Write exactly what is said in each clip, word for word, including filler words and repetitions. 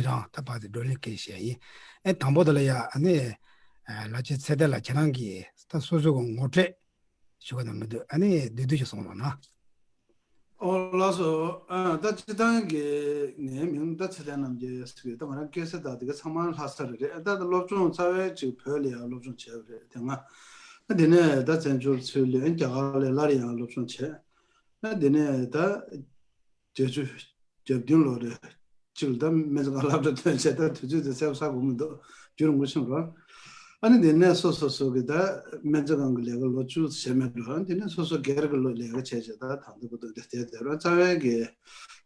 རང་ད་བར་དུ་བགྲོ་གླེང་སྐད་ཆ་བཤད་ཡིན། ཨེ་དང་པོ་དེ་ལ་ཡ་ཨ་ནི་ལྷ་རྗེ་ཚེ་བརྟན་ལགས་ཁྱེད་རང་གིས་ད་སོ་སོ་གི་ངོ་སྤྲོད་ཞུ་གི་ན་མི་འདུག་ཨ་ནི་བསྡུས་བསྡུས་ཤིག་གསུངས་རོགས་གནང་། ཨོ་ལགས་སོ། ཨ་ད་སྤྱིར་བཏང་གི་ངའི་མིང་ད་ཚེ་བརྟན་རྣམ་རྒྱལ་ཟེར་གི། ད་ང་རང་སྐྱེས་ས་དང་དེ་ག་ཚང་མ་ལྷ་ས་རེད། ད་ད་སློབ་སྦྱོང་རྩ་བའི་ཅིག་བོད་ལ་ཡང་སློབ་སྦྱོང་བྱས་པ་རེད་དེ་སྔ། ཨ་དེ་ནས་ད་བཙན་བྱོལ་ཚུར་ལེན་རྒྱ་གར་ལ་སླར་ཡང་སློབ་སྦྱོང་བྱས། ཨ་དེ་ནས་ད་བརྒྱད་ཅུ་གྱ་བདུན་ལོ་རེ་གཅིག་ལ་ད་སྨན་རྩིས་ཁང་སློབ་གྲྭ་ཐོན་བྱས། ད་དུས་ཚོད་དེ་གསལ་པོ་གསལ་པོ་མི་འདུག་རྒྱུན་རིང་པོ་ཕྱིན་རོགས། ཨ་ནི་དེ་ནས་སོ་སོ་སོ་གི་ད་སྨན་རྩིས་ཁང་གི་ལས་ཀ་ལོ་བཅུ་བྱས་མེད་འགྲོ། ཨ་ནི་དེ་ནས་སོ་སོ་སྒེར་གྱི་ལོ་ལས་ཀ་བྱས་བྱས་ད་ད་ལྟ་བར་དུ་འདི་བསྡད་བསྡད་རོགས། རྩ་བའི་གི་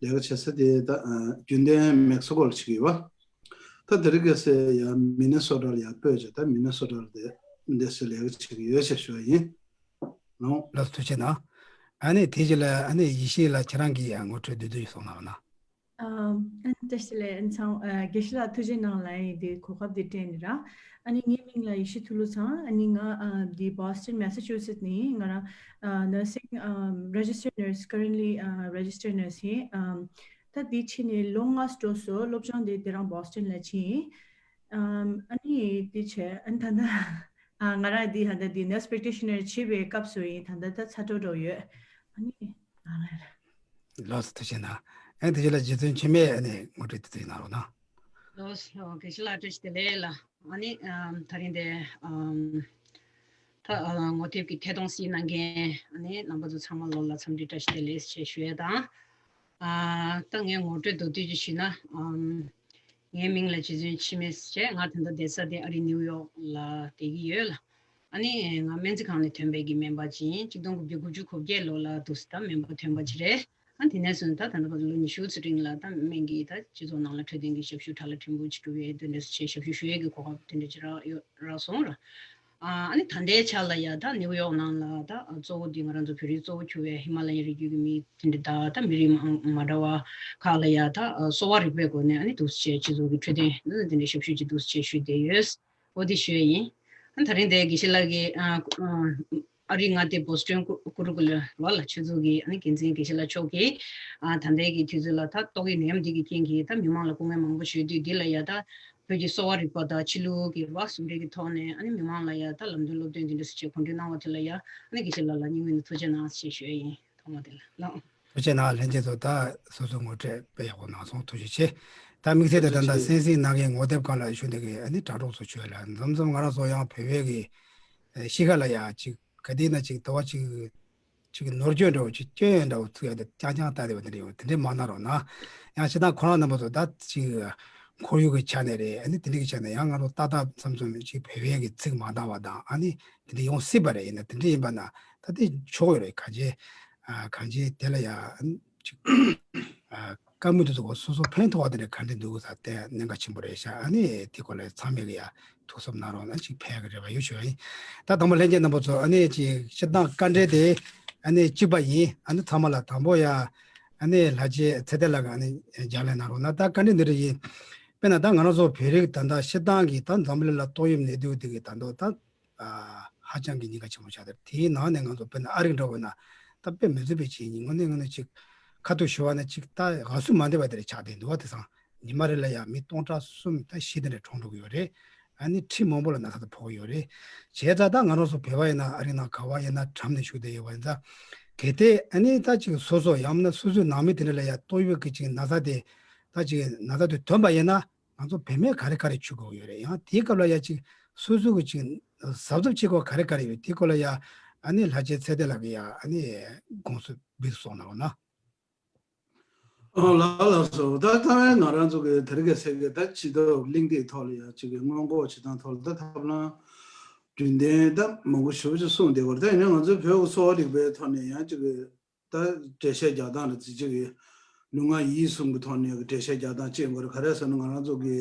ལས་ཀ་བྱེད་ས་དེ་ད་རྒྱུན་ལྡན་མེག་སི་ཀོ་ལ་བྱེད་ཀྱི་ཡོད་པ། ད་དེ་རིང་ཁ་སང་ཡང་མི་ནི་སོ་ཊ་ལ་ཡང་སྤོས་བྱས། ད་མི་ནི་སོ་ཊ་ལ་དེ་འདི་སེ་ལས་ཀ་བྱེད་ཀྱི་ཡོད་ཅེས་ཞུ་བ་ཡིན། ལོ། ལགས་སོ་ཐུགས་རྗེ་གནང་། ཨ་ནི་དེ་རྗེས་ལ་ཨ་ནི་ཡེ་ཤེས་ལགས་ཁྱེད་རང་གིས་ཡང་ངོ་སྤྲོད་བསྡུས་བསྡུས་ཤིག་གསུང་གནང་རོགས་གནང་། ཨམ། ཨ་ནི་བཀྲ་ཤིས་བདེ་ལེགས། ཨ་ཚང་ཨ་དགེ་བཤེས་ལགས་ཐུགས་རྗེ་གནང་ལ་ཡིན་དེ་གོ་སྐབས་དེ་སྤྲད་ནི་ར། ཨ་ནི་ངའི་མིང་ལ་ཡེ་ཤེས་ཐུ་ལུ་ཚང་། ཨ་ནི་ང་ཨ་དེ་Boston Massachusetts ནས་ང་རང་ཨ་nursing ཨམ་registered nurse, currently ཨ་registered nurse ཡིན། ཨམ། ད་དེ་ཕྱིན་ནས་ལོ་ལྔ་འགྲོ་སོང་། སློབ་སྦྱོང་དེ་དེ་རང་Boston ལ་ཕྱིན་ཡིན། ཨམ། ཨ་ནི་དེ་བྱས་ཨ་ནི་ད་ལྟ་ཨ་ང་རང་དེ་ད་ལྟ་དེ་nurse practitioner བྱེད་པའི་སྐབས་སུ་ཡིན། ད་ལྟ་ད་ཚ་དྲོད་འགྲོ་ཡོད། ཨ་ནི་ང་རང་ལགས་སོ་ཐུགས་རྗེ་གནང་། ཨ་ནི་དེ་རྗེས་ལ་རྗེ་བཙུན་འཆི་མེད་ཨ་ནི་ངོ་སྤྲོད་དེ་ཚོ་ཡིན་ན་རོགས་གནང་། ལགས་སོ། དགེ་བཤེས་ལགས་བཀྲ་ཤིས་བདེ་ལེགས་ལ། ཨ་ནི་ཨམ་ད་རིང་དེ་ཨམ་ད་ཨ་ངོ་དེབ་ཀྱི་ཐད་གཏོང་སི་གནང་མཁན་ཨ་ནི་རྣམ་པ་ཚོ་ཚང་མ་ལོ་ལ་འཚམས་འདྲི་བཀྲ་ཤིས་བདེ་ལེགས་ཞེས་ཞུ་ཡས་དང་། ཨ་ད་ངས་ངོ་སྤྲོད་མདོར་བསྡུས་ཅིག་ཞུས་ན། ཨམ་ངའི་མིང་ལ་རྗེ་བཙུན་འཆི་མེད་ཟེར། ང་ད་ལྟ་བསྡད་ས་དེ་ཨ་རི་ནིའུ་ཡོག་ལ་བསྡད་ཀྱི་ཡོད་ལ། ཨ་ནི་ང་སྨན་རྩིས་ཁང་ནས་ཐོན་པའི་གི་སྨན་པ་ཅིག་ཡིན། ཆིག་སྟོང་དགུ་བརྒྱ་དགུ་བཅུ་གོ་བརྒྱད་ལོ་ལ་འདུག་སེ་ད་སྨན་པ་ཐོན་པ་ཅིག་རེད། ཨ་དེ་ནས་བཟུང་ད་ད་ལྟ་བར་དུ་ལོ་ཉི་ཤུ་ཙམ་རིང་ལ་ད་སྨན་གྱི་ད་སྤྱི་ཚོགས་ནང་ལ་འཕྲོད་བསྟེན་གྱི་ཞབས་ཞུ་ཁྲ་ལ་ཕྲན་བུ་ཅིག་བསྒྲུབས་ཡས། དེ་འདྲ་བྱས་ཞབས་ཞུ་ཞུ་ཡས་ཀྱི་གོ་སྐབས་དེ་འདྲ་ཅིག་རག་ཡོད་རག་སོང་ར། ཨ་ནི་ད་ལྟའི་ཆ་ལ་ཡ་ད་ནིའུ་ཡོག་ནང་ལ་ད་གཙོ་བོ་འདི་ང་རང་ཚོ་བོད་རིགས་གཙོ་བོ་གྱུར་བའི་ཧི་མ་ལ་ཡའི་རི་རྒྱུད་ཀྱི་མི་དེ་འདྲ་དང་ད་མི་རིགས་མ་མ་འདྲ་བ་ཁག་ལ་ཡ་ད་གསོ་བ་རིག་པའི་སྒོ་ནས་ཨ་ནི་འདུག་སེ་བྱས་སྤྱི་ཚོགས་ཀྱི་འཕྲོད་བསྟེན་དེ་འདྲའི་ཞབས་ཞུ་ཅིག་འདུག་སེ་བྱས་ཞུས་བསྡད་ཡོད། འོ་དེ་ཞུ་ཡས་ཡིན། ཨ་ད་རིང་དེ་དགེ་བཤེས་ལགས་ཀྱིས་ཨ་ཨ་རི་མངའ་སྡེ་བོ་སི་ཊོན་ཀུ་ཀུ་རུ་ཀུ་ལ་ར་ལ་ཆོས་ཚོགས་ཀྱི་ཨ་ནི་འགན་འཛིན་དགེ་བཤེས་ལགས་མཆོག་གིས་ཨ་ད་ལྟའི་གི་དུས་ཚོད་ལ་ད་ཏོག་དབྱིབས་ནད་ཡམས་འདི་གི་རྐྱེན་གྱིས་ད་མི་མང་ལ་སྐུ་ངལ་མང་པོ་ཞུས་དུས་འདི་ལ་ཡ་ད་བོད་ཀྱི་གསོ་བ་རིག་པ་དང་ཕྱི་ལུགས་ཀྱི་ར་ཟུང་འབྲེལ་གྱི་ཐོག་ནས་ཨ་ནི་མི་མང་ལ་ཡ་ད་ལམ་སྟོན་སློབ་སྟོན་འདི་འདྲ་སེ་བྱས་གོ་སྒྲིག་གནང་བ་དེ་ལ་ཡ་ཨ་ནི་དགེ་བཤེས་ལགས་ལ་སྙིང་དབུས་ནས་ཐུགས་རྗེ་གནང་ཞེས་ཞུ་ཡས་ཡིན། ཐོག་མ་དེ་ལ་ལགས། ཐུགས་རྗེ་གནང་། ལྷན་རྒྱས་ཚོ་ད་སོ་སོའི་ངོ་སྤྲོད་དཔེ་ཡག་པོ་གནང་སོང་། ཐུགས་རྗེ་ཆེ། ད་དམིགས་བསལ་དུ་ད་ལྟ་གསན་གཟིགས་གནང་མཁན་ངོ་དེབ་སྒང་ལ་བཞུགས་བསྡད་མཁན་ཨ་ནི་དྲ་གྲོགས་ཚོ་ཁྱོད་ལ་མཚམས་མཚམས་ང་རང་ཚོ་ཡང་བོད་པའི་གི་ཨ་གཤིས་ཀ་ལ་ཡ་ཅིག་ག་དེ་ན་ཅིག་དོ་བ་ཅིག་ཅིག་ནོར་སྐྱོན་འདྲ་བོ་ཅིག་སྐྱོན་ཡོན་འདྲ་བོ་ཚུགས་ཡ་དེ་རྐྱང་རྐྱང་ལྟ་བསྡད་པ་དེ་འདྲ་ཡོད། དེ་འདྲས་མ་གནང་རོགས་གནང་། ཡང་སྤྱིར་བཏང་ཁོ་རང་རྣམ་པ་ཚོ་ད་ཅིག་ཁོར་ཡུག་གི་ཆ་ནས་རེད། ཨ་ནི་དེ་འདྲས་ཀྱི་ཆ་ནས་ཡང་ང་རང་ཏག་ཏག་མཚམས་མཚམས་ཅིག་བོད་པའི་གི་ཚིག་མ་འདང་བ་དང་ཨ་ནི་དེ་འདྲས་ཡོང་སྲིད་པ་རེད། ཡིན་ན་དེ་འདྲས་ཡིན་པ་ན་ད་དེ་ཆོག་ཡོད་རེད། གང་ཅི་ཨ་གང་ཅི་དེ་ལ་ཡ་ཨ་ནི་ཅིག་ཨ་བཀའ་མོལ་དེ་ཚོ་གོ་སོ་སོ་ཕན་ཐོགས་པ་དེ་འདྲ་ག་འདྲ་འདུག་ས་དེ་གནད་འགག་ཆེན་པོ་རེད་ཤག་ཨ་ནི་དེ་སྐོར་ལ་ཚང་མས་ཀྱི་ཡ་ཐུགས་བསམ་གནང་རོགས་གནང་། ཅིག་ཕན་གི་རེ་བ་ཡོད་ཞུ་བ་ཡིན། ད་དང་པོ་ལྷན་རྒྱས་རྣམ་པ་ཚོ་ཨ་ནི་ཅིག་སྤྱིར་བཏང་བཀའ་འདྲི་དེ་ཨ་ནི་གཅིག་པ་ཡིན། ཨ་ནི་ཚང་མ་ལ་དང་པོ་ཡ་ཨ་ནི་ལྷ་རྗེ་ཚེ་བརྟན་ལགས་ཀྱིས་ཨ་ནི་རྒྱབ་ལ་གནང་རོགས་གནང་། ད་བཀའ་འདྲི་འདི་འདྲ་ཡིན། དཔེར་ན་ད་ང་རང་ཚོ་བོད་རིགས་ད་ལྟ་སྤྱིར་བཏང་གི་ད་འཛམ་བུ་གླིང་ལ་ཏོག་དབྱིབས་ནད་དུག་འདི་གི་ད་ལྟ་ད་ཧ་ཅང་གི་ཉེན་ཁ་ཆེན་པོ་ཆགས་ཏེ། དེའི་ནང་ནས་ང་ཚོ་དཔེར་ན་ཨ་རི་འདྲ་བོ་ན་ད་དཔེ་མི་སྲིད་པའི་ཆེས་ཉིན་ངོ་ནས་ངོ་ནས་ཅིག་ཁ་ཐུག་ཞུ་བ་ན་ཅིག་ད་དགའ་བསུ་མ་འདེབས་པ་དེ་རེད་ཆགས་བསྡད་འདུག་བ། དེ་སང་ཉི་མ་རེ་ལ་ཡང་མི་སྟོང་ཕྲག་གསུམ་ད་བཞི་དེ་འདྲ་གྲོངས་འགྲོ་གི་ཡོད་རེད། ཨ་ནི་ཁྲི་མང་པོ་ལ་ན་ཚ་དེ་ཕོག་གི་ཡོད་རེད། བྱས་ཙང་ད་ང་རང་ཚོ་བོད་པ་ཡིན་ན་ཨ་རི་ནང་ག་བ་ཡིན་ན་གྲམ་ནས་བཞུགས་བསྡད་ཡོད་པ་ཡིན་ཙང་། གལ་ཏེ་ཨ་ནི་ད་ཅིག་སོ་སོ་ཡང་ན་སོ་སོའི་ནང་མི་དེ་འདྲ་ལ་ཡང་ཏོག་དབྱིབས་ཀྱི་ཅིག་ན་ཚ་དེ་ད་ཅིག་ན་ཚ་དེ་ཐོན་པ་ཡིན་ན། ང་ཚོ་བོད་སྨན་ག་རེ་ག་རེ་བྱེད་དགོས་ཡོད་རེད། ཡང་དེའི་སྐབས་ལ་ཡ་ཅིག་སོ་སོ་གི་ཅིག་གཟབ་གཟབ་བྱེད་དགོས་ག་རེ་ག་རེ་ཡོད། དེའི་སྐོར་ལ་ཡ་ཨ་ནི་ལྷ་རྗེ་ཚེ་བརྟན་ལགས་ཀྱིས་ཡ་ཨ་ནི་དགོངས་སུ་བུད་སོང་ན་འོ་ན། ཨོ་ལགས་ལགས་སོ། ད་ད་ང་རང་ཚོ་གི་དེ་རིང་གི་ཚེ་གི་ད་སྤྱི་ཚོགས་གླེང་སྟེགས་ཐོག་ལ་ཡ་ཅིག་གི་སྔོན་འགོག་བྱེད་སྟངས་ཐོག་ལ་ད་ཐབས་ལམ་རྒྱུན་ལྡན་ད་མང་པོ་ཞེ་པོ་ཅིག་གསུངས་བསྡད་ཡོད་རེད། ད་ཡིན་ན་ང་ཚོའི་བོད་ཀྱི་གསོ་བ་རིག་པའི་ཐོག་ནས་ཡང་ཅིག་གི་ད་འགྲེལ་བཤད་རྒྱག་སྟངས་ལ་གཟི་བརྗིད་ཀྱི་ལུས་ངག་ཡིད་གསུམ་གྱི་ཐོག་ནས་འགྲེལ་བཤད་རྒྱག་སྟངས་ཅིག་ཡོང་གི་རེད། ག་རེ་ཟེར་ན་ང་རང་ཚོ་གི་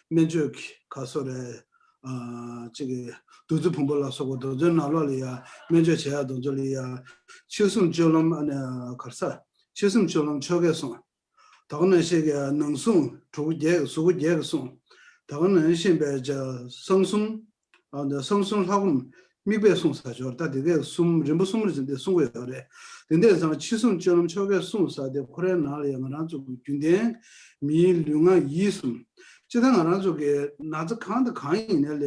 སྨན་བཅོས་ཀྱི་ག་སོ་རེད། ཨ་ཅིག་གི་བདུད་རྩི་ཕུང་པོ་ལ་སོགས་པ་དེ་ཚོའི་ནང་ལོགས་ལ་ཡ་སྨན་བཅོས་བྱེད་ཡག་དེ་ཚོ་ལ་ཡ་མཆེད་གསུམ་སྤྱོད་ལམ་ཨ་ནི་ག་རེ་ཟ། མཆེད་གསུམ་སྤྱོད་ལམ་ཆོ་གའི་གསུང་། ད་ག་ནང་བཞིན་གྱི་ནང་གསུང་དྲུག་བརྒྱད་གསུང་། གསུང་བརྒྱད་ཀྱི་གསུང་། ད་ག་ནང་བཞིན་པའི་གསང་གསུམ། ཨ་ནི་གསང་གསུམ་ལྷ་སྒོམ་དམིགས་པའི་གསུང་ཟེར་ཅིག་ཡོད་རེད། ད་དེ་གའི་གསུམ་རིམ་པ་གསུམ་རེ་བཞིན་དེ་གསུང་གི་ཡོད་རེད། དེ་འདྲ་ཙང་མཆེད་གསུམ་སྤྱོད་ལམ་ཆོ་གའི་གསུང་ཟེར་དེ་ཁོ་རའི་ནང་ལ་ཡང་ང་རང་ཚོ་གི་རྒྱུན་ལྡན་མིའི་ལུས་ངག་ཡིད་གསུམ་ སྤྱིར་བཏང་ང་རང་ཚོ་གི་ན་ཚ་གང་དང་གང་ཡིན་ནའི་ལས་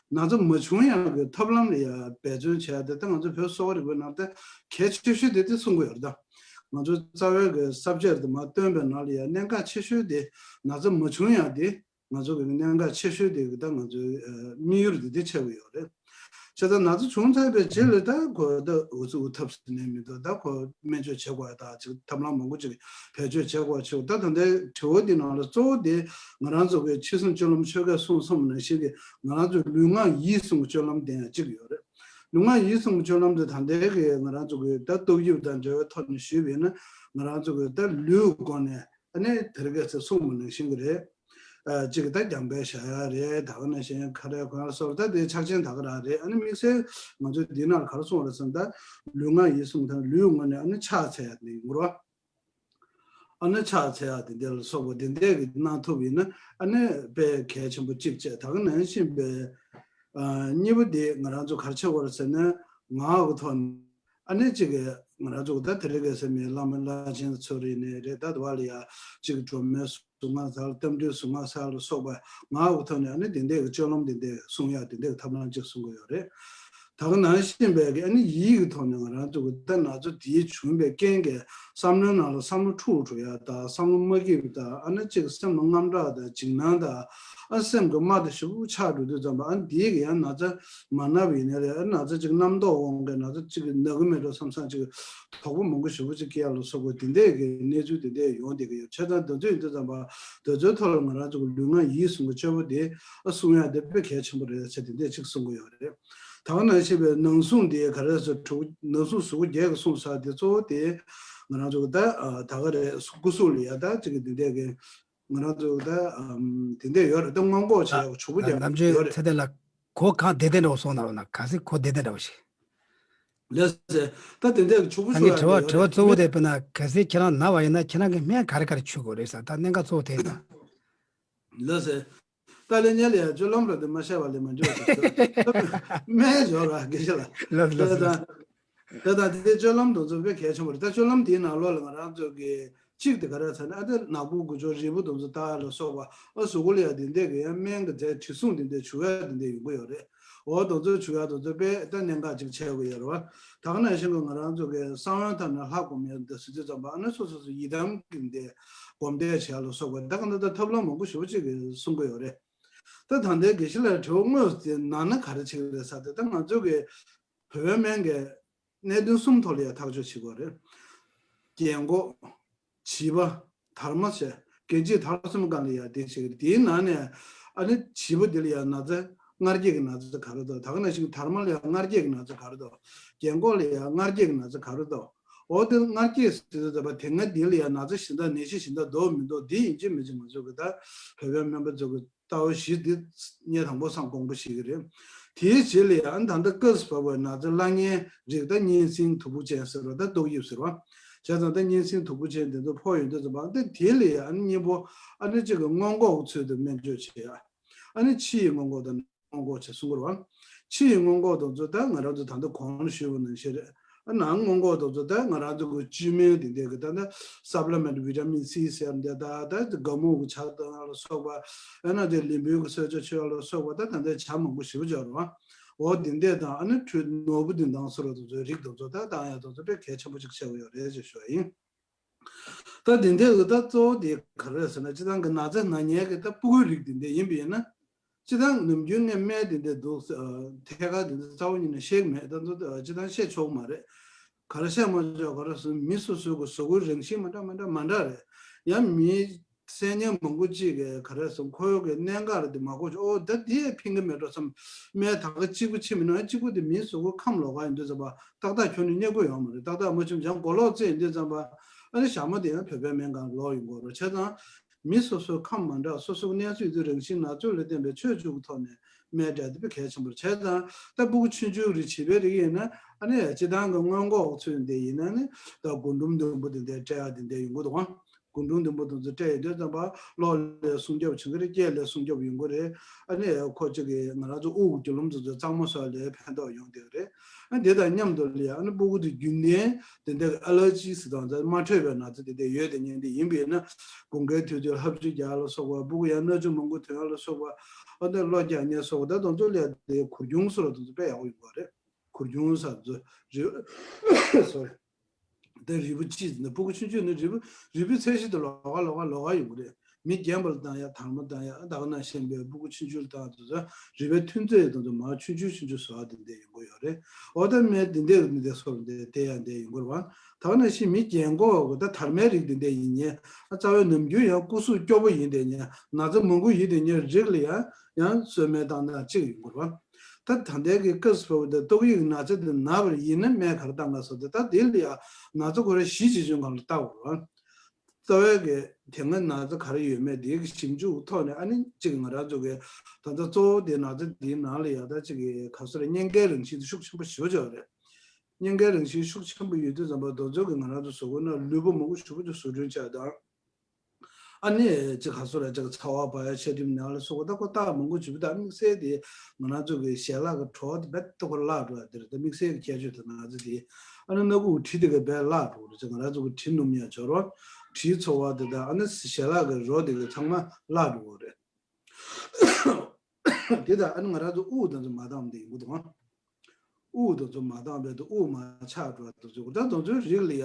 ན་ཚ་མ་བྱུང་ཡག་གི་ཐབས་ལམ་ལ་ཡང་འབད་བརྩོན་བྱས་ཏེ། ད་ང་ཚོ་བོད་གསོ་བ་རིག་པའི་ནང་ད་གལ་ཆེ་ཤོས་དེ་དེ་གསུང་གི་ཡོད་རེད། ད་ང་ཚོ་རྩ་བའི་གི་ས་བཅད་དུ་མ་བཏོན་པའི་ནང་ལ་ཡང་གནད་འགག་ཆེ་ཤོས་དེ་ན་ཚ་མ་བྱུང་ཡག་དེ། ང་ཚོ་གི་གནད་འགག་ཆེ་ཤོས་དེ་གི་ད་ང་ཚོའི་ཨ་དམིགས་ཡུལ་དེ་དེ་ཆགས་ཀྱི་ཡོད་རེད། བྱས་ཙང་ན་ཚ་བྱུང་ཚར་བའི་རྗེས་ལ་ད་ཁོ་ད་འུ་ཚུགས་འུ་ཐབས་ཟེར་ནས་མི་འདུག་ད་ཁོ་སྨན་བཅོས་བྱེད་དགོས་ཡ་ད་ཅིག་ཐབས་ལམ་མང་པོ་ཅིག་བེད་སྤྱོད་བྱེད་དགོས་ཆེ། ད་ད་ལྟའི་དྲི་བ་འདི་ནང་ལ་གཙོ་བོ་དེ་ང་རང་ཚོ་གི་ཕྱི་གསུམ་སྤྱོད་ལམ་ཆོས་སྐད་གསུང་གསུངས་པ་ནང་བཞིན་གི་ང་རང་ཚོའི་ལུས་ངག་ཡིད་གསུམ་གྱི་སྤྱོད་ལམ་དེ་ཡང་གཅིག་ཡོད་རེད། ལུས་ངག་ཡིད་གསུམ་གྱི་སྤྱོད་ལམ་དེ་ད་ལྟའི་གི་ང་རང་ཚོ་གི་ད་ཏོག་དབྱིབས་དང་འབྲེལ་བའི་ཐོག་ནས་ཞུས་པ་ཡིན་ན། ང་རང་ཚོ་གི་ད་ལུས་སྒོ་ནས་ཨ་ནི་དེ་རིང་ཁ་སང་གསུངས་པ་ནང་བཞིན་གི་རེད། ཨ་གཅིག་གི་ད་རྒྱང་འཕེན་བཞག་ཡ་རེད། ད་ག་ནང་བཞིན་ཁ་རས་གོན་ཡ་སོགས་ད་དེ་ཕྱག་ཆེན་ད་ག་རང་རེད། ཨ་ནི་དམིགས་བསལ་ང་ཚོས་འདི་ནང་ག་རེ་གསུངས་རེད་ཟེར་ན། ད་ལུས་ངག་ཡིད་གསུམ་དང་ལུས་ངོས་ནས་ཨ་ནི་ཕྱག་འཚལ་ཡ་དེ་ཡིན་དགོས་རེད་བ། ཨ་ནི་ཕྱག་འཚལ་ཡ་དེ་འདྲ་ལ་སོགས་པ་དེ་འདྲ་གི་གནང་ཐུབ་ཡིན་ན། ཨ་ནི་དཔེ་གལ་ཆེན་པོ་གཅིག་བྱས། ད་ག་ནང་བཞིན་པའི་ཨ་གཉིས་པ་དེ་ང་རང་ཚོ་ག་རེ་བྱེད་དགོས་རེད་ཟེར་ན། ངག་གི་ཐོག་ནས་ཨ་ནི་གཅིག་གི་ང་རང་ཚོ་ད་དེ་རིང་ཁ་སང་མི་བླ་མ་བླ་ཆེན་ཚོ་རེ་ནས་རེད། ད་དུ་བ་ལ་ཡ་གཅིག་སྒྲོལ་མའི་གཟུངས་སྔགས་ཟེར། རྟ་མགྲིན་གཟུངས་སྔགས་ཟེར་ལ་སོགས་པ་ངག་གི་ཐོག་ནས་ཨ་ནི་དེ་འདྲ་གི་སྤྱོད་ལམ་དེ་འདྲ་གསུང་ཡ་དེ་འདྲ་གི་ཐབས་ལམ་གཅིག་གསུང་གི་ཡོད་རེད། ད་ག་ནང་བཞིན་པའི་གི་ཨ་ནི་ཡིད་ཀྱི་ཐོག་ནས་ང་རང་ཚོ་གི་ད་ན་ཚ་དེ་བྱུང་བའི་རྐྱེན་གྱིས་བསམ་བློའི་ནང་ལ་བསམ་བློ་འཁྲུག་འགྲོ་ཡ་དང་། བསམ་བློ་མ་སྐྱིད་པ་དང་། ཨ་ནི་གཅིག་སེམས་ལ་དངངས་སྐྲག་དང་འཇིགས་སྣང་དང་། ཨ་སེམས་ཀྱི་རྨ་དང་ཞེ་པོ་ཆགས་འགྲོ་དུས་ཙམ་པ། ཨ་ནི་དེའི་གི་ཡང་ན་ཚ་མ་ན་བ་ཡིན་ནའི་རེད། ཨ་ན་ཚ་གཅིག་རྣམ་རྟོག་འོང་གི་ན་ཚ་གཅིག་ན་གི་མེད་འགྲོ་བསམ་བསམ་གཅིག་དོགས་པ་མང་པོ་ཞེ་པོ་གཅིག་སྐྱེ་ཡ་ལ་སོགས་པ་དེ་འདྲའི་གི་གནས་ཚུལ་དེ་འདྲ་ཡོང་བསྡད་ཀྱི་ཡོད། བྱས་ཙང་དེ་ཚོ་ཡིན་དུས་ཙམ་པ་དེ་ཚོའི་ཐོག་ལ་ང་རང་ཚོ་གི་ལུས་ངག་ཡིད་གསུམ་གྱི་སྤྱོད་པ་དེ་ཨ་གསུང་ཡ་དེ་དཔེ་གལ་ཆེན་པོ་རེད་ཟེར་དེ་འདྲ་གཅིག་གསུང་གི་ཡོད་རེད། ད་ག་ནང་བཞིན་པའི་ནང་གསུང་དེ་ག་རེ་ཟེར་དྲུག་ནང་གསུང་གཟུགས་པོ་བརྒྱད་ཀྱི་གསུང་ས་དེ་གཙོ་བོ་དེ་ང་རང་ཚོ་གི་ད་ད་ག་རེ་སྐུ་གཟུགས་ལ་ཡ་ད་གཅིག་གི་དེ་འདྲ་གི་ང་རང་ཚོ་གི་ད་དེ་འདྲ་ཡོད་རེད། ད་སྔོན་འགོག་བྱེད་ཡག་གི་བྱུག་པ་རྒྱག་ཡག་ཡོད་རེད། ནམ་རྒྱུན་ཚེ་བརྟན་ལགས། གོ་གང་བདེ་བདེ་འདྲ་བོ་སོང་ན་རོགས་གནང་། གལ་སྲིད་གོ་བདེ་བདེ་འདྲ་བོ་ཞིག་ལགས་སེ། ད་དེ་འདྲའི་ཆུ་བོ་ད་ཆུ་ངས་དྲི་བ་ཡོད་དྲི་བ་རེད། གཙོ་བོ་དེ་དཔེར་ན་གལ་སྲིད་ཁྱེད་རང་ན་བ་ཡིན་ན་ཁྱེད་རང་གི་སྨན་ག་རེ་ག་རེ་མཆོད་དགོས་རེད་ཟེར། ད་གནད་འགག་གཙོ་བོ་དེ་ཡིན་ད། ལགས་སེ། ད་ལན་ཉལ་ཡ་སྤྱོད་ལམ་ར་དེ་མ་བཤད་པ་ལས་མ་འགྲོ་ཟེར། སྨན་ཡོད་ར་དགེ་བཤེས་ལགས། ལགས་ལགས་ལགས་ལགས། ད་ད་དེ་སྤྱོད་ལམ་དེ་ཚོ་དཔེ་གལ་ཆེན་པོ་རེད། ད་སྤྱོད་ལམ་དེའི་ནང་ལོགས་ལ་ང་རང་ཚོ་གི་གཅིག་དེ་ག་རེ་ཟེར་ན། ཨ་ད་ནག་པོ་དགུ་ཆོག་རིལ་བུ་དེ་ཚོ་ལྟ་ལ་སོགས་པ། ཨ་གཟུགས་པོ་ལ་ཡ་དེ་འདྲས་ཀྱི་ཡ་སྨན་གྱི་རྫས་དྲི་བསུང་དེ་འདྲས་བྱུག་ཡ་དེ་འདྲས་ཡོང་གི་ཡོད་རེད། འོ་དེ་ཚོ་བྱུག་ཡ་དེ་ཚོ་དཔེ་ད་གནད་འགག་ཅིག་ཆགས་ཀྱི་ཡོད་རེད་བ། ད་ག་ནང་བཞིན་གྱི་ང་རང་ཚོ་གི་གསང་བའི་ཐབས་ནས་ལྷ་སྒོམ་ཡ་འདི་ཟེར་དུས་ཙམ་པ། ཨ་ནི་སོ་སོ་སོ་ཡི་དམ་གྱི་འདི་སྒོམ་བཟླས་བྱས་ལ་སོགས་པ། ད་ག་ད་ད་ཐབས་ལམ་མང་པོ་ཞེ་པོ་ཅིག་གི་གསུང་གི་ཡོད་རེད། ད་ད་ལྟའི་དགེ་བཤེས་ལགས་དྲི་བ་དངོས་སུ་དེ་ནང་ན་ག་རེ་བྱེད་ཀྱི་རེད་ཟེར་ཏེ། ད་ང་ཚོ་གི་བོད་པའི་སྨན་གྱི་གནད་དོན་གསུམ་ཐོག་ལ་ཡ་ཐག་གཅོད་བྱེད་དགོས་རེད། རྒན་གོག་བྱིས་པ། དར་མ་བྱས། རྒན་བྱིས་དར་གསུམ་སྒང་ལ་ཡ་དེ་བྱེད་ཀྱི་རེད། དེའི་ནང་ནས་ཨ་ནི་བྱིས་པ་འདི་ལ་ཡ་ན་ཚ་མངལ་སྐྱེས་ཀྱི་ན་ཚ་ག་རེ་འདུག་ད་ག་ནང་བཞིན་དར་མ་ལ་ཡ་མངལ་སྐྱེས་ཀྱི་ན་ཚ་ག་རེ་འདུག་རྒན་གོག་ལ་ཡ་མངལ་སྐྱེས་ཀྱི་ན་ཚ་ག་རེ་འདུག་འོ་དེ་མངལ་སྐྱེས་ཟེར་དུས་ཙམ་པ་དེ་སྔ་འདི་ལ་ཡ་ན་ཚ་གཞན་དག་ནད་གཞི་གཞན་དག་འདུག་མི་འདུག་འདི་ཡིན་གཅིག་མིན་གཅིག་ང་ཚོ་གི་ད་བོད་པའི་སྨན་པ་ཚོ་གི་ལྟ་བ་བཞི་འདི་སྙིང་དང་པོ་སང་དགོངས་པ་བཞེས་ཀྱི་རེད། དེའི་རྗེས་ལ་ཡང་ད་ལྟ་སྐབས་སུ་བབས་པའི་ན་ཚ་བླ་གཉན་རིགས་ད་གཉན་སྲིན་དུག་ཕོག་ཅན་ཟེར་བ་ད་ཏོག་དབྱིབས་ཟེར་བ། བྱས་ཙང་ད་གཉན་སྲིན་དུག་ཕོག་ཅན་དེ་ཚོ་ཕོག་ཡོང་དུས་ཙམ་པ། ད་དེ་ལ་ཡང་ཨ་ནི་གཉེན་པོ་ཨ་ནི་གཅིག་གི་སྔོན་འགོག་གི་ཚུལ་དུ་སྨན་བཅོས་བྱེད་ཡ། ཨ་ནི་ཕྱི་ཡི་སྔོན་འགོག་དང་སྔོན་འགོག་བྱེད་གསུང་གི་རེད་བ། ཕྱི་ཡི་སྔོན་འགོག་དེ་ཚོ་ད་ང་རང་ཚོ་ད་ལྟ་གོང་ལ་ཞུས་པ་ནང་བཞིན་རེད། ཨ་ནང་སྔོན་འགོག་དེ་ཚོ་ད་ང་རང་ཚོ་གི་བཅོས་མིན་དེ་འདྲ་གི་ད་ལྟ་སབ་ལི་མེན་ཊི་བི་ཊ་མིན་སི་ཟེར་འདི་ད་ད་དགའ་མོ་གི་ཇ་བཏང་ཡ་ལ་སོགས་པ། ཨ་ན་དེ་ལིམ་བུའི་གི་གསོལ་ཇ་མཆོད་ཡ་ལ་སོགས་པ། ད་ད་ལྟ་ཇ་མང་པོ་ཞེ་པོ་ཅིག་ཡོད་རེད་བ། འོ་དེ་འདྲས་དང་། ཨ་ནི་དྲོད་ནོར་བུ་དེ་དང་སོ་ར་དེ་ཚོའི་རིགས་དེ་ཚོ་ད་བཏང་ཡ་དེ་ཚོ་དཔེ་གལ་ཆེན་པོ་ཅིག་ཆགས་ཀྱི་ཡོད་རེད་ཅེས་ཞུ་བ་ཡིན། ད་དེ་འདྲས་གི་ད་གཙོ་བོ་དེ་ག་རེ་རེད་ཟེར་ན། སྤྱིར་བཏང་གི་ན་ཚ་ན་མཁན་གི་ད་ཕྲུ་གུའི་རིགས་དེ་འདྲས་ཡིན་པ་ཡིན་ན། སྤྱིར་བཏང་ནམ་རྒྱུན་ངས་སྨན་དེ་འདྲས་འདུག་ཨ་ཐད་ཀར་དེ་འདྲས་རྩ་བ་ཉིད་ནས་བཤད་ཀྱི་མེད། ད་དུང་སྤྱིར་བཏང་བཤད་ཆོག་གི་མ་རེད། ག་རེ་བཤད་མ་ཆོག་ག་རེ་ཟེར་ན། མི་སོ་སོའི་གི་གཟུགས་པོའི་རང་བཞིན་མ་འདྲ་མ་འདྲ་མ་འདྲ་རེད། ཡང་མི་སེམས་ཉམས་མང་པོ་གཅིག་གིས་ག་རེ་ཟེར་ན། ཁོའི་གི་གནད་འགག་རེད་དེ་མ་གོ་ཆོག་འོ་ད་དེ་ཕན་གི་མེད་འགྲོ་བསམ། སྨན་ད་ག་གཅིག་པུ་ཕྱིན་མིན་ན། གཅིག་པུ་དེ་མི་གཟུགས་པོ་ཁམས་ལོག་ག་ཡིན་དུས་ཙམ་པ་ཏག་ཏག་ཁྱོན་ནས་རྙེད་དགོས་ཡོད་མ་རེད། ཏག་ཏག་མ་ཕྱིན་ཡང་མགོ་ལོག་རྩེ་ཡིན་དུས་ཙམ་པ། ཨ་ནི་ཞྭ་མོ་དེ་ཡང་བོད་པའི་སྨན་ཁང་ལོག་ཡོང་དགོས་རེད། བྱས་ཙང་མི་སོ་སོའི་ཁམས་མ་འདྲ། སོ་སོའི་གནས་ཚུལ་དེ་རང་བཞིན་ན་ཚོད་ལ་བརྟེན་པའི་ཆོས་བཅུ་གི་ཐོག་ནས་སྨན་སྤྲད་དེ་དཔེ་གལ་ཆེན་པོ་རེད། བྱས་ཙང་ད་ཕྲུ་གུ་ཆུང་ཆུང་རིགས་བྱིས་པའི་རིགས་ཡིན་ན། ཨ་ནི་སྤྱིར་བཏང་གི་སྔོན་འགོག་ཚུལ་འདི་ཡིན་ན་ནི་ད་རྒུན་འབྲུམ་འདོན་པོ་དེ་འདྲ་སྤྲད་ཡ་དེ་འདྲ་ཡོང་གི་འདུག་ཨང་། རྒུན་འབྲུམ་འདི་མོ་དེ་ཚོ་སྤྲད་ཡོང་དུས་ཙམ་པ་གློ་ལ་སྲུང་སྐྱོབ་བྱེད་ཀྱི་རེད། སྐེ་ལ་སྲུང་སྐྱོབ་ཡོང་གི་རེད། ཨ་ནི་ཁོ་གཅིག་གིས་ང་རང་ཚོ་དབུགས་ཀྱི་རྒྱུ་ལམ་དེ་ཚོ་གཙང་མ་བཟོ་ཡ་ལ་ཕན་ཐོགས་ཡོང་བསྡད་ཀྱི་རེད། ཨ་དེ་དང་མཉམ་དུ་ལ་ཡ་ཨ་ནི་སྤུ་གུ་དེ་རྒྱུན་ལྡན་དེ་འདྲ་གི་ཨེ་ལར་ཇི་ཟེར་དང་མ་འཕྲོད་པའི་ན་ཚ་དེ་འདྲ་ཡོད་དེ་ཉན་དེ་ཡིན་པས་ན། དགུན་ཁའི་དུས་ཚོད་ལྷབ་ཆུ་རྒྱག་ལ་སོགས་པ། སྤུ་གུ་ཡང་སྣ་ཆུ་མང་པོ་ཐོན་ཡ་ལ་སོགས་པ། ཨ་ནི་གློ་རྒྱག་ཉེན་སོགས་པ། ད་དེ་ཚོ་ལ་ཡ་དེ་གུར་ཆུང་སོགས་ལ་དེ་ཚོ་དཔེ་ཡག་པོ་ཡོང་གི་རེད། གུར་ཆུང་ཟེར་ཚོ་རི་སོ་རི། དེ་རིལ་བུ་གཅིག་ནི་སྤུ་གུ་ཆུང་ཆུང་ནི་རིལ་བུ་རིལ་བུའི་ཚད་གཞི་དེ་ལོགས་ཀ་ལོགས་ཀ་ལོགས་ཀ་ཡོང་གི་རེད། མི་རྒན་པ་ལ་བཏང་ཡ། དར་མ་བཏང་ཡ། ད་ག་ནང་བཞིན་པའི་སྤུ་གུ་ཆུང་ཆུང་ལ་བཏང་དུས་ཙམ་རིལ་བུའི་ཐོན་རྫས་དེ་ཚོ་མར་ཆུང་ཆུང་ཆུང་ཆུང་བཟོ་བ་དེ་འདྲ་ཡོང་གི་ཡོད་རེད། འོ་ད་མི་འདི་འདྲ་འདི་འདྲ་སོགས་འདི་དེ་ཡང་འདི་ཡོང་གི་རེད་པ། ད་ག་ནང་བཞིན་མི་རྒན་གོག་གི་ད་དར་མའི་རིགས་འདི་འདྲ་ཡིན་ཉན། རྩ་བའི་ནམ་རྒྱུན་ཡང་སྐུ་གཟུགས་སྐྱོ་པོ་ཡིན་དེ་ཉན། ན་ཚ་མང་པོ་ཡིན་དེ་ཉན་རིགས་ལ་ཡང་ཡང་གསོལ་སྨན་བཏང་སྟངས་གཅིག་ཡོང་གི་རེད་པ། ད་ད་ལྟའི་གི་སྐབས་སུ་བབས་པ་དེ་ཏོག་དབྱིབས་ན་ཚ་དེ་ན་བ་ཡིན་ན་སྨན་ག་རེ་བཏང་ག་ཟེར་དུས། ད་དེ་ལ་ཡང་ན་ཚ་ཁོ་རང་ཞི་བྱེད་ཅུང་གང་ལ་བལྟ་དགོས་རེད། རྩ་བའི་གི་དེ་སྔ་ན་ཚ་ག་རེ་ཡོད་མེད་དེ་གི་ཞིབ་འཇུག་ཐོག་ནས། ཨ་ནི་གཅིག་ང་རང་ཚོ་གི་ད་ལྟ་གཙོ་བོ་དེ་ན་ཚ་དེའི་ནང་ལ་ཡང་ད་གཅིག་གི་ག་ཟེར་རེད། གཉན་ཁའི་རང་བཞིན་དེ་ཤུགས་ཆེན་པོ་ཞེ་པོ་ཅིག་ཡོད་རེད། གཉན་ཁའི་རང་བཞིན་ཤུགས་ཆེན་པོ་ཡོད་དུས་ཙམ་པ་དེ་ཚོ་གི་ང་རང་ཚོ་གཟུགས་པོ་ནང་ལུས་པོ་མང་པོ་ཞེ་པོ་ཅིག་བཟོ་སྐྲུན་བྱས་དང་། ཨ་ནི་ཅིག་ག་ཟེར་རེད། ཅིག་ཚ་བ་འབར་ཡ་ཆེ་འགྲིམ་ནང་ལ་སོགས་པ། ད་ཁོ་རྟགས་མང་པོ་བྱུང་བ་དང་། དམིགས་བསལ་དེ་ང་རང་ཚོ་གི་ཞལ་ལག་གི་བྲོ་བ་དེ་རྦད་དེ་ཁོ་བརླག་འགྲོ་ཡ་དེ་རེད། ད་དམིགས་བསལ་གྱི་ཁྱད་ཆོས་དེ་ང་ཚོ་དེ། ཨ་ནི་སྣ་ཁུག་དྲི་དེ་ག་རྦད་བརླག་འགྲོ་གི་རེད། ཅིག་ང་རང་ཚོ་གི་དྲི་སྣོམ་ཡ་སྦྱོར་བ། དྲིའི་ཚོར་བ་དེ་དང་། ཨ་ནི་ཞལ་ལག་གི་རོ་དེ་ག་ཚང་མ་བརླག་འགྲོ་གི་རེད། དེ་དང་ཨ་ནི་ང་རང་ཚོ་དབུགས་དེ་ཚོ་མ་བཏང་བ་དེ་ཡིན་པ་དང་། དབུགས་དེ་ཚོ་མ་བཏང་བས་དེ་དབུགས་མ་ཆགས་འགྲོ་བ་དེ་ཚོ། ད་དེ་ཚོའི་རིགས་ལ་ཡ་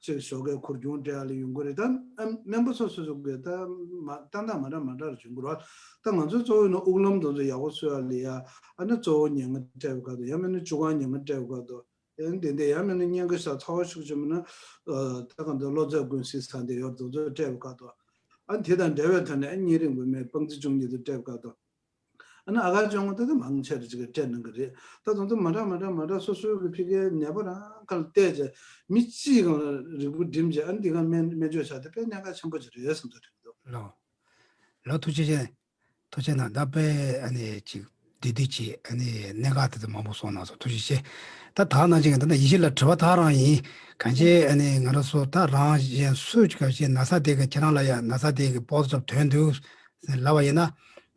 ཅིག་ཞོགས་ཀས་གུར་ཆུང་སྤྲད་ཡ་ལ་ཡོང་གི་རེད། ད་ཨ་སྨན་པ་སོ་སོ་སོ་གིས་ད་མ་བཏང་སྟངས་མ་འདྲ་མ་འདྲ་རེ་བྱུང་གི་རེད། ད་ང་ཚོའི་གཙོ་བོ་ནི་དབུགས་ལམ་དེ་ཚོ་ཡག་པོ་བཟོ་ཡ་ལ་ཡ། ཨ་ནི་གཙོ་བོ་ཉལ་ཁང་སྤྲད་པའི་སྐབས་དང་། ཡང་མིན་ན་བཅུ་གང་ཉལ་ཁང་སྤྲད་པའི་སྐབས་དང་། ཨ་ནི་དེ་འདྲ། ཡང་མིན་ན་གཉན་ཁ་ཤས་ཚ་བ་ཤུགས་ཆེན་པོ་ན། ཨ་ད་གང་ལྟར་གློ་ཚད་ཀུན་གཟིགས་ས་འདི་ཡོད། དེ་ཚོ་སྤྲད་པའི་སྐབས་དང་། ཨ་ནི་དེ་དང་འབྲེལ་བའི་ཐོག་ནས་ཨ་ནི་གཉན་རིམས་པའི་སྨན་སྤང་རྩི་བཅུ་གཉིས་དེ་སྤྲད་པའི་སྐབས་དང་། ཨ་ནི་ཨ་གར་སྐྱོ་ངོ་ད་ལྟ་མང་ཆེ་རེ་ཅིག་གིས་སྤྲད་གནང་གི་རེད། ད་དེ་ཚོ་མ་འདྲ་མ་འདྲ་མ་འདྲ་སོ་སོའི་གི་ཕ་གིའི་ནད་པ་རང་ཁ་ལ་བལྟས་བྱས། མི་གཅིག་གང་ལ་རིལ་བུ་བསྒྲིམས་བྱས། ཨ་ནི་འདི་ག་སྨན་སྨན་བཅོས་བྱ་དེ་དཔེ་གནད་འགག་ཆེན་པོ་ཅིག་རེད་བསམ་དུ་དྲན་གྱི་འདུག། ལགས། ལགས། ཐུགས་རྗེ་ཆེ། ཐུགས་རྗེ་གནང་། ད་དཔེ་ཨ་ནི་ཅིག་བདེ་བདེ་ཅིག་ཨ་ནི་གནད་འགག་དེ་ཚོ་མང་པོ་གསུངས་གནང་སོང་། ཐུགས་རྗེ་ཆེ། ད་ད་ནང་བཞིན་ད་ལྟ་ཡིད་ཆེས་ལ་དྲི་བ་ད་རང་ཡིན། གང་ཅི་ཨ་ནི་ང་རང་ཚོ་ད་རང་གཞན་སུ་ག་ཅི་ན་ཚ་དེ་གི་ཁྱེད་རང་ལ་ཡ་ན་ཚ་དེ་གི་པོ་ཛི་ཊིབ་ཐོན་འདུག་ལབ་པ་ཡིན་ན།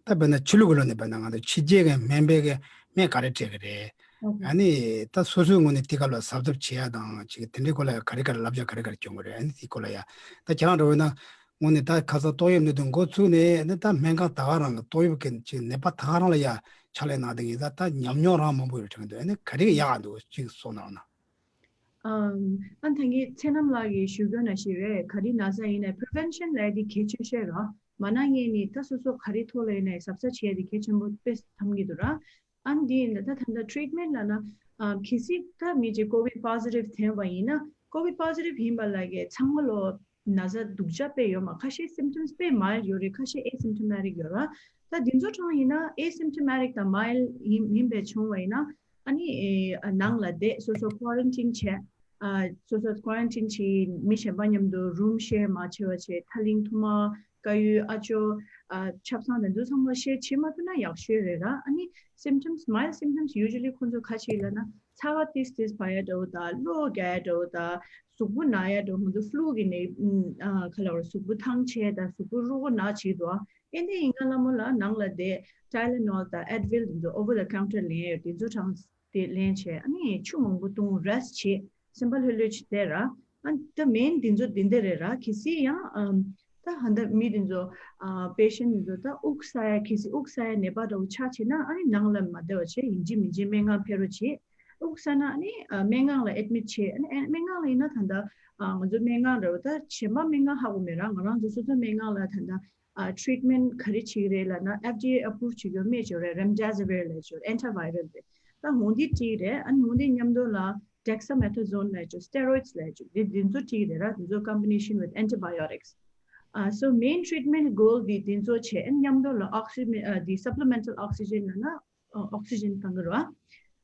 ད་དཔེར་ན་ཕྱི་ལུགས་ཀྱི་ལོ་ནས་དཔེར་ན་ང་ཚོ་ཕྱི་རྒྱལ་གྱི་སྨན་པའི་གི་སྨན་ག་རེ་སྤྲད་གི་རེད། ཨ་ནི་ད་སོ་སོའི་ངོས་ནས་དེ་ག་ལ་གཟབ་གཟབ་བྱེད་ཡ་དང་ཅིག་དེ་འདྲའི་སྐོར་ལ་ག་རེ་ག་རེ་བསླབ་བྱ་ག་རེ་ག་རེ་སྐྱོན་གི་རེད། ཨ་ནི་དེའི་སྐོར་ལ་ཡ་ད་ཁྱེད་རང་འདྲ་བོ་ཡིན་ན། དངོས་གནས་ད་ཁ་སང་ཏོག་དབྱིབས་གནད་དུ་འགོ་ཚུགས་ནས་ནི་ད་སྨན་ཁང་ད་ག་རང་གི་ཏོག་དབྱིབས་ཀྱི་ཅིག་ནད་པ་ད་ག་རང་ལ་ཡ་ཕྱག་ལས་གནང་བསྡད་མཁན་ད་ད་ཉམས་མྱོང་རང་མང་པོ་ཡོད་དྲན་གྱི་འདུག། ཨ་ནི་ག་རེ་ཡག་འདུག་ཅིག་གསུངས་གནང་ན། ཨམ། ཨ་ད་གིན་ཚེ་རྣམ་ལགས་ཀྱིས་ཞུ་དགོས་ན་ཞིག་རེད། ག་རེ་ན་ཚ་ཡིན་ནའི་པི་རི་ཝེན་ཤན་ལབ་ཡ་དེ་གལ་ཆེ་ཤོས་རེད། མ་ན་ངས་ནི་ད་སོ་སོ་ག་རེ་ཐོག་ལ་ཡིན་ནའི་གཟབ་གཟབ་བྱེད་ཡ་དེ་གལ་ཆེན་པོ་དཔེ་བསམ་གྱི་འདུག་ར། ཨ་ནི་འདི་ཡིན་ད་ད་ད་ད་ཊི་རིཊ་མེན་ཊི་ལབ་ན། ཨ་གལ་སྲིད་ད་མི་གཅིག་ཀོ་ཝིཌ་པོ་ཛི་ཊིབ་ཐོན་པ་ཡིན་ན། ཀོ་ཝིཌ་པོ་ཛི་ཊིབ་ཡིན་པ་ལ་གི་ཚང་མ་ལོ་ན་ཚ་སྡུག་ཅག་དཔེ་ཡོད་མ། ཁ་ཤས་སིམ་ཊོམ་སི་དཔེ་མའིལ་ཌི་ཡོད་རེད། ཁ་ཤས་ཨེ་སིམ་ཊོ་མེ་ཊིག་ཡོད་ར། ད་འདི་ཚོ་གྲངས་ཡིན་ན་ཨེ་སིམ་ཊོ་མེ་ཊིག་དང་མའིལ་ཌི་ཡིན་ཡིན་པའི་བྱུང་བ་ཡིན་ན། ཨ་ནི་ཨེ་ཨ་ནང་ལ་བསྡད། སོ་སོ་ཀོ་རན་ཊིན་བྱས། ཨ་སོ་སོ་ཀོ་རན་ཊིན་བྱས། མི་གཞན་པ་མཉམ་དུ་རུམ་ཤེར་མ་བྱས་པ་བྱས། ཐག་རིང་ཐུང་མ། དཀར་ཡོལ། ཨ་ཅོ། ཨ་ཆབ་གསང་དེ་ཚོ་ཚང་མ་ཤེར་བྱེད་མ་ཐུབ་ན་ཡག་ཤོས་རེད་ར། ཨ་ནི་སིམ་ཊོམ་སི། མའིལ་ཌི་སིམ་ཊོམ་སི་ཡུ་ཇུ་ལི་ཁོང་ཚོ་ག་རེ་ལབ་ན། ཚ་བ་ཏིས་ཏིས་འབར་ཡ་འདྲ་བོ་དང་། གློ་རྒྱག་ཡ་འདྲ་བོ་དང་། གཟུགས་པོ་ན་ཡ་འདྲ་བོ། ང་ཚོ་ཕུ་ལུ་གི་ནི་ཨ་ག་ལབ་ར། གཟུགས་པོ་ཐང་ཆད་དང་། གཟུགས་པོ་རུས་པ་ན་བྱེད་འདུག། ཨ་ཨེ་འདི་ཡིན་ན་ལ་མོ་ལ་ནང་ལ་བསྡད། ཊའི་ལེ་ནོལ་དང་ཨེཌ་ཝིལ་དེ་ཚོ་ཨོ་བར་ད་ཀའུན་ཊར་ལེན་ཡ་དེ་ཚོ་གྲངས་དེ་ལེན་བྱས། ཨ་ནི་ཆུ་མང་པོ་འཐུང་། རེསཊ་བྱེད། སེམས་པ་ལྷོད་ལྷོད་བྱེད་བསྡད་ར། ཨ་ད་མེན་དེ་ཚོ་དེ་འདྲ་རེད་ར། གལ་སྲིད་ཡང་ཨམ་ད་ཧ་ད་མི་དེ་ཚོ་ཨ་པེ་ཤེན་ཊི་དེ་ཚོ་ད་དབུགས་བསགས་ཡ། གལ་སྲིད་དབུགས་བསགས་ཡ་ནད་པ་འདྲ་བོ་ཆགས་བྱས་ན། ཨ་ནི་ནང་ལ་མ་བསྡད་པ་བྱས། ཡིན་གཅིག་མིན་གཅིག་སྨན་ཁང་ཕེབས་རོགས་བྱེད། དབུགས་བསགས་ན་ཨ་ནི་ཨ་སྨན་ཁང་ལ་ཨེཌ་མིཊ་བྱེད། ཨ་ནི་ཨ་སྨན་ཁང་ལ་ཡིན་ན་ད་ལྟ་ཨ་ང་ཚོ་སྨན་ཁང་འདྲ་བོ། ད་གཞན་པ་སྨན་ཁང་ཧ་གོ་མེད་ར། ང་རང་ཚོ་སོ་སོ་སྨན་ཁང་ལ་ད་ལྟ་ཨ་ཊི་རིཊ་མེན་ཊི་ག་རེ་བྱེད་ཀྱི་རེད་ལབ་ན། ཨེཕ་ཌི་ཨེ་ཨེ་པུ་རུབ་བྱེད་རྒྱུ་མེད་ཅོ་རེད། རེམ་ཌེ་སི་ཝིར་ལབ་ཅོ། ཨན་ཊི་བྷའི་རལ་རེད། ད་འོ་འདི་སྤྲད་ཀྱི་རེད། ཨ་ནི་འོ་འདི་མཉམ་དུ་ལ་ཌེག་སི་མེ་ཐོ་ཛོན་ལབ་ཅོ། སི་ཊེ་རོ་ཡིཌ་ལབ་ཅོ། འདི་འདི་ཚོ་སྤྲད་ཀྱི་རེད་ར། འདི་ཚོ་ཀམ་བི་ནེ་ཤན་ཝིཐ་ཨན་ཊི་བྷའི་ཨོ་ཊིག་སི། ཨ་སོ་མེན་ཊི་རིཊ་མེན་ཊི་གོལ་འདི་འདི་ཚོ་བྱས། ཨ་ནི་མཉམ་དུ་ལ་ཨོག་སི་ཇན། ཨ་འདི་སབ་པི་ལི་མེན་ཊལ་ཨོག་སི་ཇན་ལབ་ན། ཨོག་སི་ཇན་བཏང་གི་རེད་བ།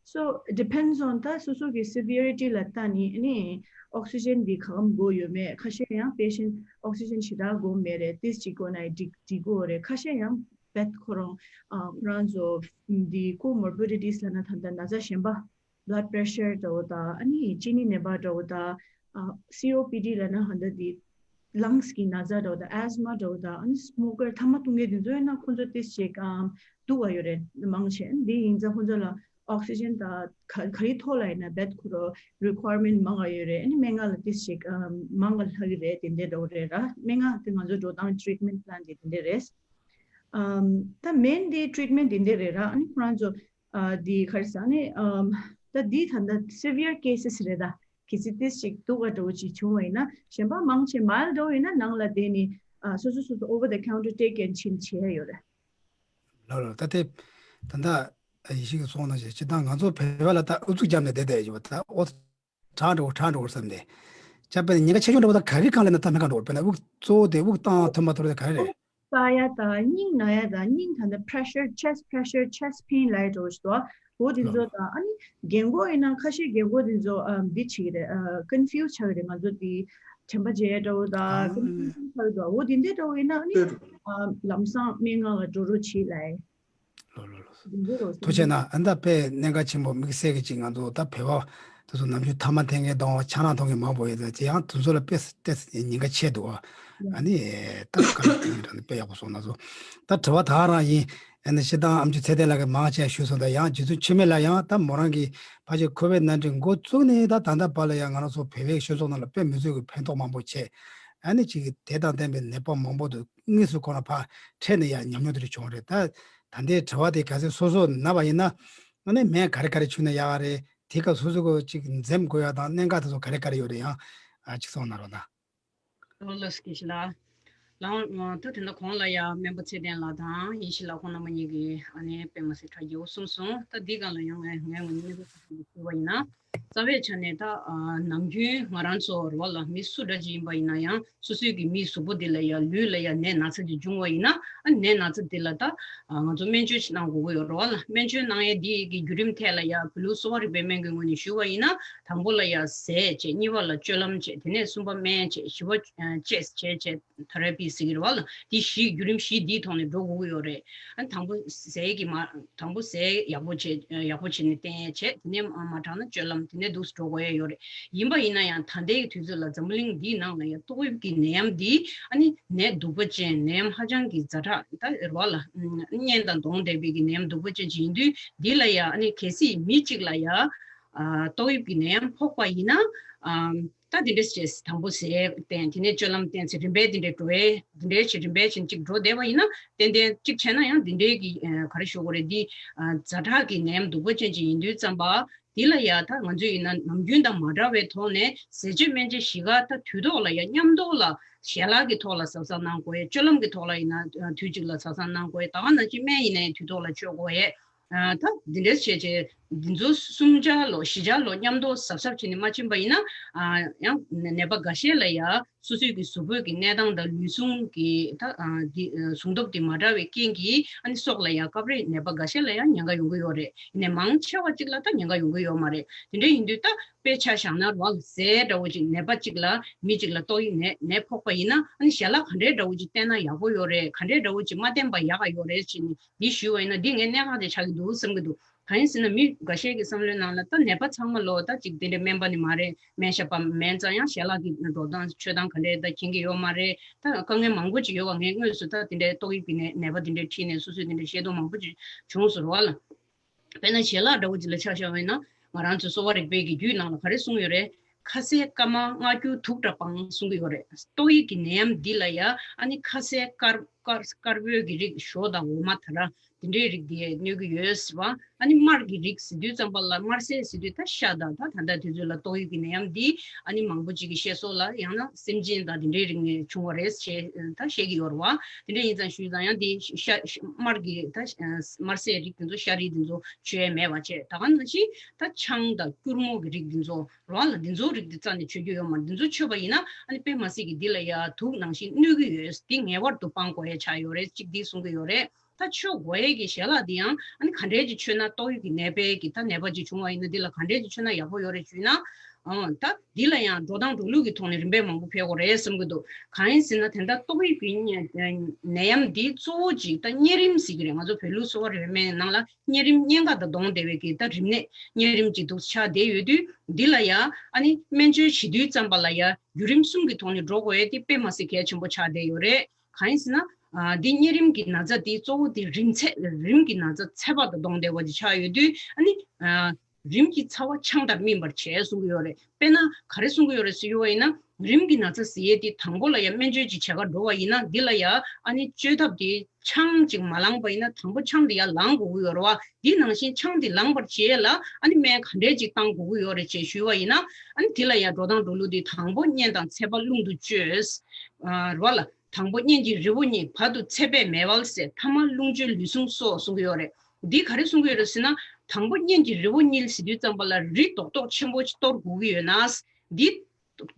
So it depends on ད་སོ་སོ་གི་སི་བི་ཡ་རི་ཊི་ལ་ལྟ་ནི། ཨ་ནི་ཨོག་སི་ཇན་འདི་ག་གམ་དགོས་ཡོད་མེད། ཁ་ཤས་ཡང་པེ་ཤེན་ཊི་ཨོག་སི་ཇན་ཞེ་དྲག་དགོས་མེད་རེད། ཏིས་ཅིག་དགོས་ན་འགྲིག་འགྲིག་གི་རེད། ཁ་ཤས་ཡང་རྦད་ཁོ་རང་ཨ་ཁོ་རང་ཚོ་འདི་ཀོ་མོར་བི་ཌི་ཊིས་ལབ་ན་ད་ལྟ་ན་ཚ་གཞན་པ། བྷི་ལཌ་པི་རེ་ཤར་འདྲ་བོ་དང་། ཨ་ནི་གཅིན་སྙི་ནད་པ་འདྲ་བོ་དང་། ཨ་སི་ཨོ་པི་ཌི་ལབ་ན་ཧ་ད་འདི་ ལངས་ཀྱི་ན་ཚ་འདྲ་བོ་དང་ཨེ་སི་མ་འདྲ་བོ་དང་ཨ་ནི་སི་མོ་ཀར་ཐ་མག་འཐུང་མཁན་དེ་ཚོ་ཡིན་ན་ཁོང་ཚོ་ཏིས་ཅིག་ཨམ་སྡུག་པ་ཡོད་རེད། མང་ཆེ་འདི་ཡིན་ཙང་ཁོང་ཚོ་ལ་ཨོག་སི་ཇན་དང་ག་ག་རེ་ཐོག་ལ་ཡིན་ན་བེད་ཁོ་རོ་རི་ཀོ་ཡར་མེན་ཊི་མང་ང་ཡོད་རེད། ཨ་ནི་སྨན་ཁང་ལ་ཏིས་ཅིག་ཨམ་མང་ང་ལྷག་གི་རེད། དེ་འདྲ་འདྲ་བོ་རེད་ར། སྨན་ཁང་དེ་ང་ཚོ་འགྲོ་སྟངས་ཊི་རིཊ་མེན་ཊི་པི་ལན་དེ་དེ་འདྲ་རེད། ཨམ་ད་མེན་དེ་ཊི་རིཊ་མེན་ཊི་དེ་འདྲ་རེད་ར། ཨ་ནི་ཁོ་རང་ཚོ་ཨ་དེ་ག་རེ་ཟེར་ནི་ཨམ་ད་དེ་ད་ད་སི་བི་ཡར་ཀེ་སི་སི་རེད། ད་གལ་སྲིད་ཏིས་ཅིག་སྡུག་ག་འདྲ་བོ་ཅིག་བྱུང་བ་ཡིན་ན་གཞན་པ་མང་ཆེ་མའིལ་ཌི་འདྲ་བོ་ཡིན་ན་ནང་ལ་བསྡད་ནི་ཨ་སོ་སོ་སོ་སོ་ཨོ་བར་ད་ཁའུན་ཊར་ཊེག་ཨེན་ཆིན་བྱེད་ཡ་ཡོད་རེད། ལོ་ལོ་ད་དེ་ད་ད་ཡེ་ཤེས་ཀྱི་སོང་ན་ཞེ་ཅི་ད་ང་ཚོ་བོད་པ་ལ་ད་ཨུ་ཚུགས་བརྒྱབ་ནས་བསྡད་བསྡད་ཡོད་པ་ད་ཨོ། དྲག་འགྲོ་དྲག་འགྲོ་བསམ་སྟེ། ཅག་པས་ཉེན་ཁ་ཆེ་ཆུང་འདྲ་བོ་དང་ག་གི་སྒང་ལ་ན་ད་སྨན་ཁང་འགྲོ་བར་དཔེར་ན་དབུགས་གཙོ་བོ་དེ་དབུགས་བཏང་ཐུབ་མ་ཐུབ་དེ་ག་རེ་རེད། ལྟ་ཡ་དང་སྙིང་ན་ཡ་དང་སྙིང་ད་ནི་pressure chest pressure chest pain ལ་ཡ་འགྲོ་ཞིག་འདུག་འོ་དེ་ཚོ་དང་ཨ་ནི་རྒན་གོག་ཡིན་ན་ཁ་ཤས་རྒན་གོག་དེ་ཚོ་ཨ་འདི་བྱེད་ཀྱི་རེད། ཨ་ཀོན་ཕིའུ་སི་ཆགས་ཀྱི་རེད། ང་ཚོ་དེ་དྲན་པ་བརྗེད་ཡ་འདྲ་བོ་དང་ཀོན་ཕིའུ་ཤན་ཆགས་ཀྱི་འདུག་འོ་དེ་འདྲ་འདྲ་བོ་ཡིན་ན་ཨ་ནི་ཨ་ལམ་སང་སྨན་ཁང་ལ་འགྲོ་རོགས་བྱེད་ལ་ཡ། ལོ་ལོ་ལོ། ཐུགས་རྗེ་གནང་། ཨ་ནི་ད་དཔེ་གནད་འགག་ཆེན་པོ་དམིགས་བསལ་གྱི་ཅིག་ང་ཚོ་ད་བོད་པ་དེ་ཚོ་ནམ་རྒྱུན་ཐ་མག་འཐེན་མཁན་དང་ཆང་རག་འཐུང་མཁན་མང་པོ་ཡོད་ཙང་ཅི་ཡང་དེ་ཚོ་ལ་དཔེ་དཔེ་ཉེན་ཁ་ཆེ་འདུག་ཨ་ནི་ད་བཀའ་སློབ་གནང་དྲན་དཔེ་ཡག་པོ་གསུངས་ན་ཚོ། ད་དྲི་བ་ད་རང་ཡིན། ཨ་ནི་སྤྱིར་བཏང་ཨམ་ཆི་ཚེ་བརྟན་ལགས་ཀྱིས་མང་ཆེ་ཞུས་སོང་། ད་ཡང་རྗེ་བཙུན་འཆི་མེད་ལགས་ཡང་ད་མོ་རང་གིས་ཕལ་ཆེར་ཁོ་བིཌ་ནའིན་ཊིན་འགོ་བཙུགས་ནས་ད་ད་ལྟ་བར་ལ་ཡང་ང་རང་ཚོ་བོད་པའི་སྤྱི་ཚོགས་ནང་ལ་དཔེ་མི་སྲིད་ཀྱི་ཕན་ཐོགས་མང་པོ་བྱས། ཨ་ནི་ཅིག་དེ་དང་ལྡན་པའི་ནད་པ་མང་པོ་འདུག་དངོས་སུ་ཁོ་ན་ཕར་འཕྲད་ནས་ཡང་ཉམས་མྱོང་དེ་འདྲ་བྱུང་བ་རེད། ད་ད་ལྟའི་དྲི་བ་དེ་གལ་སྲིད་སོ་སོ་ན་བ་ཡིན་ན་ཨ་ནི་སྨན་ག་རེ་ག་རེ་མཆོད་ན་ཡག་ག་རེད། དེ་སྐབས་སོ་སོ་གི་ཅིག་འཛེམ་དགོས་ཡ་དང་གནད་འགག་དེ་ཚོ་ག་རེ་ག་རེ་ཡོད་རེད། ཡང་ཨ་ཅིག་གསུངས་གནང་རོགས་གནང་། ལགས་སོ་དགེ་བཤེས་ལགས། ལགས་ད་དེ་འདྲ་གོང་ལ་ཡ་སྨན་པ་ཚེ་བརྟན་ལགས་དང་ཡེ་ཤེས་ལགས་ཁོང་རྣམ་པ་གཉིས་ཀྱིས་ཨ་ནི་དཔེ་མ་སྲིད་གྲ་རྒྱས་པོ་གསུངས་སོང་། ད་འདི་སྒང་ལ་ཡང་ངས་ངས་ངོས་ནས་སྨན་པ་ཚེ་བརྟན་ལ་ཞུ་བ་ཡིན་ན། རྩ་བའི་ཆ་ནས་ད་ཨ་ནམ་རྒྱུན་ང་རང་ཚོ་རོ་ལ་མི་སུ་འདྲ་ཅིག་ཡིན་པ་ཡིན་ན་ཡང་སོ་སོའི་གི་མིའི་གཟུགས་པོ་འདི་ལ་ཡ་ལུས་ལ་ཡ་ནད་ན་ཚ་ཅིག་འབྱུང་བ་ཡིན་ན་ཨ་ནད་ན་ཚ་འདི་ལ་ད་ཨ་ང་ཚོ་སྨན་བཅོས་ཅིག་གནང་དགོས་ཀྱི་ཡོད་རོ་ལ། སྨན་བཅོས་གནང་ཡས་འདི་གི་བརྒྱུད་རིམ་ཐད་ལ་ཡ་བོད་ལུགས་གསོ་བ་རིག་པའི་སྨན་གྱི་ངོས་ནས་ཞུ་བ་ཡིན་ན་དང་པོ་ལ་ཡ་ཟས་བྱས། གཉིས་པ་ལ་སྤྱོད་ལམ་བྱས། དེ་ནས་གསུམ་པ་སྨན་བྱས། བཞི་པ་ཨ་བཅས་བྱས་བྱས་ཐེ་ར་པི་ཟེར་གྱི་རེད་བ་ལ། འདི་བཞི་བརྒྱུད་རིམ་བཞི་འདིའི་ཐོག་ནས་འགྲོ་དགོས་ཀྱི་ཡོད་རེད། ཨ་དང་པོ་ཟས་ཀྱི་མ་དང་པོ་ཟས་ཡག་པོ་བྱས་ཡག་པོ་བྱས་ནས་བསྟེན་ཡས་བྱས། དེ་ནས་མ་དྲག་ན་སྤྱོད་ལམ་དེ་ནས་འདུག་སེ་འགྲོ་དགོས་ཡས་ཡོད་རེད། ཡིན་པ་ཡིན་ན་ཡང་ད་ལྟའི་དུས་ཚོད་ལ་འཛམ་བུ་གླིང་འདིའི་ནང་ལ་ཡང་ཏོག་དབྱིབས་ཀྱི་ནད་ཡམས་འདི་ཨ་ནི་ནད་སྡུག་པ་ཅན་ནད་ཡམས་ཧ་ཅང་གི་ཛ་དྲག་ད་རེད་བ་ལ། གཉེན་དང་སྡོང་འདྲ་བའི་གི་ནད་ཡམས་སྡུག་པ་ཅན་ཅིག་ཡིན་དུས་འདི་ལ་ཡང་ཨ་ནི་གལ་སྲིད་མི་གཅིག་ལ་ཡང་ཨ་ཏོག་དབྱིབས་ཀྱི་ནད་ཡམས་ཕོག་པ་ཡིན་ན་ཨ། ད་འདི་འདྲས་བྱས་དང་པོ་ཟས་བསྟེན། དེ་ནས་སྤྱོད་ལམ་བསྟེན་ཚེ་རིམ་པས་འདི་འདྲས་འགྲོ་ཡས་འདི་འདྲས་བྱས་རིམ་པས་བྱས་གཅིག་འགྲོ་བསྡད་པ་ཡིན་ན་ཏན་ཏན་གཅིག་བྱས་ན་ཡང་འདི་འདྲས་ཀྱི་ཨ་ག་རེ་ཞུ་དགོས་རེད། འདི་ཨ་ཛ་དྲག་གི་ནད་ཡམས་སྡུག་པ་ཅན་ཅིག་ཡིན་དུས་ཙམ་པ་འདི་ལ་ཡ་ད་ང་ཚོས་ཡིན་ན་ནམ་རྒྱུན་དང་མ་འདྲ་བའི་ཐོག་ནས་ཟས་སྤྱོད་སྨན་དཔྱད་གཞི་ག་ད་དུས་ཐོག་ལ་ཡ་མཉམ་དུ་ལ་ཞལ་ལག་གི་ཐོག་ལ་གཟབ་གཟབ་གནང་དགོས་ཡས། སྤྱོད་ལམ་གྱི་ཐོག་ལ་ཡིན་ན་དུས་གཅིག་ལ་གཟབ་གཟབ་གནང་དགོས་ཡས། ད་ག་ནང་བཞིན་སྨན་ཡིན་ན་ཡང་དུས་ཐོག་ལ་མཆོད་དགོས་ཡས། ཨ་ད་འདི་འདྲས་བྱས་བྱས་འདི་ཚོ་གསུམ་ཆ་ལོ་བཞི་ཆ་ལོ་མཉམ་དུ་གཟབ་གཟབ་བྱས་ནས་མ་ཕྱིན་པ་ཡིན་ན་ཨ་ཡང་ནད་པ་འགའ་ཤས་ལ་ཡ་སོ་སོའི་གི་གཟུགས་པོའི་གི་གནས་སྟངས་དང་ལུས་ཟུངས་ཀྱི་ད་ཨ་འདི་ཟུངས་སྟོབས་དེ་མ་འདྲ་བའི་རྐྱེན་གྱིས་ཨ་ནི་སྲོག་ལ་ཡ་སྐབས་རེ་ནད་པ་འགའ་ཤས་ལ་ཡ་ཉེན་ཁ་ཡོང་གི་ཡོད་རེད། ཡིན་ནའི་མང་ཆེ་བ་གཅིག་ལ་ད་ཉེན་ཁ་ཡོང་གི་ཡོད་མ་རེད། དེ་འདྲ་ཡིན་དུས་ད་དཔེ་ཆ་བཞག་ན་རོ་ཟས་འདྲ་བོ་ཅིག་ནད་པ་གཅིག་ལ་མི་གཅིག་ལ་ཏོག་དབྱིབས་ནད་ནད་ཕོག་པ་ཡིན་ན་ཨ་ནི་ཞལ་ལག་ག་འདྲའི་འདྲ་བོ་ཅིག་བསྟེན་ན་ཡག་པོ་ཡོད་རེད། ག་འདྲའི་འདྲ་བོ་ཅིག་མ་བསྟེན་པ་ཡག་ག་ཡོད་རེད་ཅེས་ནི། འདི་ཞུས་པ་ཡིན་ན་འདི་ངའི་གནད་འགག་དེ་ཆགས་ཀྱི་འདུག་བསམ་གྱི་འདུག་གང་ཡིན་ཟེར་ན་མི་འགའ་ཤས་ཀྱི་བསམ་བློའི་ནང་ལ་ད་ནད་པ་ཚང་མ་ལོ་ད་ཅིག་དེ་འདྲའི་སྨན་པ་ནི་མ་རེད། སྨན་ཞབས་པ་མིན་ཙང་ཡང་ཞལ་ལག་གི་འགྲོ་སྟངས་མཆོད་སྟངས་ག་འདྲས་ད་མཁྱེན་གྱི་ཡོད་མ་རེད། ད་དཀའ་ངལ་མང་པོ་ཅིག་ཡོད་པ་ངས་དངོས་སུ་ད་དེ་འདྲའི་ཏོག་དབྱིབས་ཀྱི་ནད་ནད་པ་དེ་འདྲའི་ཁྲིད་ནས་སོ་སོས་དེ་འདྲའི་ཤེས་རྟོགས་མང་པོ་ཅིག་བྱུང་སོང་རེད་བ་ལ། དཔེར་ན་ཞལ་ལག་འདྲ་བོ་ཅིག་ལ་ཆ་བཞག་པ་ཡིན་ན་ང་རང་ཚོའི་གསོ་བ་རིག་པའི་གི་རྒྱུད་ནང་ལ་ག་རེ་གསུངས་ཡོད་རེད། ཁ་ཟས་སྐར་མ་ལྔ་འགྱུར་དུག་འདྲ་སྤངས་གསུང་གི་ཡོད་རེད། ཏོག་དབྱིབས་ཀྱི་ནད་ཡམས་འདི་ལ་ཡ་ཨ་ནི་ཁ་ཟས་དཀར་དཀར་དཀར་པོའི་གི་རིགས་ཞོ་དང་འོ་མ་ད་ར་དེ་འདྲའི་རིགས་དེ་གནོད་ཀྱི་ཡོད་ཟེར་བ། ཨ་ནི་དམར་གྱི་རིགས་ཟེར་དུས་ཙམ་པ་ལ་དམར་ཟས་ཟེར་དུས་ད་ཤ་དང་ད་ད་ལྟ་དུས་ཚོད་ལ་ཏོག་དབྱིབས་ཀྱི་ནད་ཡམས་འདི་ཨ་ནི་མང་པོ་ཅིག་གི་བཤད་སྲོལ་ལ་ཡང་ན་སེམས་ཅན་དང་དེ་འདྲའི་རིགས་ནས་བྱུང་བ་རེད་ཞེས་ད་བཤད་ཀྱི་ཡོད་རེད་བ། དེ་འདྲ་ཡིན་ཙང་ཞུས་ཙང་ཡང་འདི་ཤ་ཤ་དམར་གྱི་ད་དམར་ཟས་རིགས་དེ་ཚོ་ཤ་རིགས་དེ་ཚོ་མཆོད་ཡས་མེད་པ་བྱས། ད་ག་ནང་བཞིན་ད་ཆང་དང་སྐྱུར་མོ་གི་རིགས་དེ་ཚོ་རེད་བ་ལ། འདི་ཚོ་རིགས་དེ་རྩ་ནས་མཆོད་རྒྱུ་ཡོད་མ་རེད། འདི་ཚོ་མཆོད་པ་ཡིན་ན་ཨ་ནི་དཔེ་མ་སྲིད་ཀྱི་འདི་ལ་ཡ་དུག་ནང་བཞིན་གནོད་ཀྱི་ཡོད། འདི་ངེས་པར་དུ་སྤང་དགོས་ཡ་ཆགས་ཡོད་རེད། གཅིག་འདི་གསུང་གི་ཡོད་རེད། ད་མཆོད་དགོས་ཡས་ཀྱི་ཞལ་ལག་འདི་ཡང་ཨ་ནི་ག་འདྲས་ཀྱི་མཆོད་ན་ཏོག་དབྱིབས་ཀྱི་ནད་པའི་གི་ད་ནད་པ་ཅིག་བྱུང་བ་ཡིན་ན་འདི་ལ་ག་འདྲས་ཀྱི་མཆོད་ན་ཡག་པོ་ཡོད་རེད་ཞུས་ན། ཨང་། ད་འདི་ལ་ཡང་འགྲོ་སྟངས་འགྲོ་ལུགས་ཀྱི་ཐོག་ནས་རིམ་པས་མང་པོ་ཕེབས་དགོས་རེད་བསམ་གྱི་འདུག་གང་ཡིན་ཟེར་ན་དེ་འདྲ་ཏོག་དབྱིབས་ཀྱི་ནད་ཡམས་འདི་གཙོ་བོ་ཅིག་ད་གཉན་རིམས་ཟེར་གྱི་རེད། ང་ཚོ་བོད་ལུགས་གསོ་བ་རིག་པའི་ནང་ལ་གཉན་རིམས་གཉན་ཁ་དང་བསྡོངས་བསྡད་པའི་གི་ད་རིམས་ནད་གཉན་རིམས་ཅིག་འདུག་ཆགས་བསྡད་ཡོད་དུས། འདི་ལ་ཡང་ཨ་ནི་སྨན་བཅོས་བྱེད་དུས་ཙམ་པ་ལ་ཡང་བརྒྱུད་རིམ་གསུམ་གྱི་ཐོག་ནས་འགྲོ་དགོས་ཡས་དེ་དཔེ་མ་སྲིད་གལ་ཆེན་པོ་ཆགས་བསྡད་ཡོད་རེད། གང་ཡིན་ཟེར་ན། ཨ། འདི་གཉན་རིམས་ཀྱི་ན་ཚ་འདི་གཙོ་བོ་དེ་རིམས་ཚད་རིམས་ཀྱི་ན་ཚ་ཚད་པ་དང་བསྡོངས་བསྡད་པ་ཅིག་ཆགས་ཡོད་དུས། ཨ་ནི། ཨ། རིམས་ཀྱི་ཚ་བ་ཆང་དང་སྨིན་པར་བྱེད་གསུང་གི་ཡོད་རེད། དཔེར་ན་ག་རེ་གསུང་གི་ཡོད་རེད་ཟེར་ཡོད་པ་ཡིན་ན། རིམས་ཀྱི་ན་ཚ་ཟེར་ཡས་དེ་དང་པོ་ལ་ཡང་སྨན་བཅོས་ཅིག་བྱེད་གར་འགྲོ་བ་ཡིན་ན། འདི་ལ་ཡང་ཨ་ནི་བཅོས་ཐབས་དེ་ཆང་ཅིག་མ་ལངས་པ་ཡིན་ན་དང་པོ་ཆང་དེ་ཡང་ལངས་དགོས་ཀྱི་ཡོད་རེད་བ། འདི་ནང་བཞིན་ཆང་དེ་ལངས་པར་བྱེད་ཡས་ལ་ཨ་ནི་སྨན་ག་འདྲས་ཅིག་བཏང་དགོས་ཀྱི་ཡོད་རེད་ཅེས་ཞུས་པ་ཡིན་ན། ཨ་ནི་དེ་ལ་ཡང་འགྲོ་སྟངས་འགྲོ་ལུགས་དེ་དང་པོ་གཉན་དང་ཚད་པ་རླུང་དུ་བཅོས། ཨ། རེད་བ་ལ། དང་པོ་གཉན་གྱི་རི་བོ་གཉིས། བར་དུ་ཚད་པས་མེ་འབར་བསལ། ཐ་མར་རླུང་བཅོས་ལུས་ཟུངས་གསོ་གསུང་གི་ཡོད་རེད། འདི་ག་རེ་གསུང་གི་ཡོད་རེད་ཟེར་ན། དང་པོ་གཉན་གྱི་རི་བོ་གཉིས་ཟེར་དུས་ཙམ་པ་ལ་རི་རྡོག་རྡོག་ཆེན་པོ་ཅིག་གཏོར་དགོས་ཀྱི་ཡོད་ན། འདི་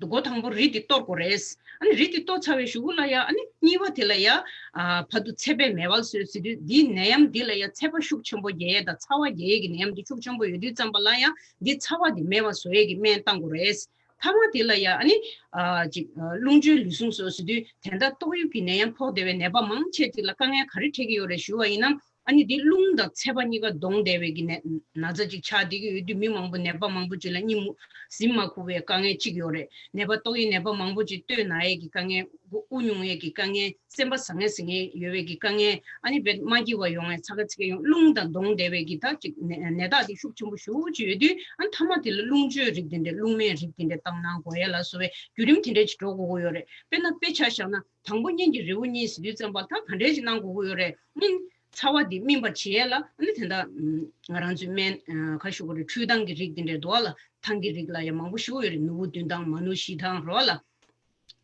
སྒོ་དང་པོ་རི་འདི་གཏོར་དགོས་རེད། ཨ་ནི་རི་འདི་གཏོར་ཚར་བའི་གཞུག་གུ་ལ་ཡ་ཨ་ནི་གཉིས་པ་དེ་ལ་ཡ། ཨ། བར་དུ་ཚད་པས་མེ་འབར་བསལ་ཟེར་དུས་འདིའི་ནད་ཡམས་འདི་ལ་ཡ་ཚད་པ་ཤུགས་ཆེན་པོ་རྒྱག་ཡས་དང་ཚ་བ་རྒྱག་ཡས་ཀྱི་ནད་ཡམས་འདི་ཤུགས་ཆེན་པོ་ཡོད་དུས་ཙམ་པ་ལ་ཡ་འདི་ཚ་བ་འདི་མེད་པ་བཟོ་ཡས་ཀྱི་སྨན་བཏང་དགོས་རེད། ཐ་མ་དེ་ལ་ཡ་ཨ་ནི། ཨ། ཅིག་རླུང་བཅོས་ལུས་ཟུངས་གསོ་ཟེར་དུས་དེ་འདྲ་ཏོག་དབྱིབས་ཀྱི་ནད་ཡམས་ཕོག་བསྡད་པའི་ནད་པ་མང་ཆེ་ཅིག་ལ་དཀའ་ངལ་ག་རེ་འཕྲད་ཀྱི་ཡོད་རེད་ཞུ་བ་ཡིན་ན། ཨ་ནི་འདི་རླུང་དང་ཚད་པ་གཉིས་ཀ་བསྡོངས་བསྡད་པའི་གི་ནད་ན་ཚ་ཅིག་ཆགས་བསྡད་ཀྱི་ཡོད་དུས་མི་མང་པོ་ནད་པ་མང་པོ་ཅིག་ལ་གཉིད་མུག་གཟིམ་མ་ཁུག་པའི་དཀའ་ངལ་ཅིག་ཡོད་རེད། ནད་པ་ཏོག་དབྱིབས་ནད་པ་མང་པོ་ཅིག་སྟོད་ན་ཡས་ཀྱི་དཀའ་ངལ། དབུགས་དབུགས་ཉུང་ཡས་ཀྱི་དཀའ་ངལ། སེམས་པ་ཟང་ངེ་ཟིང་ངེ་ཡོད་པའི་གི་དཀའ་ངལ། ཨ་ནི་བེད་མ་སྐྱིད་པ་ཡོང་ངས་ཚ་ག་ཚི་ག་ཡོང་རླུང་དང་བསྡོངས་བསྡད་པའི་གི་ད་ཅིག་ནད་ནད་རྟགས་དེ་ཤུགས་ཆེན་པོ་ཞེ་པོ་ཅིག་ཡོད་དུས། ཨ་ནི་ཐ་མ་དེ་ལ་རླུང་བཅོས་རིགས་དེ་འདྲས་རླུང་སྨན་རིགས་དེ་འདྲས་བཏང་གནང་དགོས་ཡས་ལ་སོགས་པའི་བརྒྱུད་རིམ་དེ་འདྲས་ཅིག་འགྲོ་དགོས་ཀྱི་ཡོད་རེད། དཔེར་ན་དཔེ་ཆ་བཞག་ན་དང་པོ་གཉན་གྱི་རི་བོ་གཉིས་ཟེར་དུས་ཙམ་པ་ད་ག་འདྲས་ཅིག་གནང་དགོས་ཀྱི་ཡོད་རེད། སྨིན་ཚ་བ་འདི་སྨིན་པར་བྱེད་ཡས་ལ་ཨ་ནི་དེ་འདྲ་ང་རང་ཚོའི་སྨན་ག་ཞུ་དགོས་རེད། འཕྲུལ་ཐང་གི་རིགས་དེ་འདྲས་འདུག་བ་ལ། ཐང་གི་རིགས་ལ་ཡང་མང་པོ་ཞིག་ཡོད་རེད། ནོར་བུ་བདུན་ཐང་མ་ནུ་བཞི་ཐང་རོ་ལ།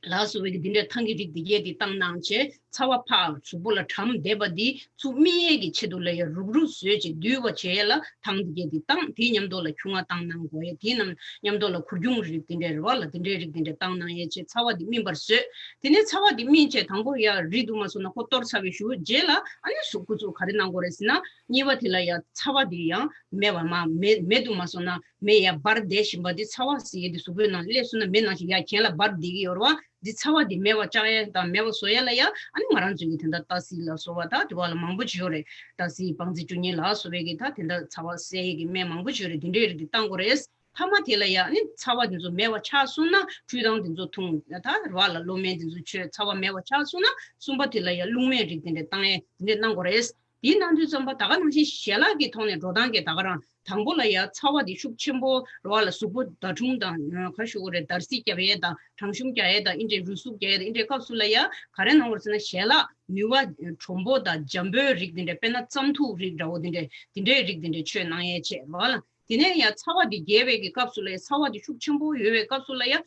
ལ་སོགས་པའི་གི་འདི་འདྲའི་ཐང་གི་རིགས་འདི་གས་འདི་བཏང་གནང་བྱས་ཚ་བ་ཕར་གཟུགས་པོ་ལ་གྲམ་བསྡད་པ་འདི་ཚུར་སྨིན་ཡས་ཀྱི་ཆེད་དུ་ལ་ཡང་རུག་རུག་བཟོས་བྱས་འདུས་པ་བྱས་ཡས་ལ་ཐང་འདི་གས་འདི་བཏང་། དེའི་མཉམ་དུ་ལ་ཁྱུང་ང་བཏང་གནང་དགོས་ཡས། དེའི་ནམ་མཉམ་དུ་ལ་གུར་ཁྱུང་རིགས་འདི་འདྲའི་རེད་བ་ལ། འདི་འདྲའི་རིགས་འདི་འདྲའི་བཏང་གནང་ཡས་བྱས་ཚ་བ་འདི་སྨིན་པར་བཟོས། དེ་ནས་ཚ་བ་འདི་སྨིན་བྱས་དང་པོ་ཡ་རི་འདུག་མ་སོང་ན་ཁོ་གཏོར་ཚར་བའི་གཞུག་རྗེས་ལ་ཨ་ནི་གཟུགས་པོ་ཚུར་ག་རེ་གནང་དགོས་རེད་ཟེར་ན། གཉིས་པ་དེ་ལ་ཡ་ཚ་བ་འདི་ཡང་མེད་པ་མ་མེད་མེད་འདུག་མ་སོང་ན། མེ་ཡར་འབར་བསྡད་བཞིན་པ་འདི་ཚ་བ་ཟེར་ཡས་འདི་གཟུགས་པོའི་ནང་སླེབས་སོང་ན་མེ་ནང་བཞིན་ཡར་གྱེན་ལ་འབར་བསྡད་ཀྱི་ཡོད་རེད་བ། འདི་ཚ་བ་འདི་མེད་པ་བཅག་ཡས་དང་མེད་པ་བཟོ་ཡས་ལ་ཡ་ཨ་ནི་ང་རང་ཚོའི་གི་དེ་འདྲ་ཏ་སི་ལ་སོགས་པ་ད་དེ་བ་ལ་མང་པོ་ཅིག་ཡོད་རེད། ཏ་སི་བང་རྩི་བཅུ་གཉིས་ལ་སོགས་པའི་གི་ད་དེ་འདྲ་ཚ་བ་སེལ་ཡས་གི་སྨན་མང་པོ་ཅིག་ཡོད་རེད། འདི་འདྲའི་རིགས་འདི་བཏང་དགོས་རེད། ཐ་མ་དེ་ལ་ཡ་ཨ་ནི་ཚ་བ་འདི་ཚོ་མེད་པ་ཆགས་སོང་ན་འཕྲུལ་ཐང་འདི་ཚོ་འཐུང་ད་རེད་བ་ལ། གློ་སྨན་འདི་ཚོ་མཆོད། ཚ་བ་མེད་པ་ཆགས་སོང་ན་གསུམ་པ་དེ་ལ་ཡ་རླུང་སྨན་རིགས་དེ་འདྲ་བཏང་ཡས་དེ་འདྲ་གནང་དགོས་རེད། དེའི་ནང་དུས་ཙམ་པ་ད་ག་ནང་བཞིན་ཞལ་ལག་གི་ཐོག་ནས་འགྲོ་སྟངས་ཀྱི་ད་ག་རང་དང་པོ་ལ་ཡ་ཚ་བ་འདི་ཤུགས་ཆེན་པོ་རོ་བ་ལ་གཟུགས་པོ་འདར་ཁྲུམ་དང་ག་ཞུ་དགོས་རེད། འདར་སིག་རྒྱབ་ཡས་དང་གྲང་ཤུམ་རྒྱག་ཡས་དང་ཨིན་འདྲའི་རུས་ཟུག་རྒྱག་ཡས་དང་ཨིན་འདྲའི་སྐབས་སུ་ལ་ཡ་ག་རེ་གནང་དགོས་རེད་ཟེར་ན། ཞལ་ལག་ནུས་པ་གྲུང་པོ་དང་འཇམ་པོའི་རིགས་འདི་འདྲ། དཔེར་ན་རྩམ་ཐུག་རིགས་འདྲ་བོ་འདི་འདྲའི་འདི་འདྲའི་རིགས་འདི་འདྲའི་མཆོད་གནང་ཡས་བྱས་རོ་བ་ལ། དེ་ནས་ཡ་ཚ་བ་འདི་རྒྱས་པའི་གི་སྐབས་སུ་ལ་ཡ་ཚ་བ་འདི་ཤུགས་ཆེན་པོ་ཡོད་པའི་སྐབས་སུ་ལ་ཡ།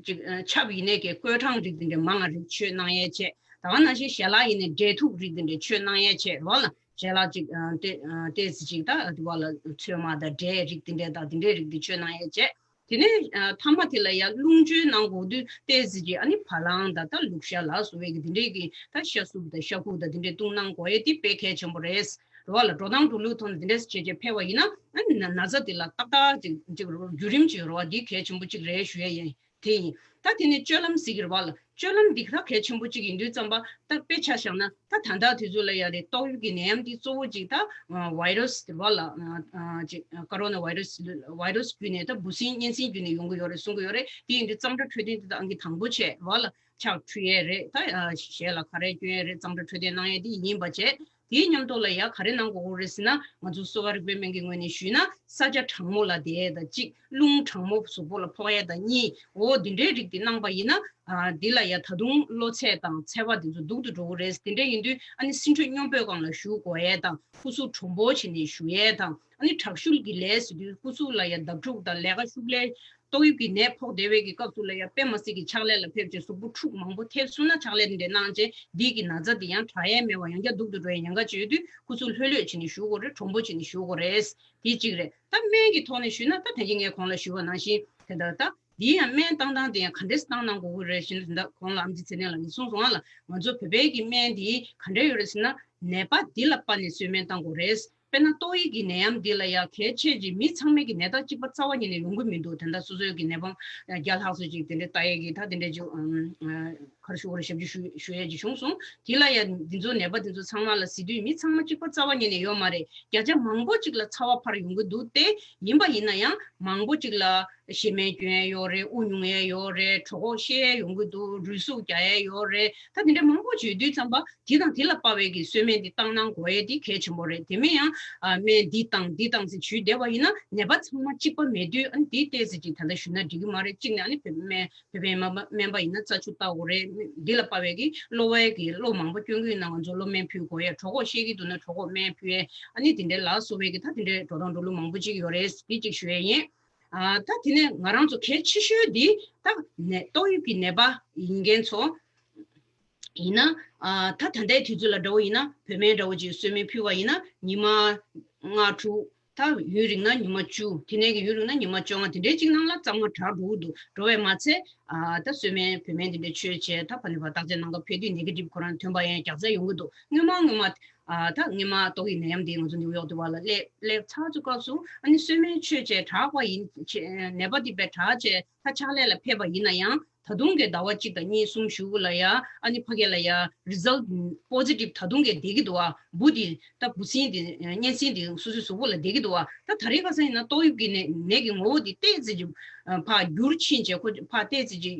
ཅིག་ཆབ་ཡིན་ནའི་གི་བསྐོལ་གྲང་རིགས་འདི་འདྲའི་མང་ང་རིགས་མཆོད་གནང་ཡས་བྱས། ད་ག་ནང་བཞིན་ཞལ་ལག་ཡིན་ནའི་འབྲས་ཐུག་རིགས་འདི་འདྲའི་མཆོད་གནང་ཡས་བྱས་རོ་ལ། ཞལ་ལག་ཅིག་ཏེ་ཏེ་ཙི་ཅིག་ད་དུ་བ་ལ་ཚོད་མ་དང་འབྲས་རིགས་འདི་འདྲའི་དང་འདི་འདྲའི་རིགས་འདི་མཆོད་གནང་ཡས་བྱས། དེ་ནས་ཐ་མ་དེ་ལ་ཡ་རླུང་བཅོས་གནང་དགོས་དུས་ཏེ་ཙི་ཅིག་ཨ་ནི་བ་ལང་དང་ད་ལུག་ཤ་ལ་སོགས་པའི་གི་འདི་འདྲའི་གི་ད་ཤ་སུབ་དང་ཤ་ཁུ་དང་འདི་འདྲའི་བཏུང་གནང་དགོས་ཡས་དེ་དཔེ་གལ་ཆེན་པོ་རེད། རོ་བ་ལ་འགྲོ་སྟངས་འགྲོ་ལུགས་ཐོག་ནས་འདི་འདྲས་བྱས་བྱས་ཕེབས་པ་ཡིན་ན་ཨ་ནི་ན་ན་ཚ་དེ་ལ་ཏག་ཏག་ཅིག་ཅིག་བརྒྱུད་རིམ་ཅིག་རོ་བ་འདི་གལ་ཆེན་པོ་ཅིག་རེད་ཞུ་ཡས་ཡིན། དེ་ཡིན། ད་དེ་ནས་སྤྱོད་ལམ་ཟེར་གྱི་རེད་བ་ལ། སྤྱོད་ལམ་འདི་ག་གལ་ཆེན་པོ་གཅིག་ཡིན་དུས་ཙམ་པ་ད་དཔེ་ཆ་བཞག་ན་ད་ད་ལྟ་དུས་ཚོད་ལ་ཡ་རེད། ཏོག་དབྱིབས་ཀྱི་ནད་ཡམས་འདི་གཙོ་བོ་གཅིག་ད་བྷའི་རུ་སི་རེད་བ་ལ། ཅིག་ཀོ་རོ་ན་བྷའི་རུ་སི་བྷའི་རུ་སི་བརྒྱུད་ནས་ད་འབུ་སྲིན་གཉན་སྲིན་བརྒྱུད་ནས་ཡོང་གི་ཡོད་རེད་གསུང་གི་ཡོད་རེད། དེ་ཡིན་དུས་གཙང་སྦྲ་འཕྲོད་བསྟེན་འདི་ད་ཨང་ཀི་དང་པོ་བྱས་རེད་བ་ལ། ཕྱག་འཁྲུ་ཡས་རེད། ད་ཞལ་ལ་ཁ་རས་གྱོན་ཡས་རེད། གཙང་སྦྲ་འཕྲོད་བསྟེན་གནང་ཡས་འདི་ཡིན་པ་བྱས། དེའི་མཉམ་དུ་ལ་ཡ་ག་རེ་གནང་དགོས་ཀྱི་རེད་ཟེར་ན། ང་ཚོ་གསོ་བ་རིག་པའི་སྨན་གྱི་ངོས་ནས་ཞུས་ན་ས་ཆ་གྲང་མོ་ལ་བསྡད་ཡས་དང་གཅིག་རླུང་གྲང་མོ་གཟུགས་པོ་ལ་ཕོག་ཡས་དང་གཉིས། འོ་འདི་འདྲའི་རིགས་འདི་གནང་པ་ཡིན་ན། ཨ་འདི་ལ་ཡ་ད་དུང་གློ་ཚད་དང་ཚད་པ་འདི་ཚོ་སྡུག་ཏུ་འགྲོ་གི་རེད། དེ་འདྲ་ཡིན་དུས་ཨ་ནི་སྲིན་ཁྲོད་སྙོམས་པོའི་སྒང་ལ་བཞུགས་དགོས་ཡས་དང་སྐུ་གཟུགས་གྲུང་པོ་བྱས་ནས་བཞུགས་ཡས་དང་། ཨ་ནི་དྲག་ཤུལ་གྱི་ལས་ཟེར་དུས་སྐུ་གཟུགས་ལ་ཡ་བརྡབ་འཁྲུག་དང་ལས་ཀ་ཤུགས་ལས། ཏོག་དབྱིབས་ཀྱི་ནད་ཕོག་བསྡད་པའི་གི་སྐབས་སུ་ལ་ཡ་དཔེ་མ་སྲིད་ཀྱི་ཕྱག་ལས་ལ་ཕེབས་བྱས་གཟུགས་པོ་འཁྲུག་མང་པོ་ཐེབས་སོང་ན་ཕྱག་ལས་འདི་འདྲ་གནང་བྱས་འདི་གི་ན་ཚ་འདི་ཡང་དྲག་ཡས་མེད་པ་ཡང་བསྐྱར་སྡུག་ཏུ་འགྲོ་ཡས་ཉེན་ཁ་ཅིག་ཡོད་དུས་སྐུ་གཟུགས་ལྷོད་ལྷོད་བྱས་ནས་བཞུགས་དགོས་རེད། གྲུང་པོ་བྱས་ནས་བཞུགས་དགོས་རེད། དེ་གཅིག་རེད། ད་སྨན་གྱི་ཐོག་ནས་ཞུས་ན་ད་ད་གིན་ངས་གོང་ལ་ཞུས་པ་ནང་བཞིན་དེ་འདྲ་ད་འདི་ཡང་སྨན་བཏང་སྟངས་དེ་ཡང་ག་འདྲས་བཏང་གནང་དགོས་ཀྱི་རེད་ཞུས་ན། དེ་འདྲ་གོང་ལ་ཨམ་ཆི་ཚེ་བརྟན་ལགས་ཀྱིས་གསུངས་སོང་ང་ལ། ང་ཚོ་བོད་པའི་གི་སྨན་འདི་ག་འདྲས་ཡོད་རེད་ཟེར་ན་ནད་པ་འདི་ལ་དཔག་ནས་གསོལ་སྨན་བཏང་དགོས་རེད། དཔེར་ན་ཏོག་དབྱིབས་ཀྱི་ནད་ཡམས་འདི་ལ་ཡང་གལ་ཆེ་ཅིག་མི་ཚང་མས་ཀྱི་ནད་རྟགས་གཅིག་པ་རྩ་བ་ཉིད་ནས་ཡོང་གི་མི་འདུག་ད་ལྟ་སོ་སོའི་ཀྱི་ནད་པ་བརྒྱ་ལྷག་ཙམ་ཅིག་དེ་འདྲའི་ལྟ་ཡས་ཀྱི་ད་དེ་འདྲའི་ཅིག་ཨམ་ཨ་ག་རེ་ཞུ་དགོས་རེད། ཞབས་ཕྱི་ཞུ་ཞུ་ཡས་ཅིག་བྱུང་སོང་། དེ་ལ་ཡང་འདི་ཚོ་ནད་པ་འདི་ཚོ་ཚང་མ་ལ་གཟིགས་དུས་མི་ཚང་མ་གཅིག་པ་རྩ་བ་ཉིད་ནས་ཡོད་མ་རེད། བརྒྱ་ཆ་མང་པོ་ཅིག་ལ་ཚ་བ་འཕར་ཡོང་གི་འདུག་སྟེ། ཡིན་པ་ཡིན་ན་ཡང་མང་པོ་ཅིག་ལ་ཤི་རྨས་སྐྱོན་ཡས་ཡོད་རེད། དབུགས་ཉུང་ཡས་ཡོད་རེད། གྲོད་ཁོག་བཤལ་ཡས་ཡོང་གི་འདུག་རུས་ཟུག་རྒྱག་ཡས་ཡོད་རེད། ད་དེ་འདྲ་མང་པོ་ཅིག་ཡོད་དུས་ཙམ་པ་དེ་དང་དེ་ལ་དཔག་པའི་གི་གསོལ་སྨན་འདི་བཏང་གནང་དགོས་ཡས་འདི་གལ་ཆེན་པོ་རེད། དེ་མིན་ཡང་ཨ་སྨན་འདི་བཏང་འདི་བཏང་ཟེར་ཞུས་བསྡད་པ་ཡིན་ན་ནད་པ་ཚང་མ་གཅིག་པ་མེད་དུས། ཨ་ནི་འདི་ཏོག་ཙམ་ཅིག་ད་ལྟ་ཞུས་ན་འགྲིག་གི་མ་རེད། གཅིག་ནས་ཨ་ནི་བོད་སྨན་བོད་པའི་སྨན་པ་སྨན་པ་ཡིན་ན་རྩ་ཆུ་བཏགས་དགོས་རེད། འདི་ལ་དཔག་པའི་གི་གློ་བའི་གི་གློ་མང་པོ་སྐྱོན་གྱི་ཡོད་ན་ང་ཚོ་གློ་སྨན་ཕུལ་དགོས་ཡས། གྲོད་ཁོག་བཤལ་གྱི་འདུག་ན་གྲོད་ཁོག་སྨན་ཕུལ་ཡས། ཨ་ནི་དེ་འདྲའི་ལ་སོགས་པའི་གི་ད་དེ་འདྲའི་འགྲོ་སྟངས་འགྲོ་ལུགས་མང་པོ་ཅིག་ཡོད་རེད། འདི་གཅིག་ཞུ་ཡས་ཡིན། ཨ་ད་དེ་ནས་ང་རང་ཚོ་གལ་ཆེ་ཤོས་འདི་ད་ནད་ཏོག་དབྱིབས་ཀྱི་ནད་པ་ཡིན་མཁན་ཚོ་ཡིན་ན། ཨ་ད་ད་ལྟའི་དུས་ཚོད་ལ་འདྲ་བོ་ཡིན་ན་བོད་སྨན་འདྲ་བོ་ཅིག་གསོལ་སྨན་ཕུལ་བ་ཡིན་ན་ཉི་མ་ལྔ་དྲུག་ད་ཡུན་རིང་ན་ཉི་མ་བཅུ། དེ་ནས་ཀྱི་ཡུན་རིང་ན་ཉི་མ་བཅོ་ལྔ། དེ་འདྲའི་ཅིག་ནང་ལ་གཙང་མ་དྲག་འགྲོ་གི་འདུག་འགྲོ་བས་མ་ཚད། ཨ་ད་གསོལ་སྨན་བོད་སྨན་དེ་འདྲ་མཆོད་བྱས། ད་ཕ་ནི་བར་བརྟག་དཔྱད་གནང་སྐབས་ཕེབས་དུས་negative ཁོ་རང་ཐོན་པ་ཡང་རྒྱག་རྩ་ཡོང་གི་འདུག་སྔོན་མ་སྔོན་མ་ཨ་ད་སྔོན་མ་ཏོག་དབྱིབས་ནད་ཡམས་དེ་ང་ཚོ་ནིའུ་ཡོག་དུ་བ་ལ་སླེབས་སླེབས་ཚར་ཚུལ་སྐབས་སུ་ཨ་ནི་གསོལ་སྨན་མཆོད་བྱས་དྲག་པ་ཡིན་བྱས། ནད་པ་དེ་དཔེ་དྲག་བྱས་ད་ཕྱག་ལས་ལ་ཕེབས་པ་ཡིན་ན་ཡང་། ད་དུང་གི་ཟླ་བ་གཅིག་དང་གཉིས་གསུམ་གཞུག་གུ་ལ་ཡ་ཨ་ནི་ཕ་གི་ལ་ཡ་result positive ད་དུང་གི་བསྡད་ཀྱི་འདུག་བ། འབུ་དེ་ད་འབུ་སྲིན་དེ་གཉན་སྲིན་དེ་སོ་སོའི་གཟུགས་པོ་ལ་བསྡད་ཀྱི་འདུག་བ། ད་ད་རེས་ཁ་སང་ཡིན་ན་ཏོག་དབྱིབས་ཀྱི་ནད་ནད་ཀྱི་ངོ་བོ་དེ་ཏོག་ཙམ་ཅིག་ཕར་འགྱུར་ཕྱིན་བྱས། ཁོ་ཕར་ཏོག་ཙམ་ཅིག་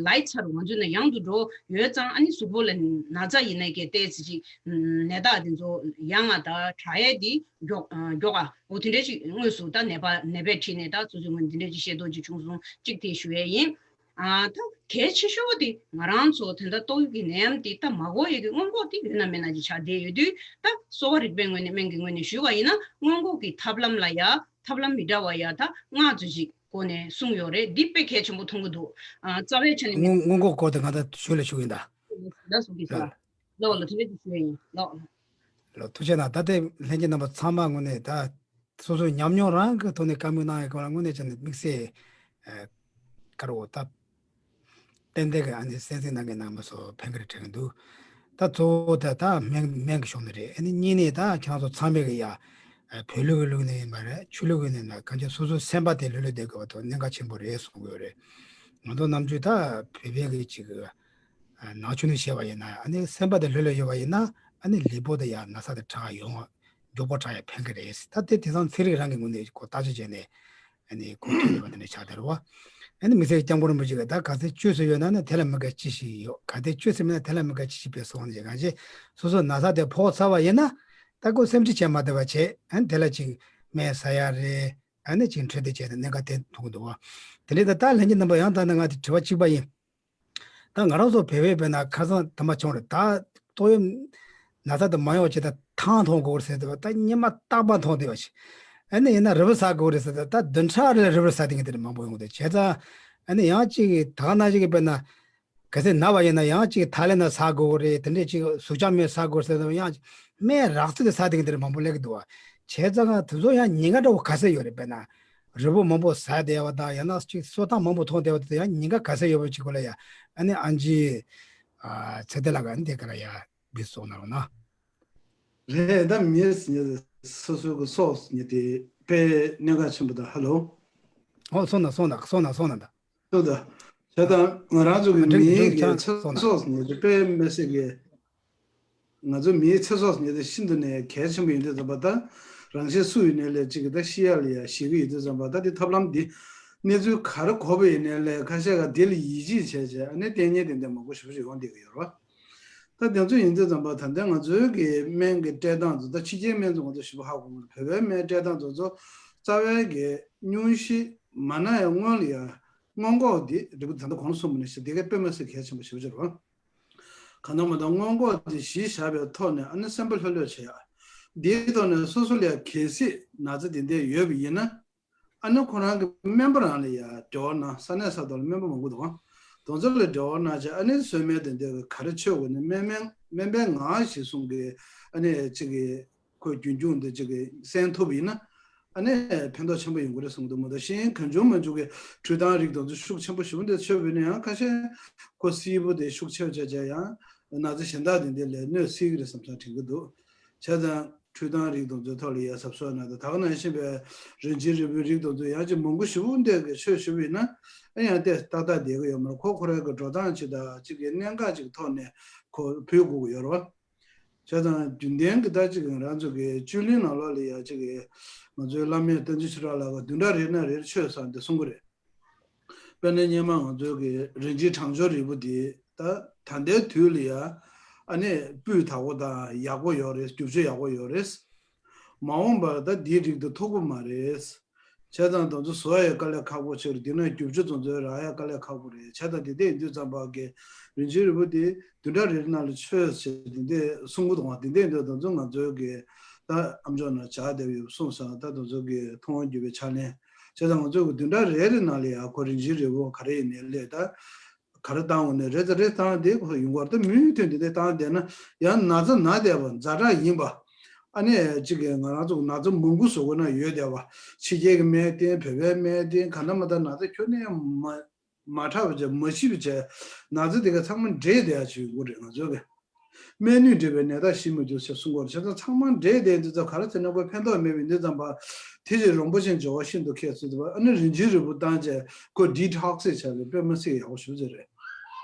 ལྷག་ཚར། ང་ཚོ་ནས་ཡང་དུ་འགྲོ་ཡོད་ཙང་། ཨ་ནི་གཟུགས་པོ་ལ་ན་ཚ་ཡིན་ན་གི་ཏོག་ཙམ་ཅིག་ནད་རྟགས་དེ་ཚོ་ཡང་ང་ད་དྲག་ཡས་དེ་མགྱོགས་མགྱོགས་ཨ། འོ་དེ་འདྲ་ཅིག་དངོས་སུ་ད་ནད་པ་ནད་པས་ཁྲིད་ནས་ད་སོ་སོའི་ངོས་ནས་དེ་འདྲ་ཅིག་ཤེས་རྟོགས་ཅིག་བྱུང་སོང་། གཅིག་དེ་ཞུ་ཡས་ཡིན། ཨ་ད་གལ་ཆེ་ཤོས་དེ་ང་རང་ཚོ་དེ་འདྲ་ཏོག་དབྱིབས་ཀྱི་ནད་ཡམས་དེ་ད་མ་འགོ་ཡས་ཀྱི་སྔོན་འགོག་དེ་ཡོད་ན་མེད་ན་ཅིག་ཆགས་བསྡད་ཡོད་དུས། ད་གསོ་བ་རིག་པའི་ངོས་ནས་སྨན་གྱི་ངོས་ནས་ཞུས་པ་ཡིན་ན་སྔོན་འགོག་གི་ཐབས་ལམ་ལ་ཡ་ཐབས་ལམ་མི་འདྲ་བ་ཡ་ད་ལྔ་ཙམ་ཞིག་སྒོ་ནས་གསུངས་ཡོད་རེད། འདི་དཔེ་གལ་ཆེན་པོ་མཐོང་གི་འདུག་ཨ་རྩ་བའི་ཆ་ནས་མི་སྔོན་སྔོན་འགོག་སྐོར་དེ་ང་ད་ཞུ་ལ་ཞུ་གི་ཡིན་ད། ད་གསུང་གི་ལ། ལ་ལ་ལ་དེ་འདྲ་ཅིག་ཞུ་ཡས་ཡིན་ལ། ལ་ཐུགས་རྗེ་གནང་། ད་ལྟའི་ལྷན་རྒྱས་རྣམ་པ་ཚང་མ་ངོས་ནས་ད་སོ་སོའི་ཉམས་མྱོང་རང་གི་ཐོག་ནས་བཀའ་མོལ་གནང་ཡས་སྐོར་ལ་དངོས་གནས་བྱས་ནས་དམིགས་བསལ་ཨ་དཀར་འོ་ད་ཏན་ཏན་གྱི་ཨ་ནི་གསན་གཟིགས་གནང་མཁན་རྣམ་པ་ཚོ་ཕན་གི་རེད་དྲན་གྱི་འདུག་ད་གཙོ་བོ་ད་ད་སྨན་སྨན་གྱི་ཕྱོགས་ནས་རེད། ཨ་ནི་གཉིས་ནས་ད་ཁྱེད་རང་ཚོ་ཚང་མས་གི་ཡ་ཨ་བོད་ལུགས་ཀྱི་ལུགས་ནས་ཡིན་པ་རེད། ཆོས་ལུགས་ཀྱི་ནས་ན་གང་ཅི་སོ་སོའི་སེམས་པ་དེ་ལྷོད་ལྷོད་བསྡད་དགོས་པ་དང་གནད་འགག་ཆེན་པོ་རེད་གསུང་གི་ཡོད་རེད། ང་ཚོ་ནམ་རྒྱུན་ད་བོད་པའི་གི་ཅིག་ཨ་ནང་ཆོས་ནས་བཤད་པ་ཡིན་ན། ཨ་ནི་སེམས་པ་དེ་ལྷོད་ལྷོད་ཡོད་པ་ཡིན་ན་ཨ་ནི་ལུས་པོ་དེ་ཡང་ན་ཚ་དེ་དྲག་ཡོང་མགྱོགས་པོ་དྲག་ཡ་ཕན་གི་རེད། ད་དེ་དེང་སང་ཚན་རིག་རང་གི་ངོས་ནས་ཁོ་བརྟག་དཔྱད་བྱས་ནས་ཨ་ནི་ཁོ་ཐོན་ཡོད་པ་དེ་འདྲ་ཆགས་བསྡད་རེད་བ། ཨ་ནི་དམིགས་བསལ་སྐྱབས་མགོན་རིན་པོ་ཆེ་གིས་ད་ག་ཚད་བཅོས་ཟེར་ཡོད་ན་ནི་དེ་ལ་མི་དགའ་ཅི་ཞིག་ཡོད། ག་དེ་བཅོས་ཟེར་མིན་ན་དེ་ལ་མི་དགའ་ཅི་ཞིག་བེད་སོང་ནས་གང་ཅི་སོ་སོ་ན་ཚ་དེ་ཕོག་ཚར་བ་ཡིན་ན་ད་ཁོ་སེམས་ཁྲལ་བྱེད་མ་བསྡད་པ་བྱེད། ཨ་ནི་དེ་ལ་ཅིག་སྨན་ཟ་ཡ་རེད། ཨ་ནི་ཅིག་འཕྲོད་བསྟེན་བྱས་ནས་གནད་འགག་དེ་མཐོང་གི་འདུག་བ། དེ་འདྲའི་ད་ལྟ་ལྷན་རྒྱས་རྣམ་པ་ཡང་ད་ནི་ང་དེ་དྲི་བ་གཅིག་པ་ཡིན། ད་ང་རང་ཚོ་བོད་པའི་བོད་ན་ཁ་སང་དུ་མ་བྱུང་རེད། ད་ཏོག་དབྱིབས་ན་ཚ་དུ་མ་ཡོང་བ་བྱས་ད་ཐང་འཐུང་དགོས་རེད་ཟེར་ཏེ་ད་ཉི་མ་རྟག་པར་འཐུང་བསྡད་པ་ཞིག་ཨ་ནི་ཡིན་ན་རུས་པ་ཟ་དགོས་རེད་ཟེར་ཏེ་ད་བདུན་ཕྲག་རེ་ལ་རུས་པ་ཟ་བསྡད་མཁན་དེ་འདྲ་མང་པོ་ཡོང་གི་འདུག་བྱས་ཙང་ཨ་ནི་ཡང་གཅིག་ད་ག་ནང་བཞིན་གྱི་བོད་ན་གལ་སྲིད་ན་བ་ཡིན་ན་ཡང་གཅིག་ཐ་ལན་ན་ཟ་དགོས་རེད། དེ་འདྲས་གཅིག་ཟུག་གཅོག་སྨན་ཟ་དགོས་ཟེར་ན་ཡང་སྨན་རགས་ཚོད་དེ་ཟ་བསྡད་མཁན་དེ་འདྲ་མང་པོ་སླེབས་ཀྱི་འདུག་བ། བྱས་ཙང་དེ་ཚོ་ཡང་ཉེན་ཁ་འདྲ་བོ་ག་ཚད་ཡོད་རེད། དཔེར་ན། རུས་པ་མང་པོ་ཟ་བསྡད་པ་དང་ཡང་ན་ཅིག་གསོ་སྟངས་མང་པོ་མཐོང་བསྡད་པ་དེ་ཡང་ཉེན་ཁ་ག་ཚད་ཡོད་པ་ཅིག་སྐོར་ལ་ཡ་ཨ་ནི་ཨན་ཅི་ཨ་ཚེ་བརྟན་ལགས་ཀྱིས་ཨ་ནི་དེ་ག་ལ་ཡ་འབུལ་གསུང་གནང་རོགས་གནང་། རེད། ད་མི་སོ་སོའི་གི་སྲོག་ནི་དེ་དཔེ་གནད་འགག་ཆེན་པོ་དང་། ཧ་ལོ། ཨོ་གསུང་གནང་གསུང་གནང་གསུང་གནང་གསུང་གནང་ད། ད་ད་བྱས་ཙང་ང་རང་ཚོ་གི་མིའི་གི་ཚེ་སྲོག་ནི་དེ་དཔེ་མི་སྲིད་གི་ང་ཚོ་མིའི་ཚེ་སྲོག་ཟེར་མཁན་དེ་ཤིན་ཏུ་ནས་གལ་ཆེན་པོ་ཡིན་དུས་ཙམ་པ། ད་རང་གཞན་སུ་ཡིན་ནའི་ལས་གཅིག་གིས་ད་ཤི་ཡ་ལ་ཡ་ཞེད་ཀྱི་ཡོད་དུས་ཙམ་པ། ད་དེ་ཐབས་ལམ་འདི་གནས་ཚུལ་ག་རེ་གོ་བ་ཡིན་ནའི་ལས་ཁ་ཤས་ཀ་དེ་ལ་ཡིད་ཆེས་བྱས་བྱས་ཨ་ནི་ལྟས་ངན་དེ་འདྲ་མང་པོ་ཞེ་པོ་ཞིག་ཡོང་བསྡད་ཀྱི་ཡོད་རེད་བ། ད་དེ་ཚོ་ཡིན་དུས་ཙམ་པ་ད་ལྟ་ང་ཚོའི་གི་སྨན་གྱི་སྤྲད་སྟངས་ཚོ། ད་ཕྱི་རྒྱལ་སྨན་ཚོ་ང་ཚོ་ཞེ་པོ་ཧ་གོ་གི་མ་རེད། བོད་པའི་སྨན་སྤྲད་སྟངས་ཚོ་ཚོ་རྩ་བའི་གི་སྙུང་གཞི་མ་ན་ཡང་སྔོན་ལ་ཡ་སྔོན་འགོག་འདི་རེད་པ། ད་ལྟ་གོང་ལ་གསུངས་པ་ནང་བཞིན་དེ་གའི་དཔེ་མི་སྲིད་གལ་ཆེན་པོ་ཞེ་པོ་ཅིག་རེད་བ། གང་ལྟར་མ་གཏོགས་སྔོན་འགོག་འདི་གཞི་བཞག་པའི་ཐོག་ནས་ཨ་ནི་སེམས་པ་ལྷོད་ལྷོད་བྱེད་ཡ། འདིའི་ཐོག་ནས་སོ་སོ་ལ་ཡ་གལ་སྲིད་ན་ཚ་དེ་འདྲ་ཡོད་པ་ཡིན་ན་ཨ་ནི་ཁོ་རང་གི་སྨན་པ་རང་ལ་ཡ་འབྲེལ་བ་གནང་། ས་གནས་ས་ཐོག་ལ་སྨན་པ་མང་པོ་འདུག་ག་དེ་ཚོ་ལ་འབྲེལ་བ་གནང་བྱས་ཨ་ནི་གསོལ་སྨན་དེ་འདྲ་ག་རེ་མཆོད་དགོས་ནས་སྨན་སྨན་སྨན་པའི་ངག་གཞིར་བཟུང་གི་ཨ་ནི་གཅིག་གི་ཁོས་རྒྱུན་འཁྱོངས་འདི་གཅིག་གི་གསན་ཐུབ་པ་ཡིན་ན་ཨ་ནི་ཕན་ཐོགས་ཆེན་པོ་ཡོང་གི་རེད་གསུངས་འདུག་མ་གཏོགས་གཞན་གང་བྱུང་མང་བྱུང་གི་འཕྲུལ་ཐང་རིགས་དེ་ཚོ་ཤུགས་ཆེན་པོ་ཞེ་པོ་འདི་མཆོད་པ་ཡིན་ན་ཡང་ཁ་ཤས་ཁོ་སིལ་བུ་དེ་ཤུགས་ཆེ་བྱས་བྱས་ཡང་ན་ཚ་གཞན་དག་དེ་འདྲ་ལ་གནོད་སྲིད་ཀྱི་རེད་བསམ་བསམ་དྲན་གྱི་འདུག་བྱས་ཙང་འཕྲུལ་ཐང་རིགས་དེ་ཚོའི་ཐོག་ལ་ཡ་གཟབ་གཟབ་གནང་དང་། ད་ག་ནང་བཞིན་པའི་རིན་ཆེན་རིལ་བུའི་རིགས་དེ་ཚོ་ཡང་ཅིག་མང་པོ་ཞེ་པོ་འདི་གི་ཆོས་ཞུ་བ་ཡིན་ན་ཨ་ཡང་ཏོག་ཙམ་ཏག་ཏག་བསྡད་ཀྱི་ཡོད་མ་རེད། ཁོ་ཁོ་རང་གི་འགྲོ་སྟངས་ཅིག་དང་ཅིག་གི་གནད་འགག་ཅིག་གི་ཐོག་ནས་ཁོ་ཕུལ་དགོས་ཀྱི་ཡོད་རེད་བ། བྱས་ཙང་རྒྱུན་ལྡན་གྱི་ད་ཅིག་ང་རང་ཚོ་གི་བཅུད་ལེན་ནང་ལོགས་ལ་ཡ་ཅིག་གི་ང་ཚོའི་བླ་མས་བསྟན་འཛིན་ཆོས་གྲགས་ལགས་ཀྱིས་བདུན་ཕྲག་རེ་ནས་རེར་ཆོས་ཟེར་འདི་གསུང་གི་རེད། དཔེར་ན་སྔོན་མ་ང་ཚོའི་གི་རིན་ཆེན་གྲང་སྦྱོར་རིལ་བུ་འདི་ད་ད་ལྟའི་དུས་ལ་ཡ་ཨ་ནི་སྤུས་དག་པོ་དང་ཡག་པོ་ཡོད་རེད། རྒྱུ་ཆ་ཡག་པོ་ཡོད་རེད། མ་འོངས་པར་ད་འདིའི་རིགས་དེ་ཐུག་གི་མ་རེད། བྱས་ཙང་དེ་ཚོ་བཟོ་ཡ་དཀའ་ལས་ཁག་པོ་ཆགས་རེད། འདི་ན་རྒྱུ་ཆ་དེ་ཚོ་རག་ཡ་དཀའ་ལས་ཁག་པོ་རེད། བྱས་ཙང་འདི་འདྲ་ཡིན་དུས་ཙམ་པ་གི་རིན་ཆེན་རིལ་བུ་འདི་བདུན་ཕྲག་རེ་རེ་ནང་ལ་ཆོས་ཟེར་འདི་འདྲ་གསུང་གི་འདུག་ག་དེ་འདྲ་ཡིན་དུས་དེ་ཚོ་ང་ཚོའི་གི་ད་ཨ་མཆོག་ནང་ཇག་བསྡད་ཡོད་གསུངས་སོང་། ད་དེ་ཚོ་གི་མཐོང་བ་བརྒྱུད་པའི་ཕྱག་ལེན། བྱས་ཙང་ང་ཚོའི་གི་བདུན་ཕྲག་རེ་རེ་ནང་ལ་ཡ་ཁོ་རིན་ཆེན་རིལ་བུ་ག་རེ་ཡིན་ནའི་ལས་ད་ག་རེ་བཏང་འོང་ནས་རེ་ཙམ་རེ་བཏང་བསྡད་ཁོ་ཡོང་གི་རེད། ད་མུ་མཐུད་འདི་འདྲ་བཏང་བསྡད་ན་ཡང་ན་ཚ་ན་བསྡད་པ་ཛ་དྲག་ཡིན་པ། ཨ་ནི་གཅིག་གིས་ང་རང་ཚོ་ན་ཚ་མང་པོ་བཟོ་དགོས་ན་ཡོད་བསྡད་པ། ཕྱི་རྒྱལ་གྱི་སྨན་བསྟེན། བོད་པའི་སྨན་བསྟེན། གང་ལྟར་མ་ལྟར་ན་ཚ་ཁྱོན་ནས་མ་མ་དྲག་པ་བྱས་མ་ཤི་བ་བྱས། ན་ཚ་དེ་ག་ཚང་མ་འདྲེས་བསྡད་ཡ་ཅིག་ཡོང་གི་རེད། ང་ཚོ་གི་སྨན་ནུས་འདྲེས་པའི་ནད་རྟགས་ཞི་མི་འགྱུར་ཞེས་གསུང་གི་ཡོད་རེད། བྱས་ཙང་ཚང་མ་འདྲེས་བསྡད་དུས་ཙམ་ག་རེ་ཟེར་ན་ཁོ་ཕན་ཐོགས་མེད་པ་ཡིན་དུས་ཙམ་པ། དེ་བཞིན་རིན་པོ་ཆེ་འབྱོར་བ་ཤིན་ཏུ་མཁས་ཟེར་དུས་ཨ་ནི་རིན་ཆེན་རིལ་བུ་བཏང་བྱས་ཁོ་ཌི་ཊོག་སི་བྱས་པའི་དཔེ་མི་སྲིད་ཡག་པོ་ཞེ་པོ་ཅིག་རེད།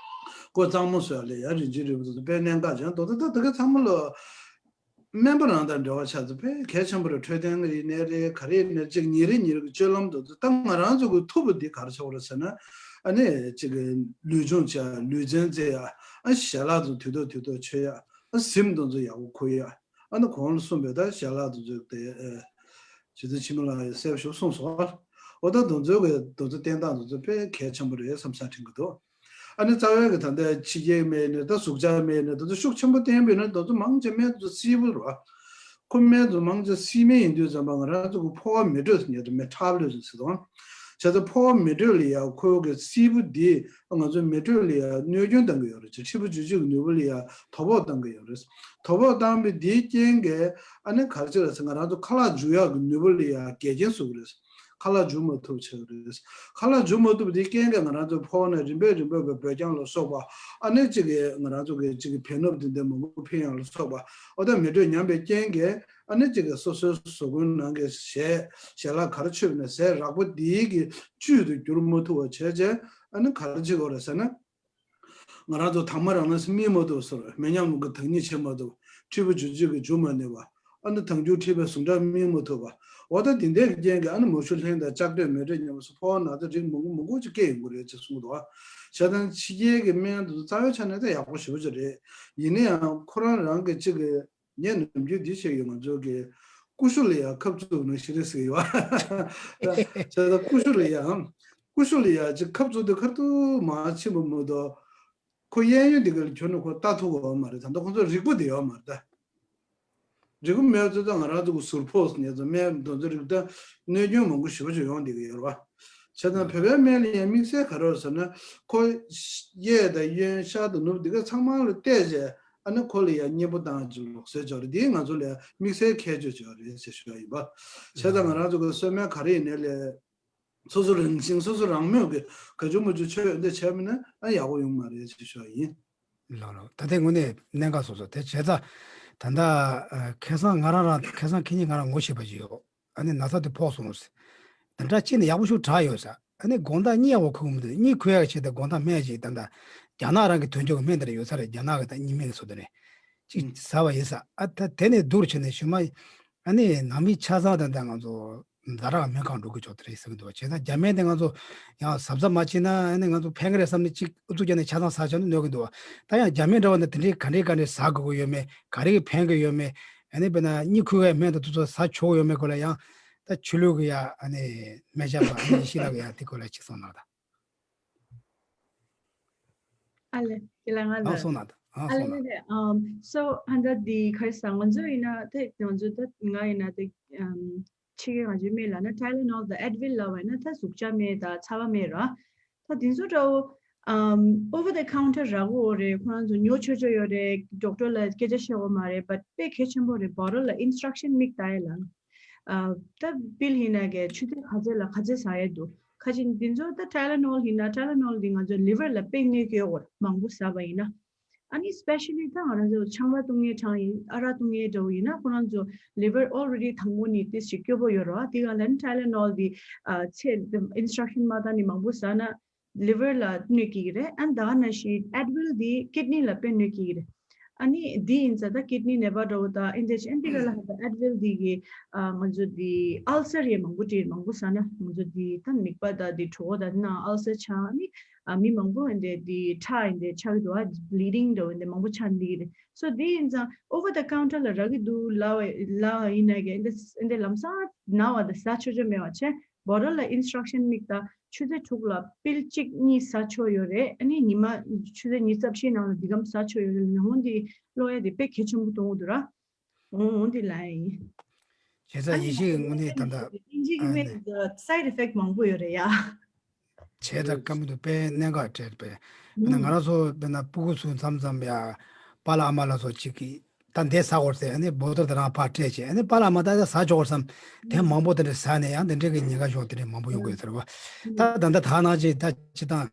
ཁོ་གཙང་མ་བཟོ་ཡ་ལ་ཡ་རིན་ཆེན་རིལ་བུ་དེ་ཚོ་དཔེ་གནད་འགག་ཅིག་རེད། དེ་ཚོ་ད་དེ་ག་ཚང་མ་ལོ། སྨན་པ་རང་དང་འབྲེལ་བ་ཆགས་ཚེ་དཔེ་གལ་ཆེན་པོ་རེད། འཕྲོད་བསྟེན་ཡིན་ནའི་རེད། ག་རེ་ཡིན་ནའི་ཅིག་ཉིན་རེ་ཉིན་རེ་གི་སྤྱོད་ལམ་དེ་ཚོ་ད་ང་རང་ཚོ་གི་ཐུབ་པ་འདི་ག་རེ་ཆགས་པ་རེད་ཟེར་ན། ཨ་ནི་ཅིག་གི་ལུས་སྦྱོང་བྱེད་ཡ། ལུས་རྩལ་རྩེ་ཡ། ཨ་ཞལ་ལག་དེ་ཚོ་དུས་ཐོག་དུས་ཐོག་མཆོད་ཡ། ཨ་གཟིམ་དེ་ཚོ་ཡག་པོ་འཁོར་ཡ། ཨ་ནི་གོང་ལ་གསུངས་པའི་ད་ཞལ་ལག་དེ་ཚོ་དེ་ཨ་རྗེ་བཙུན་འཆི་མེད་ལགས་ཀྱིས་གསལ་པོ་ཞིག་གསུངས་སོང་། འོ་ད་དེ་ཚོའི་གི་དེ་ཚོ་བསྟེན་སྟངས་དེ་ཚོ་དཔེ་གལ་ཆེན་པོ་རེད་བསམ་ས་དྲན་གི་འདུག་ཨ་ནི་རྩ་བའི་གི་ད་ལྟ་ཕྱི་རྒྱལ་སྨན་ནི་ད་ཟུག་གཅོག་སྨན་ནི་ད་ལྟ་ཤུགས་ཆེན་པོ་བསྟེན་པས་ན་ད་ལྟ་མང་ཆེ་སྨན་ད་ལྟ་བསིལ་པོ་རེད་བ། ཁོ་སྨན་ད་ལྟ་མང་ཆེ་བསིལ་སྨན་ཡིན་དུས་ཙམ་པ་ང་རང་ཚོ་གི་ཕོ་བ་མེ་དྲོད་ཟེར་ནས་ད་མེ་ཊ་བོ་ལི་ཛམ་ཟེར་དང་། བྱས་ཙང་ཕོ་བ་མེ་དྲོད་ལ་ཡ་ཁོ་གི་བསིལ་པོ་འདི་ང་ཚོ་མེ་དྲོད་ལ་ཡ་གནོད་སྐྱོན་བཏང་གི་ཡོད་རེད། ཅེས་མཁྲིས་པ་འཇུ་བྱེད་ཀྱི་ནུས་པ་ལ་ཡ་དོ་ཕོག་བཏང་གི་ཡོད་རེད། དོ་ཕོག་བཏང་བའི་འདིའི་རྐྱེན་གྱིས་ཨ་ནི་ག་རེ་བྱེད་རེད་ཟེར་ང་རང་ཚོ་ཁ་ལག་འཇུ་ཡག་གི་ནུས་པ་ལ་ཡ་འགལ་རྐྱེན་བཟོ་གི་རེད། ཁ་ལག་འཇུ་མ་ཐུབ་ཆགས་རེད། ཁ་ལག་འཇུ་མ་ཐུབ་དེའི་རྐྱེན་གྱིས་ང་རང་ཚོའི་ཕོ་བ་ནས་རིམ་པས་རིམ་པས་ཀྱི་འབོད་རྐྱང་ལ་སོགས་པ། ཨ་ནི་གཅིག་གིས་ང་རང་ཚོ་གི་གཅིག་གི་བེ་ནོབ་དེ་འདྲ་མང་པོ་འཕེན་ཡག་ལ་སོགས་པ། འོ་ད་མེ་དྲོད་ཉམས་པའི་རྐྱེན་གྱིས་ཨ་ནི་གཅིག་གིས་སོ་སོའི་ཟ་ཁང་ནང་གི་ཞལ་ཞལ་ལག་ག་རེ་མཆོད་པ་ནས་ཟས་རགས་པ་དེའི་གི་བཅུད་དུ་འགྱུར་མ་ཐུབ་པ་བྱས་རྗེས་ཨ་ནི་ག་རེ་བྱེད་དགོས་རེད་ཟེར་ན། ང་རང་ཚོ་དྭངས་མ་རང་སྣང་སྨིན་མ་ཐུབ་ཟེར། མེ་མཉམ་རུམ་གྱི་དྭངས་སྙིགས་བྱེད་མ་ཐུབ། མཁྲིས་པ་འཇུ་བྱེད་ཀྱི་འཇུ་མ་ནུས་པ། ཨ་ནི་དྭངས་སྐྱུར་མཁྲིས་པའི་ཟུངས་ཁྲག་སྨིན་མ་ཐུབ་པ། འོ་ད་དེ་འདྲའི་རྐྱེན་གྱིས་ཨ་ནི་མ་ཞུ་ལྷན་དང་ལྕགས་དྲོད་མེ་དྲོད་ཉམས་པ་སོགས་ཕོ་བ་ན་ཚ་རིགས་མང་པོ་མང་པོ་ཅིག་སྐྱེ་ཡོང་གི་རེད་ཅེས་གསུངས་འདུག་བྱས་ཙང་ཕྱི་རྒྱལ་གྱི་སྨན་དེ་ཚོ་རྩ་བའི་ཆ་ནས་ད་ཡག་པོ་ཞེ་པོ་ཅིག་རེད། ཡིན་ན་ཡང་ཁོ་རང་རང་གི་གཅིག་གི་ངས་ནམ་རྒྱུན་འདི་བཤད་ཡོད། ང་ཚོ་གི་ཀུ་ཤུ་ལ་ཡང་ཁབ་བཙུགས་ནང་བཞིན་རེད་ཟེར་གྱི་ཡོད། བྱས་ཙང་ཀུ་ཤུ་ལ་ཡང་ཀུ་ཤུ་ལ་ཡང་ཅིག་ཁབ་བཙུགས་དུས་ཁ་ཐུག་མར་ཕྱིན་པ་མ་གཏོགས། ཁོ་གཡས་གཡོན་འདི་ག་ལ་གྱུར་ནས་ཁོ་ལྟ་ཐུབ་ཡོད་མ་རེད། ད་ལྟ་ཁོ་ཚོ་རིག་པ་དེ་ཡོད་མ་རེད་ད། རིག་པ་མེད་ཙང་ང་རང་ཚོ་གི་ཟུར་ཕོག་ནས་ཚོ་སྨན་དེ་ཚོ་རིག་ད་གནོད་སྐྱོན་མང་པོ་ཞེ་པོ་ཅིག་ཡོང་བསྡད་ཀྱི་ཡོད་རེད་བ། བྱས་ཙང་བོད་པའི་སྨན་ལ་ཡང་དམིགས་བསལ་ག་རེ་ཟེར་ན། ཁོ་གཡས་དང་གཡོན་ཤར་དང་ནུབ་འདི་ག་ཚང་མ་ལ་བལྟས་རྗེས་ཨ་ནི་ཁོ་ལ་ཡང་མཉེས་པོ་བཏང་ཅིག་ལོག་སྲོལ་ཅིག་ཡོད་རེད། འདིས་ང་ཚོ་ལ་དམིགས་བསལ་ཁྱད་ཆོས་ཅིག་ཡོད་རེད་ཅེས་ཞུ་བ་ཡིན་པ། བྱས་ཙང་ང་རང་ཚོ་གི་གསོལ་སྨན་ག་རེ་ཡིན་ནའི་ལས། སོ་སོ་རང་བཞིན་སོ་སོ་རང་མོས་ཀྱི་ག་ཅུང་མ་ཅུང་ཆོས་འདི་བྱས་མིན་ན་ཨ་ཡག་པོ་ཡོང་མ་རེད་ཅེས་ཞུ་བ་ཡིན། ལགས་ལགས། ད་ལྟའི་དངོས་གནས་གནད་འགག་སོང་སོང་། དེ་བྱས་ཙང་ད་ལྟ་ཨ་ཁ་སང་ང་རང་རང་ཁ་སང་ཁེ་ཉིན་ང་རང་ངོ་ཤེས་པ་ཞིག་ཡོད། ཨ་ནི་ན་ཚ་དེ་ཕོག་སོང་ཟེར། དེ་འདྲ་ཅིག་ནས་ཡག་པོ་ཞིག་དྲག་ཡོད་ཟེར། ཨ་ནི་དགོང་དག་གཉིད་ཡག་པོ་ཁུག་མི་འདུག་གཉིད་ཁུག་ཡག་ཆེད་དུ་དགོང་དག་སྨན་ཅིག་ད་ལྟ་རྒྱ་ནག་རང་གི་དོན་གཅོད་ཀྱི་སྨན་དེ་འདྲ་ཡོད་ས་རེད། རྒྱ་ནག་གི་ད་གཉིད་སྨན་གྱི་བཟོ་དེ་རེད། ཅིག་ཟ་བ་ཡིན་ས། ཨ་ད་དེ་ནས་སྡུག་རུ་ཕྱིན་ནས་ཞུ་མ། ཨ་ནི་ནང་མི་ཆ་ཚང་དེ་འདྲ་ང་ཚོ་ཛ་དྲག་སྨན་ཁང་འགྲོ་དགོས་ཆོག་དེ་རེད་ཟེར་གྱི་འདུག་བྱས་ཙང་རྒྱ་སྨན་དེ་ང་ཚོ་ཡང་གཟབ་གཟབ་མ་བྱས་ན་ཨ་ནི་ང་ཚོ་ཕན་གི་རེད་བསམ་ནས་ཅིག་ཨུ་ཚུགས་བརྒྱབ་ནས་ཆ་ཚང་ཟ་ཆོག་ནི་གནོད་གི་འདུག་ད་ཡང་རྒྱ་སྨན་འདྲ་བ་འདི་དེ་འདྲའི་ག་འདྲའི་ག་འདྲའི་ཟ་དགོས་ཀྱི་ཡོད་མེད། ག་རེ་གི་ཕན་གི་ཡོད་མེད། ཨ་ནི་དཔེར་ན་གཉིད་ཁུག་ཡག་སྨན་དང་དེ་ཚོ་ཟ་ཆོག་གི་ཡོད་མེད་སྐོར་ལ་ཡང་ད་ཆོས་ལུགས་ཀྱི་ཡ་ཨ་ནི་སྨན་ཞབས་པ་ཨ་ནི་ཡེ་ཤེས་ལགས་ཀྱིས་ཡང་དེ་སྐོར་ལ་ཅིག་གསུངས་གནང་དང་། ཨ་ལེ། ཁྱེད་ལ་ང་ཨ་ལ། གསུངས་གནང་དང་། ཨ་ཨ་ལེ་གསུངས་ལེ་གནང་། ལེ། ཨམ་སོ་ཧན་ད་འདི་ག་རེ་ཟ། ང་ཚོ་ཡིན་ན་དེ་ང་ཚོ་ད་ང་ཡིན་ན་དེ་ཨམ་ཕྱི་རྒྱལ་ང་ཚོའི་སྨན་ལབ་ན་ཊའི་ལེ་ནོལ་དང་ཨེཌ་ཝིལ་ལབ་པ་ཡིན་ན་ད་ཟུག་གཅོག་སྨན་དང་ཚ་བ་སྨན་རེད། ད་དེ་ཚོ་འདྲ་བོ་ཨམ་ཨོ་ཝར་ད་ཁའུན་ཊར་རག་གི་ཡོད་རེད། ཁོ་རང་ཚོ་ཉོ་ཆོག་ཆོག་ཡོད་རེད། ཌོག་ཊར་ལ་སྐད་ཆ་བཤད་དགོས་མ་རེད། བཊ་དཔེ་གལ་ཆེན་པོ་རེད། བྷོ་ཊལ་ལ་ཨིན་སི་ཊྲག་ཤན་མིག་ལྟ་ཡ་ལ། ཨ་ད་པིལ་ཡིན་ན་གི་ཆུ་ཚོད་ག་ཚོད་ལ་ག་ཚོད་ཟ་ཡ་འདུག་ཁ་ཅིག་འདི་ཚོ་ད་ཊའི་ལེ་ནོལ་ཡིན་ན་ཊའི་ལེ་ནོལ་འདི་ང་ཚོའི་ལི་ཝར་ལ་དཔེ་གནོད་སྐྱེལ་གྱི་ཡོད་རེད། མང་པོ་ཟ་བ་ཡིན་ན། ཨ་ནི་སི་པེ་ཤ་ལི་ད་ང་རང་ཚོ་ཆང་རག་བཏུང་མཁན་གྲས་ཡིན། ཨ་རག་བཏུང་མཁན་འདྲ་བོ་ཡིན་ན་ཁོ་རང་ཚོ་ལི་ཝར་ཨོལ་རེ་ཌི་དང་པོ་ནས་ཏོག་ཙམ་སྐྱོ་པོ་ཡོད་རེད་བ། དེ་ག་ལ་ནི་ཊའི་ལེ་ནོལ་དེ་ཨ་ཚད་ཨིན་སི་ཊྲག་ཤན་མ་བཏང་ནས་མང་པོ་ཟ་ན་ལི་ཝར་ལ་གནོད་སྐྱེལ་གྱི་རེད། ཨ་ནི་ད་ག་ནང་བཞིན་ཨེ་ཌི་ཝིལ་དེ་ཀིཌ་ནི་ལ་དཔེ་གནོད་སྐྱེལ་གྱི་རེད། ཨ་ནི་འདི་ཡིན་ཙང་ད་ཀིཌ་ནི་ནད་པ་འདྲ་བོ་དང་ཨེ་འདྲ་ཅིག་ཨ་འདི་ག་ལ་ཧ་ད་ཨེ་ཌི་ཝིལ་འདི་གི་ཨ་ང་ཚོ་འདི་ཨལ་སར་ཡས་མང་པོ་སྤྲད། མང་པོ་ཟ་ན་ང་ཚོ་འདི་ད་མིད་པ་དང་འདི་གྲོད་ཁོག་དང་ནང་ཨལ་སར་ཆགས། ཨ་ནི་ཨ་མི་མང་པོ་ཨེ་འདྲ་འདི་ཁྲག་ཨེ་འདྲ་ཆགས་ཀྱི་འདུག་ཨ་བི་ལི་ཌིང་འདྲ་བོ་ཨེ་འདྲ་མང་པོ་ཆགས་འདི་གི་རེད། སོ་འདི་ཡིན་ཙང་ཨོ་ཝར་ད་ཀའུན་ཊར་ལ་རག་གི་འདུག་ལབ་ལབ་ཡིན་ན་གི་ཨེ་འདྲ་ཨེ་འདྲ་ལམ་སང་ན་བ་དང་ཟ་ཆོག་ཆོག་མེད་པ་བྱས། བོ་ཊལ་ལ་ཨིན་སི་ཊྲག་ཤན་དམིགས་ད་ཆུ་ཚོད་དྲུག་ལ་པིལ་གཅིག་གཉིས་ཟ་ཆོག་ཡོད་རེད། ཨ་ནི་ཉི་མ་ཆུ་ཚོད་ཉི་ཤུ་རྩ་བཞིའི་ནང་ལ་འདི་གམ་ཟ་ཆོག་ཡོད་རེད། ལབ་ན་འོ་འདི་ཀློག་ཡ་དེ་དཔེ་གལ་ཆེན་པོ་མཐོང་གི་འདུག་ར། འོ་འོ་འདི་ལབ་ཡ་ཡིན། བྱས་ཙང་ཡེ་ཤེས་དངོས་གནས་ད་ལྟ་ཨིན་ཇི་གི་མེད་སའེ་ཌི་ཨི་ཕེག་མང་པོ་ཡོད་རེད་ཡ། བྱས་ཙང་སྐམ་པོ་འདུག་དཔེ་གནད་འགག་སྤྲད་པས། དཔེར་ན་ང་རང་ཚོ་དཔེར་ན་སྤུ་གུ་ཚོ་མཚམས་མཚམས་ཡ་པཱ་ལགས་ཨ་མ་ལགས་ཚོ་གཅིག་གིས་ད་འདི་ཟ་དགོས་ཟེར། ཨ་ནི་བོ་ཊལ་དེ་རང་ཕར་སྤྲད་བྱས། ཨ་ནི་པཱ་ལགས་ཨ་མ་ད་ད་ཟ་ཆོག་གོ་བསམ། དེ་མང་པོ་དེ་འདྲ་ཟ་ནས་ཡང་དེ་འདྲ་གི་ཉེན་ཁ་ཤོར་དེ་འདྲ་མང་པོ་ཡོང་གི་ཡོད་ཟེར་བ། ད་ད་ད་ནང་ཅིག་ད་སྤྱི་བཏང་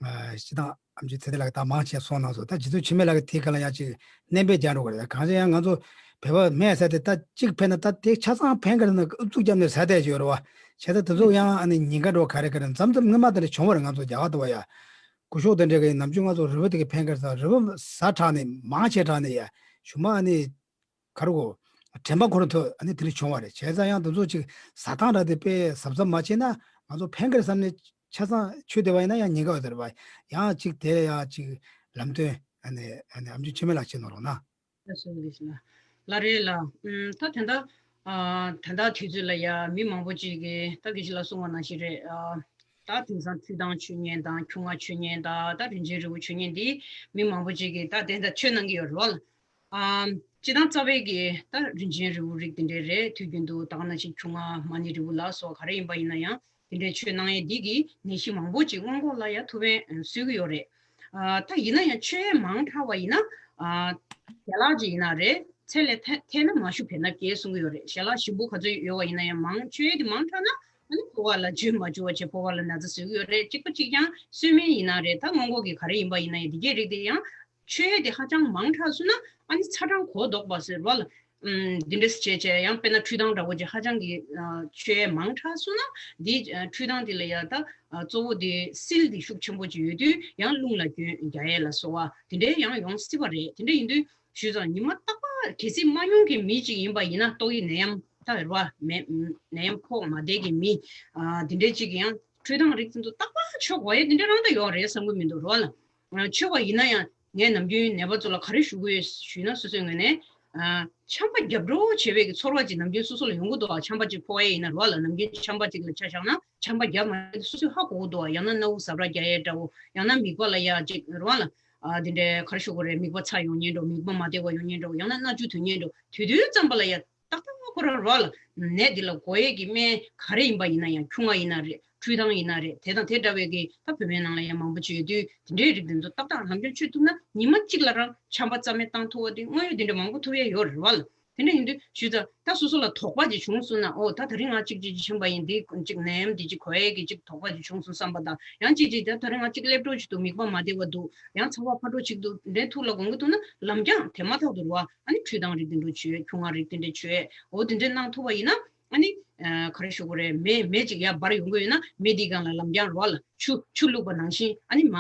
ཨ་སྤྱི་བཏང་ཨམ་ཆི་ཚེ་བརྟན་ལགས་ད་མང་ཆེ་སོང་གནང་སོང་། ད་རྗེ་བཙུན་འཆི་མེད་ལགས་ཀྱི་དེའི་སྐབས་ལ་ཡང་ཅིག་སྣོན་པ་རྒྱག་འགྲོ་གི་རེད། གང་ཅི་ཡང་ང་ཚོ་བོད་པ་སྨན་ཟས་དེ་ད་གཅིག་ཕན་ན་ད་དེ་ཆ་ཚང་ཕན་གི་རེད་ན་ཨུ་ཚུགས་བརྒྱབ་ནས་ཟ་བསྡད་ཀྱི་ཡོད་རེད་བ། བྱས་ཙང་དེ་ཚོ་ཡང་ཨ་ནི་ཉེན་ཁ་འགྲོ་ག་རེ་ག་རེ་མཚམས་མཚམས་སྔོན་མ་དེ་འདྲ་བྱུང་བ་རེད། ང་ཚོ་རྒྱ་གར་དུ་བ་ཡ། སྐུ་གཞོགས་དེ་འདྲ་གི་ནམ་རྒྱུན་ང་ཚོ་རུས་པ་དེ་གི་ཕན་གི་རེད་ཟེར། རུས་པ་ཟ་དྲགས་ནས་མང་ཆེ་དྲགས་ནས་ཡ་གཞུག་མ་ཨ་ནི་ག་རེ་གོ་དྲན་པ་འཁོར་ཐུབ་ཨ་ནི་དེ་འདྲ་བྱུང་བ་རེད། བྱས་ཙང་ཡང་དེ་ཚོ་ཅིག་ཟ་སྟངས་འདྲ་དེ་དཔེ་གཟབ་གཟབ་མ་བྱས་ན་ང་ཚོ་ཕན་གི་རེད་བསམ་ནས་ཆ་ཚང་མཆོད་བསྡད་པ་ཡིན་ན་ཡང་ཉེན་ཁ་ཡོད་རེད་བ། ཡང་ཅིག་དེ་ཡང་ཅིག་ལམ་སྟོན་ཨ་ནི་ཨ་ནི་ཨམ་ཆི་འཆི་མེད་ལགས་བྱེད་གནང་རོགས་གནང་། ལགས་སོ་ལགས་སོ། ལགས་རེད་ལགས། ཨུམ་ད་ད་ལྟ་ཨ་ད་ལྟ་དུས་ཚོད་ལ་ཡ་མི་མང་པོ་ཅིག་གིས་ད་དགེ་བཤེས་ལགས་གསུངས་པ་ནང་བཞིན་རེད། ཨ་ད་དེང་སང་འཕྲུལ་ཐང་མཆོད་མཁན་དང་ཁྱུང་ལྔ་མཆོད་མཁན་དང་ད་རིན་ཆེན་རིལ་བུ་མཆོད་མཁན་འདི་མི་མང་པོ་ཅིག་གིས་ད་དེ་འདྲ་མཆོད་གནང་གི་ཡོད་རེད་བ། ཨ་སྤྱིར་བཏང་རྩ་བའི་གི་ད་རིན་ཆེན་རིལ་བུ་རིགས་དེ་འདྲས་རེད། དུས་རྒྱུན་དུ་ད་ག་ནང་བཞིན་ཁྱུང་ལྔ་མ་ཎི་རིལ་བུ་ལ་སོགས་ག་རེ་ཡིན་པ་ཡིན་ན་ཡང་དེ་འདྲས་མཆོད་གནང་ཡས་འདི་གིས་ནད་གཞི་མང་པོ་ཅིག་སྔོན་འགོག་ལ་ཡ་ཐུགས་ཕན་གསོས་ཀྱི་ཡོད་རེད། ཨ་ད་ཡིན་ན་ཡང་མཆོད་ཡས་མང་དྲགས་པ་ཡིན་ན་ཨ་ཞལ་ལག་ཅིག་ཡིན་ན་རེད། ཚད་ལས་ཐལ་ཐལ་ན་མ་ཞུ་བེར་ནག་བཀལ་གསུང་གི་ཡོད་རེད། ཞལ་ལག་ཞིམ་པོ་ག་ཚོད་ཡོད་པ་ཡིན་ན་ཡང་མང་མཆོད་ཡས་དེ་མང་དྲགས་ན་ཨ་ནི་ཕོ་བ་ལ་བཅོས་མ་བཅོས་པ་བྱས་ཕོ་བ་ལ་ན་ཚ་བཟོས་ཀྱི་ཡོད་རེད། གཅིག་པ་གཅིག་རྐྱང་གསོལ་སྨན་ཡིན་ན་རེད། ད་སྔོན་འགོག་གི་ག་རེ་ཡིན་པ་ཡིན་ན་ཡང་འདི་གའི་རིགས་དེ་ཡང་མཆོད་ཡས་དེ་ཧ་ཅང་མང་དྲགས་སོང་ན་ཨ་ནི་ཚ་གྲང་གོ་ལྡོག་པ་ཟེར་བ་ལ། ཨམ་འདི་འདྲས་བྱས་བྱས་ཡང་དཔེར་ན་འཕྲུལ་ཐང་འདྲ་བོ་ཅིག་ཧ་ཅང་གི་ཨ་མཆོད་ཡས་མང་དྲགས་སོང་ན་འདི་ཨ་འཕྲུལ་ཐང་འདི་ལ་ཡ་ད་ཨ་གཙོ་བོ་དེ་སིལ་འདི་ཤུགས་ཆེན་པོ་ཅིག་ཡོད་དུས་ཡང་རླུང་ལ་སྐྱོན་རྒྱག་ཡས་ལ་སོགས་པ་དེ་འདྲས་ཡང་ཡོང་སྲིད་པ་རེད། དེ་འདྲས་ཡིན་དུས་ཞུས་ཙང་ཉི་མ་རྟག་པར་གལ་སྲིད་མ་མྱོང་མཁན་མི་ཅིག་ཡིན་པ་ཡིན་ན་ཏོག་དབྱིབས་ནད་ཡམས་ད་རེད་བ་མེད་ནད་ཡམས་ཕོག་མ་བསྡད་མཁན་མི་ཨ་དེ་འདྲས་ཅིག་གིས་ཡང་འཕྲུལ་ཐང་རིགས་དེ་ཚོ་རྟག་པར་མཆོད་དགོས་ཡས་དེ་འདྲས་རང་ད་ཡོད་རེད་བསམ་གི་མི་འདུག་རེད་བ་ལ། མཆོད་པ་ཡིན་ན་ཡང་ངས་ནམ་རྒྱུན་ནད་པ་ཚོ་ལ་ག་རེ་ཞུ་གི་ཡོད་ཞུས་ན་སོ་སོའི་ངོས་ནས་ཨ་ཆམ་པ་བརྒྱབ་འགྲོ་བྱེད་པའི་གི་ཚོར་བ་ཅིག་ནམ་རྒྱུན་སོ་སོ་ལ་ཡོང་གི་འདུག་ཨ་ཆམ་པ་ཅིག་ཕོག་ཡས་ཡིན་ན་རེད་བ་ལ། ནམ་རྒྱུན་ཆམ་པ་ཅིག་ལ་ཆ་བཞག་ན་ཆམ་པ་བརྒྱབ་མ་རེད་སོ་སོས་ཧ་གོ་གི་འདུག་ཨ་ཡང་ན་སྣ་བུག་ཟབ་ར་རྒྱག་ཡས་འདྲ་བོ་ཡང་ན་མིད་པ་ལ་ཡ་ཅིག་རེད་བ་ལ། ཨ་དེ་འདྲའི་ག་རེ་ཞུ་དགོས་རེད། མིད་པ་ཚ་ཡོང་ཉེན་འགྲོ་མིད་པ་མ་བདེ་བ་ཡོང་ཉེན་འགྲོ་ཡང་ན་སྣ་ཆུ་ཐོན་ཉེན་འགྲོ་དེ་དུས་ཙམ་པ་ལ་ཡ་ཏག་ཏག་ཁོ་རང་རོགས་ལ་ནད་འདི་ལ་འགོག་ཡས་ཀྱི་སྨན་ག་རེ་ཡིན་པ་ཡིན་ན་ཡང་ཁྱུང་ལྔ་ཡིན་ན་རེད། འཕྲུལ་ཐང་ཡིན་ན་རེད། དེ་དང་དེ་འདྲ་བའི་གི་ད་བོད་པའི་ནང་ལ་ཡང་མང་པོ་ཅིག་ཡོད་དུས་དེ་འདྲའི་རིགས་འདི་ཚོ་ཏག་ཏག་ལམ་སང་མཆོད་ཐུབ་ན་ཉི་མ་གཅིག་ལ་རང་ཆམ་པ་རྩ་མེད་བཏང་ཐུབ་པ་དེ་དངོས་ཡོད་དེ་འདྲ་མང་པོ་ཐུབ་ཡས་ཡོད་རེད་བ་ལ། དེ་འདྲ་ཡིན་དུས་ཞུས་ཙང་ད་སོ་སོ་ལ་དོགས་པ་ཅིག་བྱུང་སོང་ན་ཨོ་ད་ད་རིང་ང་གཅིག་ཅིག་ཅིག་ཆམ་པ་ཡིན་འདི་ཅིག་ནད་ཡམས་འདི་ཅིག་འགོག་ཡས་ཀྱི་ཅིག་དོགས་པ་ཅིག་བྱུང་སོང་བསམ་པ་དང་ཡང་གཅིག་ཅིག་ད་ད་རིང་ང་གཅིག་སླེབས་འགྲོ་ཅིག་འདུག་མིད་པ་མ་བདེ་བ་འདུག་ཡང་ཚ་བ་ཕར་འགྲོ་ཅིག་འདུག་འདྲའི་ཐུགས་ལ་དགོངས་ཀྱི་འདུག་ན་ལམ་རྒྱང་དེ་མ་ཐག་ཏུ་རེད་བ། ཨ་ནི་འཕྲུལ་ཐང་རིགས་དེ་འདྲ་མཆོད་འོ་དེ་འདྲ་གནང་ཐུབ་པ་ཡིན་ན་ཨ་ནི་ཨ་ག་རེ་ཞུ་དགོས་རེད། མེ་མེ་ཅིག་ཡར་འབར་ཡོང་གི་ཡོད་ན་མེ་འདིའི་སྒང་ལ་ལམ་རྒྱང་རོགས་ལ་ཆུ་ཆུ་བླུགས་པ་ནང་བཞིན་ཨ་ནི་མ་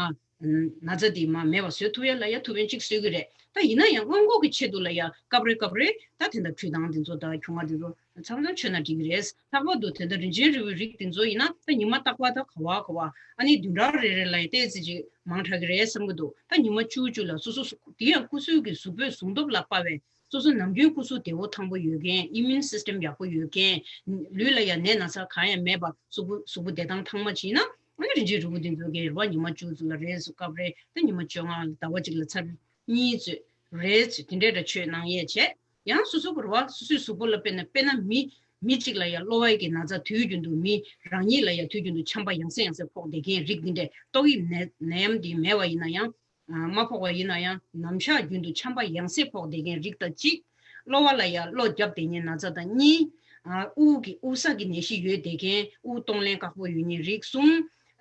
ན་ཚ་འདི་མ་མེད་པ་བཟོ་ཐུབ་ཡ་ལ་ཡ་ཐུབ་ཡོན་གཅིག་བཟོས་ཀྱི་རེད། ད་ཡིན་ན་ཡང་སྔོན་འགོག་གི་ཆེད་དུ་ལ་ཡ་སྐབས་རེ་སྐབས་རེ་ད་དེ་འདྲ་འཕྲུལ་ཐང་འདི་ཚོ་ད་ཁྱུང་ལྔ་འདི་ཚོ་མཚམས་མཚམས་མཆོད་ན་འགྲིག་གི་རེད། ལྷག་པར་དུ་དེ་འདྲ་རིན་ཆེན་རིལ་བུའི་རིགས་འདི་ཚོ་ཡིན་ན་ད་ཉི་མ་རྟག་པར་ད་ག་བ་ག་བ་ཨ་ནི་བདུན་ཕྲག་རེ་རེ་ལ་ཡ་ཏོག་ཙམ་ཅིག་མང་དྲགས་ཀྱི་རེད་བསམ་གྱི་འདུག་ད་ཉི་མ་བཅུ་བཅུ་ལ་སོ་སོ་སོ་དེ་ཡང་སྐུ་གཟུགས་ཀྱི་གཟུགས་པོའི་ཟུངས་སྟོབས་ལ་དཔག་པའི་སོ་སོ་ནམ་རྒྱུན་སྐུ་གཟུགས་བདེ་པོ་ཐང་པོ་ཡོད་མཁན། ཨི་མིའུན་སིས་ཊེམ་ཡག་པོ་ཡོད་མཁན། ལུས་ལ་ཡང་ནད་ན་ཚ་གང་ཡང་མེད་པ་གཟུགས་པོ་གཟུགས་པོ་བདེ་ཐང་ཐང་མ་བྱས་ན་ཨ་ནི་རིན་ཆེན་རིལ་བུ་འདི་ཚོ་གི་རེད་བ། ཉི་མ་བཅུ་ཙམ་ལ་རེ་ཟུང་སྐབས་རེ་ད་ཉི་མ་བཅོ་ལྔ་ཟླ་བ་གཅིག་ལ་ཚར་གཉིས་ཙམ་རེ་ཙམ་དེ་འདྲས་འདྲ་མཆོད་གནང་ཡས་བྱས། ཡང་སོ་སོ་གི་རེད་བ། སོ་སོའི་གཟུགས་པོ་ལ་དཔེར་ན་དཔེར་ན་མི་མི་གཅིག་ལ་ཡང་གློ་བའི་གི་ན་ཚ་དུས་རྒྱུན་དུ་མི་རང་ཉིད་ལ་ཡང་དུས་རྒྱུན་དུ་ཆམ་པ་ཡང་སེ་ཡང་སེ་ཕོག་བསྡད་མཁན་རིགས་འདི་འདྲས་ཏོག་དབྱིབས་ནད་ནད་ཡམས་འདི་མེད་པ་ཡིན་ན་ཡང་། མ་ཕོག་པ་ཡིན་ན་ཡང་ནམ་ཞག་རྒྱུན་དུ་ཆམ་པ་ཡང་སེ་ཕོག་བསྡད་མཁན་རིགས་དང་གཅིག་གློ་བ་ལ་ཡང་གློ་རྒྱབ་བསྡད་མཁན་ན་ཚ་དང་གཉིས། དབུགས་ཀྱི་དབུགས་བསགས་ཀྱི་ནད་གཞི་ཡོད་བསྡད་མཁན་དབུགས་གཏོང་ལེན་ཁག་པོ་ཡོད་མཁན་རིགས་གསུམ།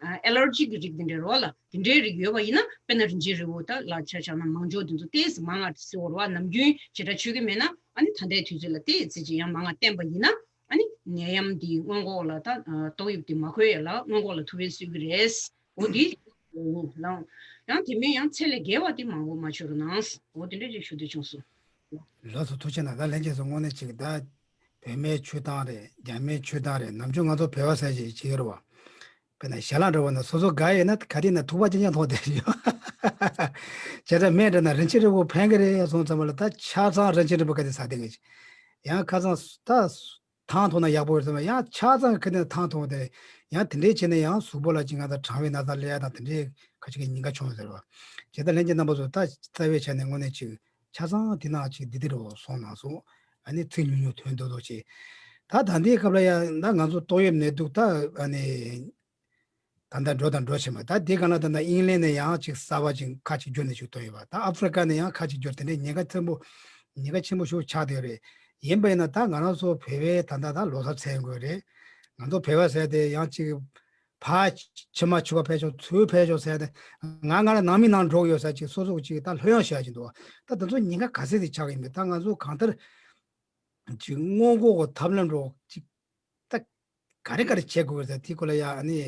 ཨ་ཨེ་ལར་ཇི་གི་རིགས་དེ་འདྲའི་རོ་ལ་དེ་འདྲའི་རིགས་ཡོད་པ་ཡིན་ན། དཔེར་ན་རིན་ཆེན་རིལ་བུ་དང་ལ་ཆ་བཞག་ན་མང་སྦྱོར་དེ་ཚོ་ཏོག་ཙམ་མང་ང་ཟེར་བ་རེད་བ། ནམ་རྒྱུན་ཇི་འདྲ་མཆོད་ཀྱི་མེད་ན། ཨ་ནི་ད་ལྟའི་དུས་ཚོད་ལ་ཏོག་ཙམ་ཅིག་ཡང་མང་ང་བསྟེན་པ་ཡིན་ན། ཨ་ནི་ནད་ཡམས་འདི་སྔོན་འགོག་ལ་ད་ཨ་ཏོག་དབྱིབས་འདི་མ་འཁོད་ཡ་ལ་སྔོན་འགོག་ལ་ཐུགས་ཕན་གསོས་ཀྱི་རེད། འོ་འདི་ཡིན་ལ། ཡང་དེ་མིན་ཡང་ཚད་ལས་བརྒལ་བ་དེ་མང་པོ་མ་མཆོད་རོགས་གནང་། འོ་དེ་འདྲ་ཅིག་ཞུ་འདོད་བྱུང་སོང་། ལགས་སོ། ཐུགས་རྗེ་གནང་། ད་ལྷན་རྒྱས་ཚོ་དངོས་གནས་ཅིག་ད་བོད་མིའི་མཆོད་སྟངས་རེད། རྒྱ་མིའི་མཆོད་སྟངས་རེད། ནམ་རྒྱུན་ང་ཚོ་བོད་པ་ཟེར་ཞིག་བྱེད་ཀྱི་རེད་བ། དཔེར་ན་ཞལ་ལག་འགྲོ་བ་ན་སོ་སོ་དགའ་ཡོད་ན་ག་དུས་ན་ཐུག་པ་ཅན་ཅན་མཐོང་བསྡད་ཡོད། བྱས་ཙང་སྨན་འདྲ་ན་རིན་ཆེན་རིལ་བུ་ཕན་གི་རེད་སོང་ཙམ་པ་ལ། ད་ཆ་ཚང་རིན་ཆེན་རིལ་བུ་ག་དུས་ཟ་བསྡད་གི། ཡང་ཁ་སང་ད་ཐང་འཐུང་ན་ཡག་པོ་རེད་ཟེར་བ། ཡང་ཆ་ཚང་གི་ཁ་ནས་ཐང་འཐུང་བ་དེ་ཡང་དེ་འདྲའི་བྱས་ནས་ཡང་གཟུགས་པོ་ལ་ཅིག་ང་ད་གྲང་བའི་ན་ཚ་སླེབས་ཡ་དང་དེ་འདྲའི་ཁ་ཅིག་གི་ཉེན་ཁ་བྱུང་ཡོད་ཟེར་བ། བྱས་ཙང་ལྷན་རྒྱས་རྣམ་པ་ཚོ་ད་རྩ་བའི་ཆ་ནས་དངོས་གནས་ཅིག་ཆ་ཚང་དེ་ནང་ཅིག་བདེ་བདེ་རུ་སོང་གནང་སོང་། ཨ་ནི་ཚིག་ཉུང་ཉུང་དོན་རྡོག་རྡོག་བྱས། ད་ད་ལྟའི་སྐབས་ལ་ཡང་ད་ང་ཚོ་ཏོག་དབྱིབས་ནད་དུག་ད་ཨ་ནི་ད་ལྟ་འགྲོ་དང་འགྲོ་བཞིན་པ། ད་དེ་ག་ན་ད་ལྟ་དབྱིན་ལན་ནས་ཡང་ཅིག་གསར་པ་ཅིག་ཁ་ཅིག་བསྒྱུར་ནས་ཅིག་ཐོན་ཡོད་པ། ད་ཨ་ཧྥི་རི་ཀ་ནས་ཡང་ཁ་ཅིག་བསྒྱུར། དེ་འདྲའི་ཉེན་ཁ་ཆེན་པོ་ཉེན་ཁ་ཆེན་པོ་ཞིག་ཆགས་བསྡད་ཡོད་རེད། ཡིན་པ་ཡིན་ན་ད་ང་རང་ཚོ་བོད་པའི་ད་ལྟ་ད་ལོ་གསར་ཚེས་དགོས་རེད། ང་ཚོ་བོད་པ་ཟེར་དེ་ཡང་ཅིག་ཕ་ཕྱི་མ་ཕྱུ་པ་ཕལ་ཆེར་ཚུར་ཕལ་ཆེར་ཟེར་དེ་ང་ང་ལ་ནང་མི་ནང་འགྲོ་གི་ཡོད་ས་ཅིག་སོ་སོ་ཅིག་ད་ལྷོད་ཡངས་བྱེད་ཀྱི་འདུག་ད་དེ་ཚོ་ཉེན་ཁ་ག་ཚད་ཅིག་ཆགས་ཀྱི་ཡིན་པས། ད་ང་ཚོ་གང་ལྟར་ཅིག་སྔོན་འགོག་གི་ཐབས་ལམ་འགྲོ་ཅིག་ད་ག་རེ་ག་རེ་བྱེད་དགོས་ཟེར་དེའི་སྐོར་ལ་ཡ་ཨ་ནི་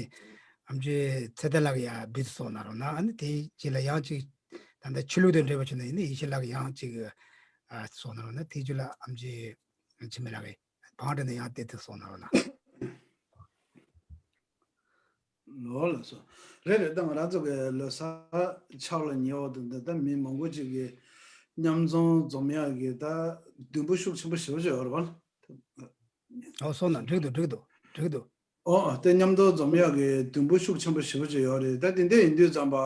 ཨམ་ཆི་ཚེ་བརྟན་ལགས་ཀྱིས་ཡ་འབུལ་གསུང་གནང་རོགས་གནང་། ཨ་ནི་དེའི་རྗེས་ལ་ཡང་ཅིག་ད་ལྟ་ཆོས་ལུགས་དང་འབྲེལ་བ་བྱུང་ན་ཡིན་ན་ཡེ་ཤེས་ལགས་ཀྱིས་ཡང་ཅིག་ཨ་གསུང་གནང་རོགས་གནང་། དེའི་རྗེས་ལ་ཨམ་ཆི་འཆི་མེད་ལགས་ཀྱིས་བང་སྒྲིག་ནས་ཡང་བལྟས་ཏེ་གསུང་གནང་རོགས་གནང་། ལོ་ལགས་སོ། རེད་རེད། ད་ང་རང་ཚོ་གི་ལོ་གསར་ཆགས་ལ་ཉེ་བ་དང་འདི་ལྟ་མི་མང་པོ་ཅིག་གི་མཉམ་འཛོམས་འཛོམས་ཡག་གི་ད་འདུན་པ་ཤུགས་ཆེན་པོ་ཞེ་པོ་ཅིག་ཡོད་རེད་བ། ཨོ་སོང་ན་འགྲིག་འདུག་འགྲིག་འདུག་འགྲིག་འདུག་ཨོ་དེ་མཉམ་དུ་འཛོམས་ཡག་གི་འདུན་པ་ཤུགས་ཆེན་པོ་ཞེ་པོ་ཅིག་ཡོད་རེད། ད་དེ་འདྲ་ཡིན་དུས་ཙམ་པ།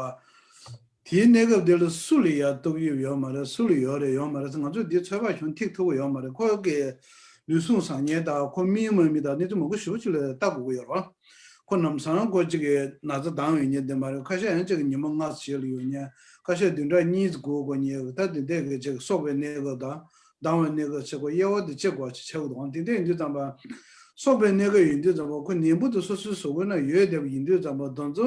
དེའི་གནས་སྐབས་དེ་ལ་སུ་ལ་ཡ་ཏོག་དབྱིབས་ཡོད་མ་རེད། སུ་ལ་ཡོད་རེད་ཡོད་མ་རེད་ཟེར་ང་ཚོས་འདི་ཚོད་དཔག་གཞུང་ཐིག་ཐུབ་ཀྱི་ཡོད་མ་རེད། ཁོ་གི་ལུས་ཟུངས་བཟང་ངན་དང་ཁོ་སྨིན་མ་སྨིན་དང་གནས་ཚུལ་མང་པོ་ཞེ་པོ་ཅིག་ལ་ལྟ་དགོས་ཀྱི་ཡོད་རེད། ཁོ་ལམ་སང་ཁོ་གཅིག་གི་ན་ཚ་ལྡང་ཡོད་མཁན་དེ་མ་རེད། ཁ་ཤས་ཡང་གཅིག་གི་ཉི་མ་ལྔ་ཙམ་ཞིག་ལ་ཡོད་མཁན། ཁ་ཤས་བདུན་ཕྲག་གཉིས་ཙམ་འགོར་དགོས་མཁན། ད་དེ་འདྲས་ཀྱི་གཅིག་གསོག་པའི་གནས་སྐབས་དང་ལྡང་བའི་གནས་སྐབས་བྱེད་དགོས། དབྱེ་བ་དེ་ཕྱེ་དགོས་ཆགས་ཀྱི་འདུག་དེ་འདྲས་ཡིན་དུས་ཙམ་པ། གསོག་པའི་གནས་སྐབས་ཡིན་དུས་ཙམ་པ་ཁོ་ནད་འབུ་དེ་སོ་སོའི་གཟུགས་པོའི་ནང་ཡོད་བསྡད་པ་ཡིན་དུས་ཙམ་པ་དེ་ཚོ་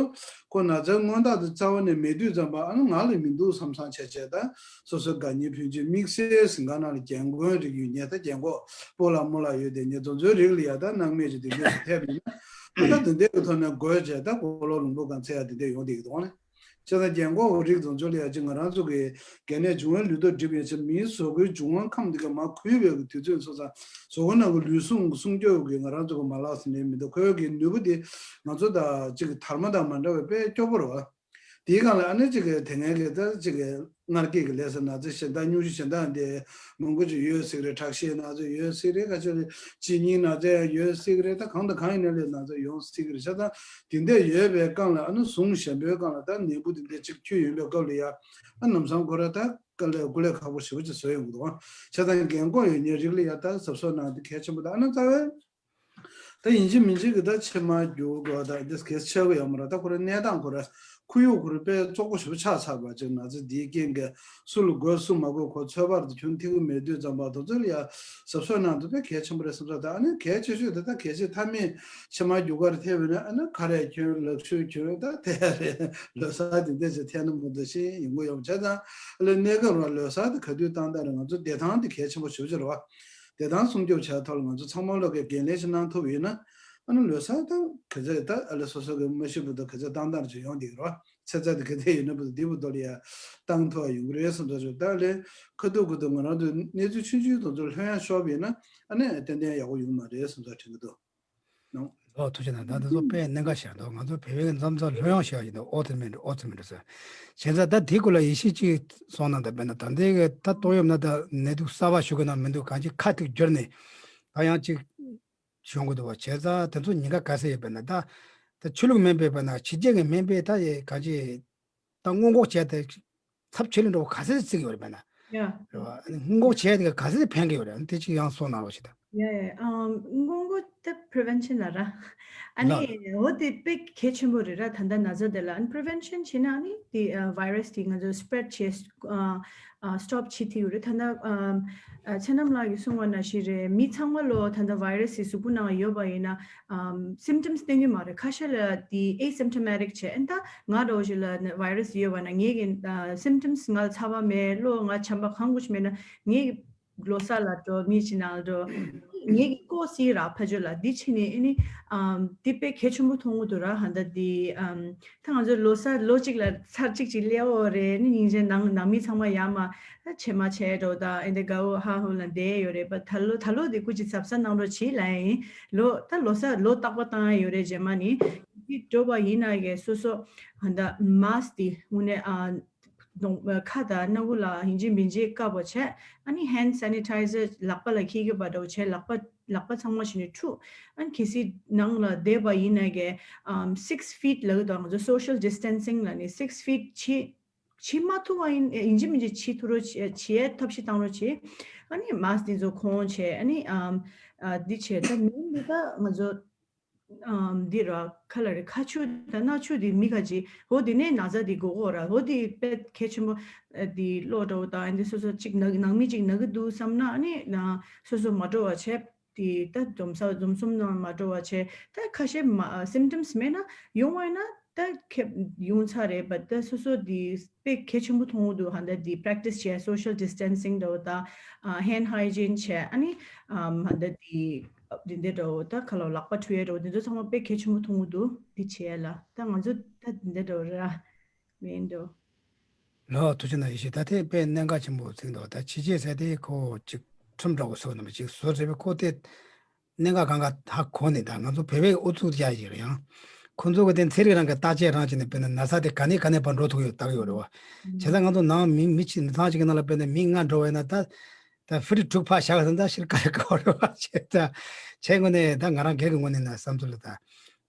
ཁོ་ན་ཚའི་མངོན་རྟགས་དེ་རྩ་བ་ནས་མེད་དུས་ཙམ་པ། ཨ་ནི་ང་ལ་མི་འདུག་བསམ་བསམ་བྱས་བྱས། ད་སོ་སོའི་དགའ་ཉེ་ཕན་ཆད་དམིགས་བསལ་ཟིང་ག་ནང་ལ་རྒན་རྒོན་རིགས་ཡོད་མཁན། ད་རྒན་གོག་སྤོ་ལགས་རྨོ་ལགས་ཡོད་བསྡད་མཁན་དེ་ཚོའི་རིགས་ལ་ཡ་ད་སྣང་མེད་ཅིག་དེ་འདྲས་སུ་ཐེབས་ཡིན་ན། ཨ་ད་དེ་འདྲས་ཀྱི་ཐོག་ནས་འགོས་བྱས་ད་གོ་ལོག་ལུང་པ་གང་འཚོལ་ཡ་དེ་འདྲས་ཡོང་བསྡད་ཀྱི་འདུག་ཨ་ནི། བྱས་ཙང་རྒན་གོག་རིགས་དེ་ཚོ་ལ་ཡ་ཅིག་ང་རང་ཚོ་གི་གལ་གནད་འབྱུང་བའི་ལུས་སྟོབས་འགྲིབ་ཡོད་ཚེ་མིའི་གཟུགས་པོའི་འབྱུང་བ་ཁམས་དེ་ག་མར་ཁུ་བའི་གི་དུས་ཚོད་སོང་ཙང་གཟུགས་པོ་ནང་གི་ལུས་ཟུངས་སྲུང་སྐྱོབ་ཀྱི་ང་རང་ཚོ་གི་མ་ལག་ཟེར་ནས་མི་འདུག་ཁོའི་གི་ནུས་པ་དེ་ང་ཚོ་ད་ཅིག་གི་དར་མ་དང་མ་འདྲ་བའི་དཔེ་སྐྱོ་པོ་རེད་བ། དེའི་སྒང་ལ་ཨ་ནི་ཅིག་གི་དེ་སྔའི་གི་ད་ཅིག་གི་མངལ་སྐྱེས་ཀྱི་ལས་ཟེར་ན་ཚ་གཞན་དག་སྙུང་གཞི་གཞན་དག་འདི་མང་པོ་ཅིག་ཡོད་སྲིད་རེད། ཁྲག་ཤེད་ན་ཚ་ཡོད་སྲིད་རེད། ཁ་ཤས་ལ་གཅིན་སྙི་ན་ཚ་ཡང་ཡོད་སྲིད་རེད། ད་གང་དང་གང་ཡིན་ན་ལས་ན་ཚ་ཡོང་སྲིད་རེད། བྱས་ཙང་དེ་འདྲ་ཡོད་པའི་སྒང་ལ་ཨ་ནི་ཟུངས་ཞན་པོའི་སྒང་ལ་ད་ནད་འབུ་དེ་འདྲ་ཅིག་འཁྱུ་ཡོང་པའི་སྐབས་ལ་ཡ། ཨ་ནམ་སང་ཁོ་ར་ད་དཀའ་ལས་དཀའ་ལས་ཁག་པོ་ཞེ་པོ་ཅིག་བཟོ་ཡོང་གི་འདུག་བྱས་ཙང་རྒན་གོག་ཡོད་མཁན་རིགས་ལ་ཡ་ད་གཟབ་གཟབ་གནང་དེ་གལ་ཆེན་པོ། ད་ཨ་ནི་རྩ་བའི་ད་ཡིན་གཅིག་མིན་གཅིག་གི་ད་མཆིལ་མ་རྒྱུག་དགོས། ད་འདི་གལ་ཆེ་གི་ཡོད་མ་རེད། ད་ཁོ་རའི་གནས་སྟངས་ཁོ་ར་ཁོར་ཡུག་ཁོ་ར་དཔེ་བཙོག་པོ་ཞེ་པོ་ཆགས་ཚར་བ་ཅིག་ན་ཚ་འདིའི་རྐྱེན་གྱིས་སུ་ལ་འགོས་སུ་མ་འགོས་ཁོ་ཚོད་དཔག་དེ་ཁྱོན་ཐིག་གི་མེད་དུས་ཙམ་པ་དེ་ཚོ་ལ་ཡ་གཟབ་གཟབ་གནང་དེ་དཔེ་གལ་ཆེན་པོ་རེད་བསམ་ས། ད་ཨ་ནི་གལ་ཆེ་ཤོས་དེ་ད་གལ་ཆེ་མཐའ་མའི་མཆིལ་མ་རྒྱུག་གར་ཐེབས་པ་ན་ཨ་ནི་ཁ་རས་གྱོན། ལག་ཤུབས་གྱོན། ད་དེ་རེད། ལོ་གསར་དེ་འདྲ་ཞིག་འཐེན་ན་མ་གཏོགས་ཤེས་ཡོང་གི་ཡོད་མ་རེད། བྱས་ཙང་ཨ་ལས་གནས་སྐབས་རང་ལོ་གསར་དེ་ག་དུས་བཏང་བཏང་རེད། ང་ཚོ་བདེ་ཐང་དེ་གལ་ཆེན་པོ་ཞེ་པོ་ཅིག་རེད་བ། བདེ་ཐང་སྲུང་སྐྱོབ་བྱ་ཐོག་ལ་ང་ཚོ་ཚང་མ་ལོག་གི་འགན་ལེན་ཞིག་གནང་ཐུབ་ཡོད་ན། ཨ་ནི་ལོ་གསར་དང་ག་ཚོད་ད་ཨ་ལེ་སོ་སོ་གི་མ་ཤི་བུ་དང་ག་ཚོད་བཏང་སྟངས་ཅིག་ཡོང་བསྡད་ཀྱི་རེད་བ། ཚེ་ཚད་དེ་ག་དེ་ཡོད་ན་བུ་དང་འདི་བུ་དོ་ལ་ཡ་བཏང་ཐུབ་ཡོང་གི་རེད་བསམ་ཚོད་ཅིག་ད་ཨ་ལེ་ཁ་ཐུག་ཁ་ཐུག་ང་རང་ཚོ་གནས་ཚུལ་ཆུང་ཆུང་དེ་ཚོ་ལྷོད་ཡངས་ཤོར་བ་ཡིན་ན། ཨ་ནི་ཏན་ཏན་ཡག་པོ་ཡོང་མ་རེད་བསམ་ཚོད་དྲན་གྱི་འདུག་ནོ། ཨོ་ཐུགས་རྗེ་གནང་། ད་འདི་ཚོ་དཔེ་གནད་འགག་ཤར་འདུག་ང་ཚོ་བོད་པའི་མཚམས་མཚམས་ལྷོད་ཡངས་ཤར་ཡིན་འདུག་ཨོ་ཐེ་མེད་འགྲོ། ཨོ་ཐེ་མེད་འགྲོ་ཟེར། བྱས་ཙང་ད་དེའི་སྐོར་ལ་ཡེ་ཤེས་གཅིག་གསུངས་གནང་། ད་དཔེར་ན་ད་ལྟའི་གི་ད་ཏོག་དབྱིབས་ན་ད་ནད་དུག་གསར་པ་ཞུ་གི་ན་མི་འདུག་གང་ཅི་ཁ་ཐུག་བསྒྱུར་ནས་ད་ཡང་གཅིག་བྱུང་གི་འདུག་བ། བྱས་ཙང་དེ་ཚོ་ཉེན་ཁ་ག་ཚད་ཡོད་པ་ན། ད་ད་ཆོས་ལུགས་མིན་པའི་པ་ན་ཕྱི་རྒྱལ་གི་མིན་པའི་ད་ཡེ་གང་ཅི་ད་སྔོན་འགོག་བྱས་ཏེ་ཚབས་ཆེ་ལས་འགྲོ་བ་ག་ཚད་བརྩི་གི་ཡོད་རེད་པ་ན། ཡ། རེད་བ། སྔོན་འགོག་བྱས་ཏེ་ག་ཚད་ཕན་གི་ཡོད་རེད། དེ་ཅིག་ཡང་གསུངས་གནང་རོགས་ཞེས་དང་། ཡ་ཡ། ཨམ་སྔོན་འགོག་ད་prevention ལ་ར། ཨ་ནི་ལགས། འོ་དེ་དཔེ་གལ་ཆེན་པོ་རེད་ར། ད་ལྟ་ན་ཚ་དེ་ལ་ཨ་ནི་prevention བྱས་ན་ཨ་ནི་དེ་ཨ་virus དེ་ང་ཚོ་spread བྱས་ཨ་ ཨ་སི་ཊོབ་བྱེད་ཐུབ་ཡོད་རེད། ད་ལྟ་ཨམ་ཨ་ཚེ་རྣམ་ལགས་ཀྱིས་གསུངས་པ་ནང་བཞིན་རེད། མི་ཚང་མ་ལོ་ད་ལྟ་བྷའི་ར་སི་གཟུགས་པོ་ནང་ཡོད་པ་ཡིན་ན་ཨམ་སིམ་ཊམ་སི་སྟོན་གྱི་མ་རེད། ཁ་ཤས་ལ་དེ་ཨེ་སིམ་ཊོ་མེ་ཊིག་བྱས། ཨ་ད་ང་འདྲ་བོ་ཞིག་ལ་བྷའི་ར་སི་ཡོད་པ་ན་ངེད་ཀྱི་ཨ་སིམ་ཊམ་སི་ང་ལ་ཚ་བ་མེད། གློ་ང་ཆམ་པ་གང་དགོས་ཤིག་མེད་ན་ངེད་ཀྱི་ལོ་གསར་ལ་འགྲོ། མི་གཅིག་ནང་ལ་འགྲོ། ངེད་ཀྱི་ལྐོག་སི་ར་ཕ་ཇོ་ལ་འདི་ཕྱིན་ནས་ཨ་ནི་ཨམ་འདི་དཔེ་གལ་ཆེན་པོ་མཐོང་གི་འདུག་ར། ཧ་ད་འདི་ཨམ་ད་ང་ཚོ་ལོ་གསར་ལོ་གཅིག་ལ་ཚར་གཅིག་ཅིག་སླེབས་ཡོད་རེད། ཨ་ནི་སྙིང་རྗེ་ནང་ནང་མི་ཚང་མ་ཡར་མར་ད་ཆེ་མ་ཆེ་འགྲོ་ད་ཨེ་འདི་དགའ་བོ་ཧ་ཧུ་ལ་བསྡད་ཡོད་རེད་པ། ད་ལོ་ད་ལོ་འདི་སྐུ་མཁྱེན་གཟབ་གཟབ་གནང་རོགས་བྱེད་ལབ་ཡིན། ལོ་ད་ལོ་གསར་ལོ་རྟག་པར་བཏང་ཡ་ཡོད་རེད། རྗེས་མ་ནི་འདི་འགྲོ་བ་ཡིན་ན་གི་སོ་སོ་ཧ་ད་མཱ་སི་ཀི་འདི་དངོས་གནས་ཨ་གདོང་ཁ་དང་སྣ་ཁུག་ལ་ཡིན་གཅིག་མིན་གཅིག་བཀབ་པ་བྱས། ཨ་ནི་ཧེན་ཌི་སེ་ནི་ཊའི་ཛར་ལག་པ་ལ་འཁྱེར་གྱི་པ་འདྲ་བོ་བྱས། ལག་པ་ལག་པ་ཚང་མ་ཞིག་ནས་འཁྲུ། ཨ་ནི་གལ་སྲིད་ནང་ལ་བསྡད་པ་ཡིན་ན་གི་ཨམ་སིགས་ཕིཊ་ལབ་ཀྱི་འདུག་ང་ཚོ་སོ་ཤལ་ཌི་སི་ཊན་སིང་ལ་ནི་སིགས་ཕིཊ་ཕྱིན་ཕྱིན་མ་ཐུབ་པ་ཡིན་ཡིན་གཅིག་མིན་གཅིག་ཕྱིན་ཐུབ་རོགས་བྱེད་བྱེད་ཐབས་ཤེས་བཏང་རོགས་བྱེད། ཨ་ནི་མཱ་སི་ཀི་འདི་ཚོ་གོན་བྱས། ཨ་ནི་ཨམ་ཨ་འདི་བྱས། ད་མིང་འདི་ད་ང་ཚོ་ཨམ་འདི་ར་ཁ་ལ་རེད། ཁ་ཆུ་དང་སྣ་ཆུ་འདི་མི་ཁ་ཅིག་འོ་འདི་ནས་ན་ཚ་འདི་འགོ་གོ་ར། འོ་འདི་དཔེ་གལ་ཆེན་པོ། ཨ་འདི་གློ་འདྲ་བོ་དང་འདི་སོ་སོ་གཅིག་ན་ནང་མི་གཅིག་ན་གི་འདུག་བསམ་ན་ཨ་ནི་ན་སོ་སོ་མ་འགྲོ་བ་བྱས། འདི་ད་འཛོམས་ས་འཛོམས་གསུམ་ནང་མ་འགྲོ་བ་བྱས། ད་ཁ་ཤས་མ་སིམ་ཊམ་སི་མེད་ན་ཡོང་བ་ཡིན་ན་ད་ཁེབས་ཡོང་ཚར་རེད་པ། ད་སོ་སོ་འདི་དཔེ་གལ་ཆེན་པོ་མཐོང་གི་འདུག་ཧ་ད་འདི་པེ་རེག་ཊི་སི་བྱས། སོ་ཤལ་ཌི་སི་ཊན་སིང་འདྲ་བོ་དང་ཨ་ཧེན་ཌི་ཧའི་ཇིན་བྱས། ཨ་ནི་ཨམ་ཧ་ད་འདི་འདི་འདྲ་འདྲ་བོ་ད་ཁ་ལོ་ལག་པ་འཁྲུ་ཡས་འདྲ་བོ་འདི་ཚོ་ཚང་མ་དཔེ་གལ་ཆེན་པོ་མཐོང་གི་འདུག་འདི་བྱས་ལ་ད་ང་ཚོ་ད་འདི་འདྲ་འདྲ་བོ་ར་མིན་འགྲོ། ལོ་ཐུགས་རྗེ་གནང་། ཡེ་ཤེས་ད་ཐེ་དཔེ་གནད་འགག་ཆེན་པོ་ཚིག་འདུག་ད་ཕྱི་རྒྱལ་ཟེར་དེ་ཁོ་ཅིག་ཁྲིམས་འདྲ་བོ་བཟོ་ནམ་ཅིག་བཟོ་རེད་པས། ཁོ་དེ་གནད་འགག་གང་ག་ཧ་གོ་ནས། ད་ང་ཚོ་བོད་པའི་ཨུ་ཚུགས་རྒྱག་ཡིག་རེད། ཡང་ཁོ་ཚོ་གི་དེ་ཚན་རིག་རང་གི་བརྟག་དཔྱད་རང་བྱས་ནས་དཔེར་ན་ན་ཚ་དེ་ག་ནས་ག་ནས་ཕར་འགྲོ་ཐུབ་ཡོད་བརྟག་ཡོད་རེད་བ། བྱས་ཙང་ང་ཚོ་ནང་མི་མི་ཆེ་མི་ཚང་ཅིག་གི་ནང་ལ་དཔེར་ན་མི་ལྔ་འགྲོ་བས་ན་ད་ད་ཕི་རི་དྲུག་ཕར་བཞག་ཟིན་ད་ཕྱིར་ག་རེ་ག་བ་རེད་བ། བྱས་ཙང་ཁྱེད་ངོས་ནས་ད་ང་རང་སྒེར་གྱི་ངོས་ནས་ན་བསམ་ཚུལ་ལ་ད་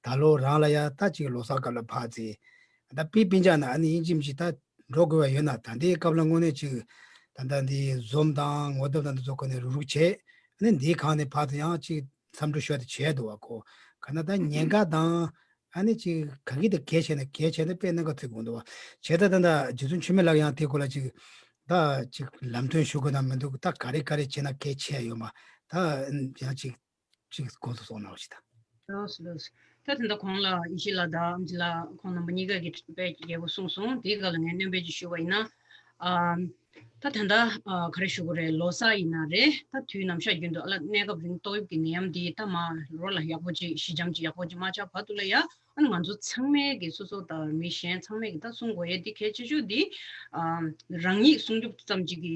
ད་ལོ་རང་ལ་ཡ་ད་ཅིག་ལོ་གསར་སྐབས་ལ་ཕར་ཙི་ད་པི་པིན་ཅག་ན་ཨ་ནི་ཡིན་གཅིག་མིན་གཅིག་ད་འགྲོ་དགོས་པ་ཡོད་ན། ད་འདིའི་སྐབས་ལ་དངོས་གནས་ཅིག་ད་ལྟ་འདི་འཛོམས་དང་ངོ་དེབ་དང་འདི་ཚོ་ཁོ་ནས་རུག་རུག་བྱས། ཨ་ནི་འདིའི་གང་ནས་ཕར་ཙི་ཡང་ཅིག་འཚམས་འདྲི་ཞུ་བ་དེ་བྱས་འདུག་བ། ཁོ་ག་ན་ད་ཉེན་ཁ་དང་ཨ་ནི་ཅིག་ག་གི་དེ་གལ་ཆེ་ན་གལ་ཆེ་ན་དཔེ་གནད་འགག་ཐུག་གི་འདུག་བ། བྱས་ད་ད་ད་རྗེ་བཙུན་མཆོད་མེ་ལགས་ཡང་དེ་སྐོར་ལ་ཅིག་ད་ཅིག་ལམ་སྟོན་ཞུ་དགོས་ན་མི་འདུག་ད་ག་རེ་ག་རེ་བྱས་ན་གལ་ཆེ་ཡོད་མ། ད་ཡང་ཅིག་ཅིག་གོང་དུ་སོང་ན་འོ་ཞིག་ད། ལགས་སོ་ལགས་སོ། ད་དེ་འདྲ་གོང་ལ་ཡེ་ཤེས་ལགས་དང་ཨམ་ཆི་ལགས་ཁོང་རྣམ་པ་གཉིས་ཀ་གིས་དཔེ་རྒྱས་པོ་གསུངས་སོང་། དེའི་སྐབས་ལ་ངས་སྣོན་པ་ཅིག་ཞུ་བ་ཡིན་ན། ཨ་ད་ད་ལྟ་ཨ་ག་རེ་ཞུ་དགོས་རེད། ལོ་གསར་ཡིན་ན་རེད། ད་དུས་ནམ་ཞག་རྒྱུན་དུ་ཨ་ལ་གནས་སྐབས་རིང་ཏོག་དབྱིབས་ཀྱི་ནད་ཡམས་འདི་ད་མར་རོ་ལ་ཡག་པོ་ཅིག་ཞི་འཇམ་ཅིག་ཡག་པོ་ཅིག་མ་ཆགས་བར་དུ་ལ་ཡ། ཨ་ནི་ང་ཚོ་ཚང་མས་ཀྱི་སོ་སོ་དང་མི་གཞན་ཚང་མས་ཀྱི་ད་སྲུང་དགོས་ཡས་འདི་གལ་ཆེ་ཤོས་འདི་ཨ་རང་ཉིད་སྲུང་སྐྱོབ་ཙམ་ཅིག་གི་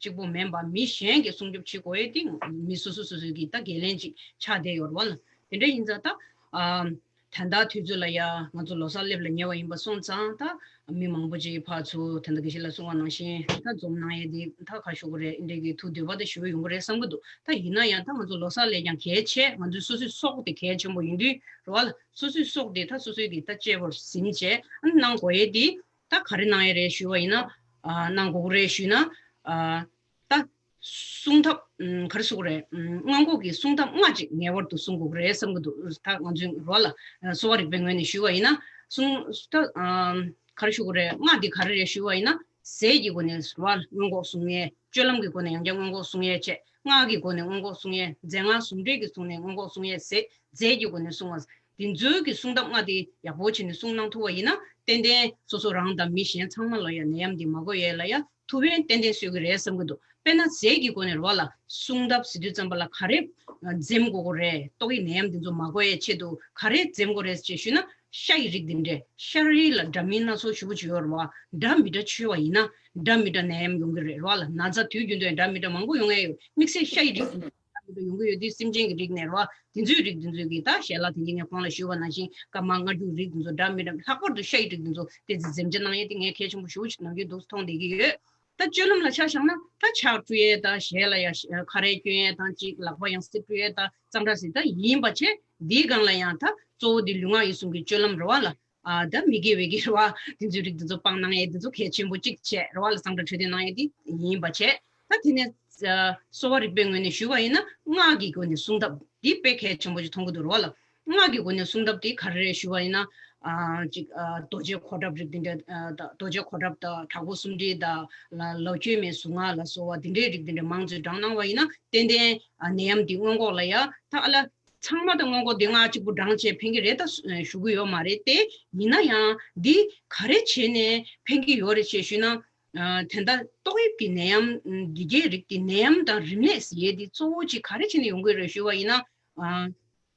གཅིག་པོ་མིན་པ་མི་གཞན་གྱི་སྲུང་སྐྱོབ་བྱེད་དགོས་ཡས་འདི་མི་སོ་སོ་སོ་སོའི་གི་ད་འགན་ལེན་ཅིག་ཆགས་བསྡད་ཡོད་རེད་བ་ལ། དེ་འདྲ་ཡིན་ཙང་ད་ཨ་ད་ལྟ་དུས་ཚོད་ལ་ཡ་ང་ཚོ་ལོ་གསར་སླེབས་ལ་ཉེ་བ་ཡིན་པ་སོང་ཙང་ད་མི་མང་པོ་ཅིག་ཕར་ཚུར་ད་ལྟ་དགེ་བཤེས་ལགས་གསུངས་པ་ནང་བཞིན་ད་འཛོམས་གནང་ཡས་འདི་ད་ག་ཞུ་དགོས་རེད། འདི་འདྲའི་གི་ཐུགས་འདོད་པ་ད་ཞུ་ཡོང་གི་རེད་བསམ་གི་འདུག་ད་ཡིན་ན་ཡང་ད་ང་ཚོ་ལོ་གསར་ལས་ཀྱང་གལ་ཆེ། ང་ཚོའི་སོ་སོའི་སྲོག་དེ་གལ་ཆེན་པོ་ཡིན་དུས་རེད་བ་ལ། སོ་སོའི་སྲོག་དེ་ད་སོ་སོའི་གི་ད་གཅེས་པར་ཟིན་བྱས་ཨ་ནི་གནང་དགོས་ཡས་དེ་ད་ག་རེ་གནང་ཡས་རེད་ཞུས་པ་ཡིན་ན། ཨ་གནང་དགོས་ཀྱི་རེད་ཞུས་ན། ཨ་ད་སྲུང་ཐབས་ཨམ་ག་རེ་ཟེར་དགོས་རེད། ཨམ་སྔོན་འགོག་གི་སྲུང་ཐབས་ལྔ་ཅིག་ངེས་པར་དུ་སྲུང་དགོས་ཀྱི་རེད་བསམ་གྱི་འདུག་ད་ང་ཚོའི་རོ་ལ་གསོ་བ་རིག་པའི་ངོས་ནས་ཞུས་པ་ཡིན་ན་སྲུང་ད་ཨམ་ག་རེ་ཞུ་དགོས་རེད། ལྔ་འདི་ག་རེ་རེད་ཞུས་པ་ཡིན་ན། ཟས་ཀྱི་སྒོ་ནས་རོ་ལ་སྔོན་འགོག་སྲུང་ཡས། སྤྱོད་ལམ་གྱི་སྒོ་ནས་ཡང་བསྐྱར་སྔོན་འགོག་སྲུང་ཡས་བྱས། སྔགས་ཀྱི་སྒོ་ནས་སྔོན་འགོག་སྲུང་ཡས། རྫས་སྔགས་ཟུང་འབྲེལ་གྱི་སྒོ་ནས་སྔོན་འགོག་སྲུང་ཡས། ཟས་རྫས་ཀྱི་སྒོ་ནས་སྲུང་བ། འདི་ཚོའི་གི་སྲུང་ཐབས་ལྔ་དེ་ཡག་པོ་བྱས་ནས་སྲུང་གནང་ཐུབ་པ་ཡིན་ན་ཏན་ཏན་སོ་སོ་རང་དང་མི་གཞན་ཚང་མ་ལ་ཡང་ནད་ཡམས་འདི་མ་འགོ་ཡས་ལ་ཡང་ཐུགས་ཕན་ཏན་ཏན་གསོས་ཀྱི་རེད་བསམ་གྱི་འདུག་དཔེར་ན་ཟས་ཀྱི་སྒོ་ནས་རོ་ལ་སྲུང་ཐབས་ཟེར་དུས་ཙམ་པ་ལ་ག་རེ་འཛེམ་དགོས་ཀྱི་རེད། ཏོག་དབྱིབས་ནད་ཡམས་འདི་ཚོ་མ་འགོ་ཡས་ཆེད་དུ་ག་རེ་འཛེམ་དགོས་རེད་ཅེས་ཞུས་ན། ཤ་ཡི་རིགས་འདི་འདྲས། ཤ་རིགས་ལ་འདྲ་མིན་སྣ་ཚོགས་ཞེ་པོ་ཅིག་ཡོད་རེད་བ། འདྲ་མི་འདྲ་མཆོད་པ་ཡིན་ན་འདྲ་མི་འདྲ་ནད་ཡམས་ཡོང་གི་རེད་རོ་ལ། ན་ཚ་དུས་རྒྱུན་དུ་ཡང་འདྲ་མི་འདྲ་མང་པོ་ཡོང་ཡས་ཡོད། དམིགས་བསལ་ཤ་ཡི་རིགས་འདི་འདྲ་མི་འདྲ་ཡོང་གི་ཡོད་དུས་སེམས་ཅན་གྱི་རིགས་ནས་རོ་བ། དེ་ཚོའི་རིགས་དེ་ཚོའི་གི་ད་ཞལ་ལག་དེ་གྱད་ངས་གོང་ལ་ཞུས་པ་ནང་བཞིན་སྐར་མ་ལྔ་རྒྱུག་རིགས་དེ་ཚོ་འདྲ་མི་འདྲ། ལྷག་པར་དུ་ཤ་ཡི་རིགས་དེ་ཚོ་དེ་ཚོ་འཛེམ་བྱ་གནང་ཡས་དེ་ངས་གལ་ཆེན་པོ་ཞེ་པོ་ཅིག་ནམ་རྒྱུན་འདུག་མཐོང་བསྡད་ཀྱི་ཡོད། ད་སྤྱོད་ལམ་ལ་ཆ་བཞག་ན་ད་ཕྱག་བཀྲུ་ཡས་དང་ཞལ་ལ་ཡ་ཁ་རས་གྱོན་ཡས་དང་གཅིག་ལག་པ་ཡང་སེ་བཀྲུ་ཡས་དང་གཙང་སྦྲ་ཟེར་ད་ཡིན་པ་བྱས། འདིའི་སྒང་ལ་ཡང་ད་གཙོ་བོ་འདི་ལུས་ངག་ཡིད་གསུམ་གྱི་སྤྱོད་ལམ་རེད་བ་ལ། ཨ་ད་མི་དགེ་བའི་གི་རེད་བ། དེ་ཚོའི་རིགས་དེ་ཚོ་སྤང་གནང་ཡས་དེ་ཚོ་གལ་ཆེན་པོ་གཅིག་བྱས་རེད་བ་ལ། གཙང་སྦྲ་འཕྲོད་བསྟེན་གནང་ཡས་དེ་ཡིན་པ་བྱས། ད་དེ་ནས་ཨ་གསོ་བ་རིག་པའི་ངོས་ནས་ཞུས་པ་ཡིན་ན་སྔགས་ཀྱི་སྒོ་ནས་སྲུང་ཐབས་འདི་དཔེ་གལ་ཆེན་པོ་ཅིག་མཐོང་གི་འདུག་རེད་བ་ལ། སྔགས་ཀྱི་སྒོ་ནས་སྲུང་ཐབས་དེ་ག་རེ་རེད་ཞུས་པ་ཡིན་ན། ཨ་ཅིག་ཨ་རྡོ་རྗེ་ཁོག་འགྲེམས་རིགས་འདི་འདྲ། ཨ་ད་རྡོ་རྗེ་ཁོག་འགྲེམས་དང་དྲག་པོ་གསུམ་སྒྲིལ་དང་། ལ་ལོ་རྒྱུས་མེད་གཟུངས་སྔགས་ལ་སོགས་པ་འདི་འདྲའི་རིགས་འདི་འདྲ་མང་ཙམ་བགྲངས་གནང་བ་ཡིན་ན། ཏན་ཏན་ཨ་ནད་ཡམས་འདི་སྔོན་འགོག་ལ་ཡ་ད་ཨ་ལ་ཚང་མ་དང་སྔོན་འགོག་འདི་སྔགས་གཅིག་པུ་བགྲངས་བྱས་ཕན་གྱི་རེད་ད་ཞུ་གི་ཡོད་མ་རེད་དེ། ཡིན་ན་ཡང་འདི་ག་རེ་བྱས་ནས་ཕན་གྱི་ཡོད་རེད་ཅེས་ཞུས་ན། ཨ་ད་ལྟ་ཏོག་དབྱིབས་ཀྱི་ནད་ཡམས་འདི་གའི་རིགས་ཀྱི་ནད་ཡམས་དང་རིམས་ནད་ཟེར་ཡས་འདི་གཙོ་བོ་གཅིག་ག་རེ་བྱས་ནས་ཡོང་གི་རེད་ཞུས་པ་ཡིན་ན། ཨ་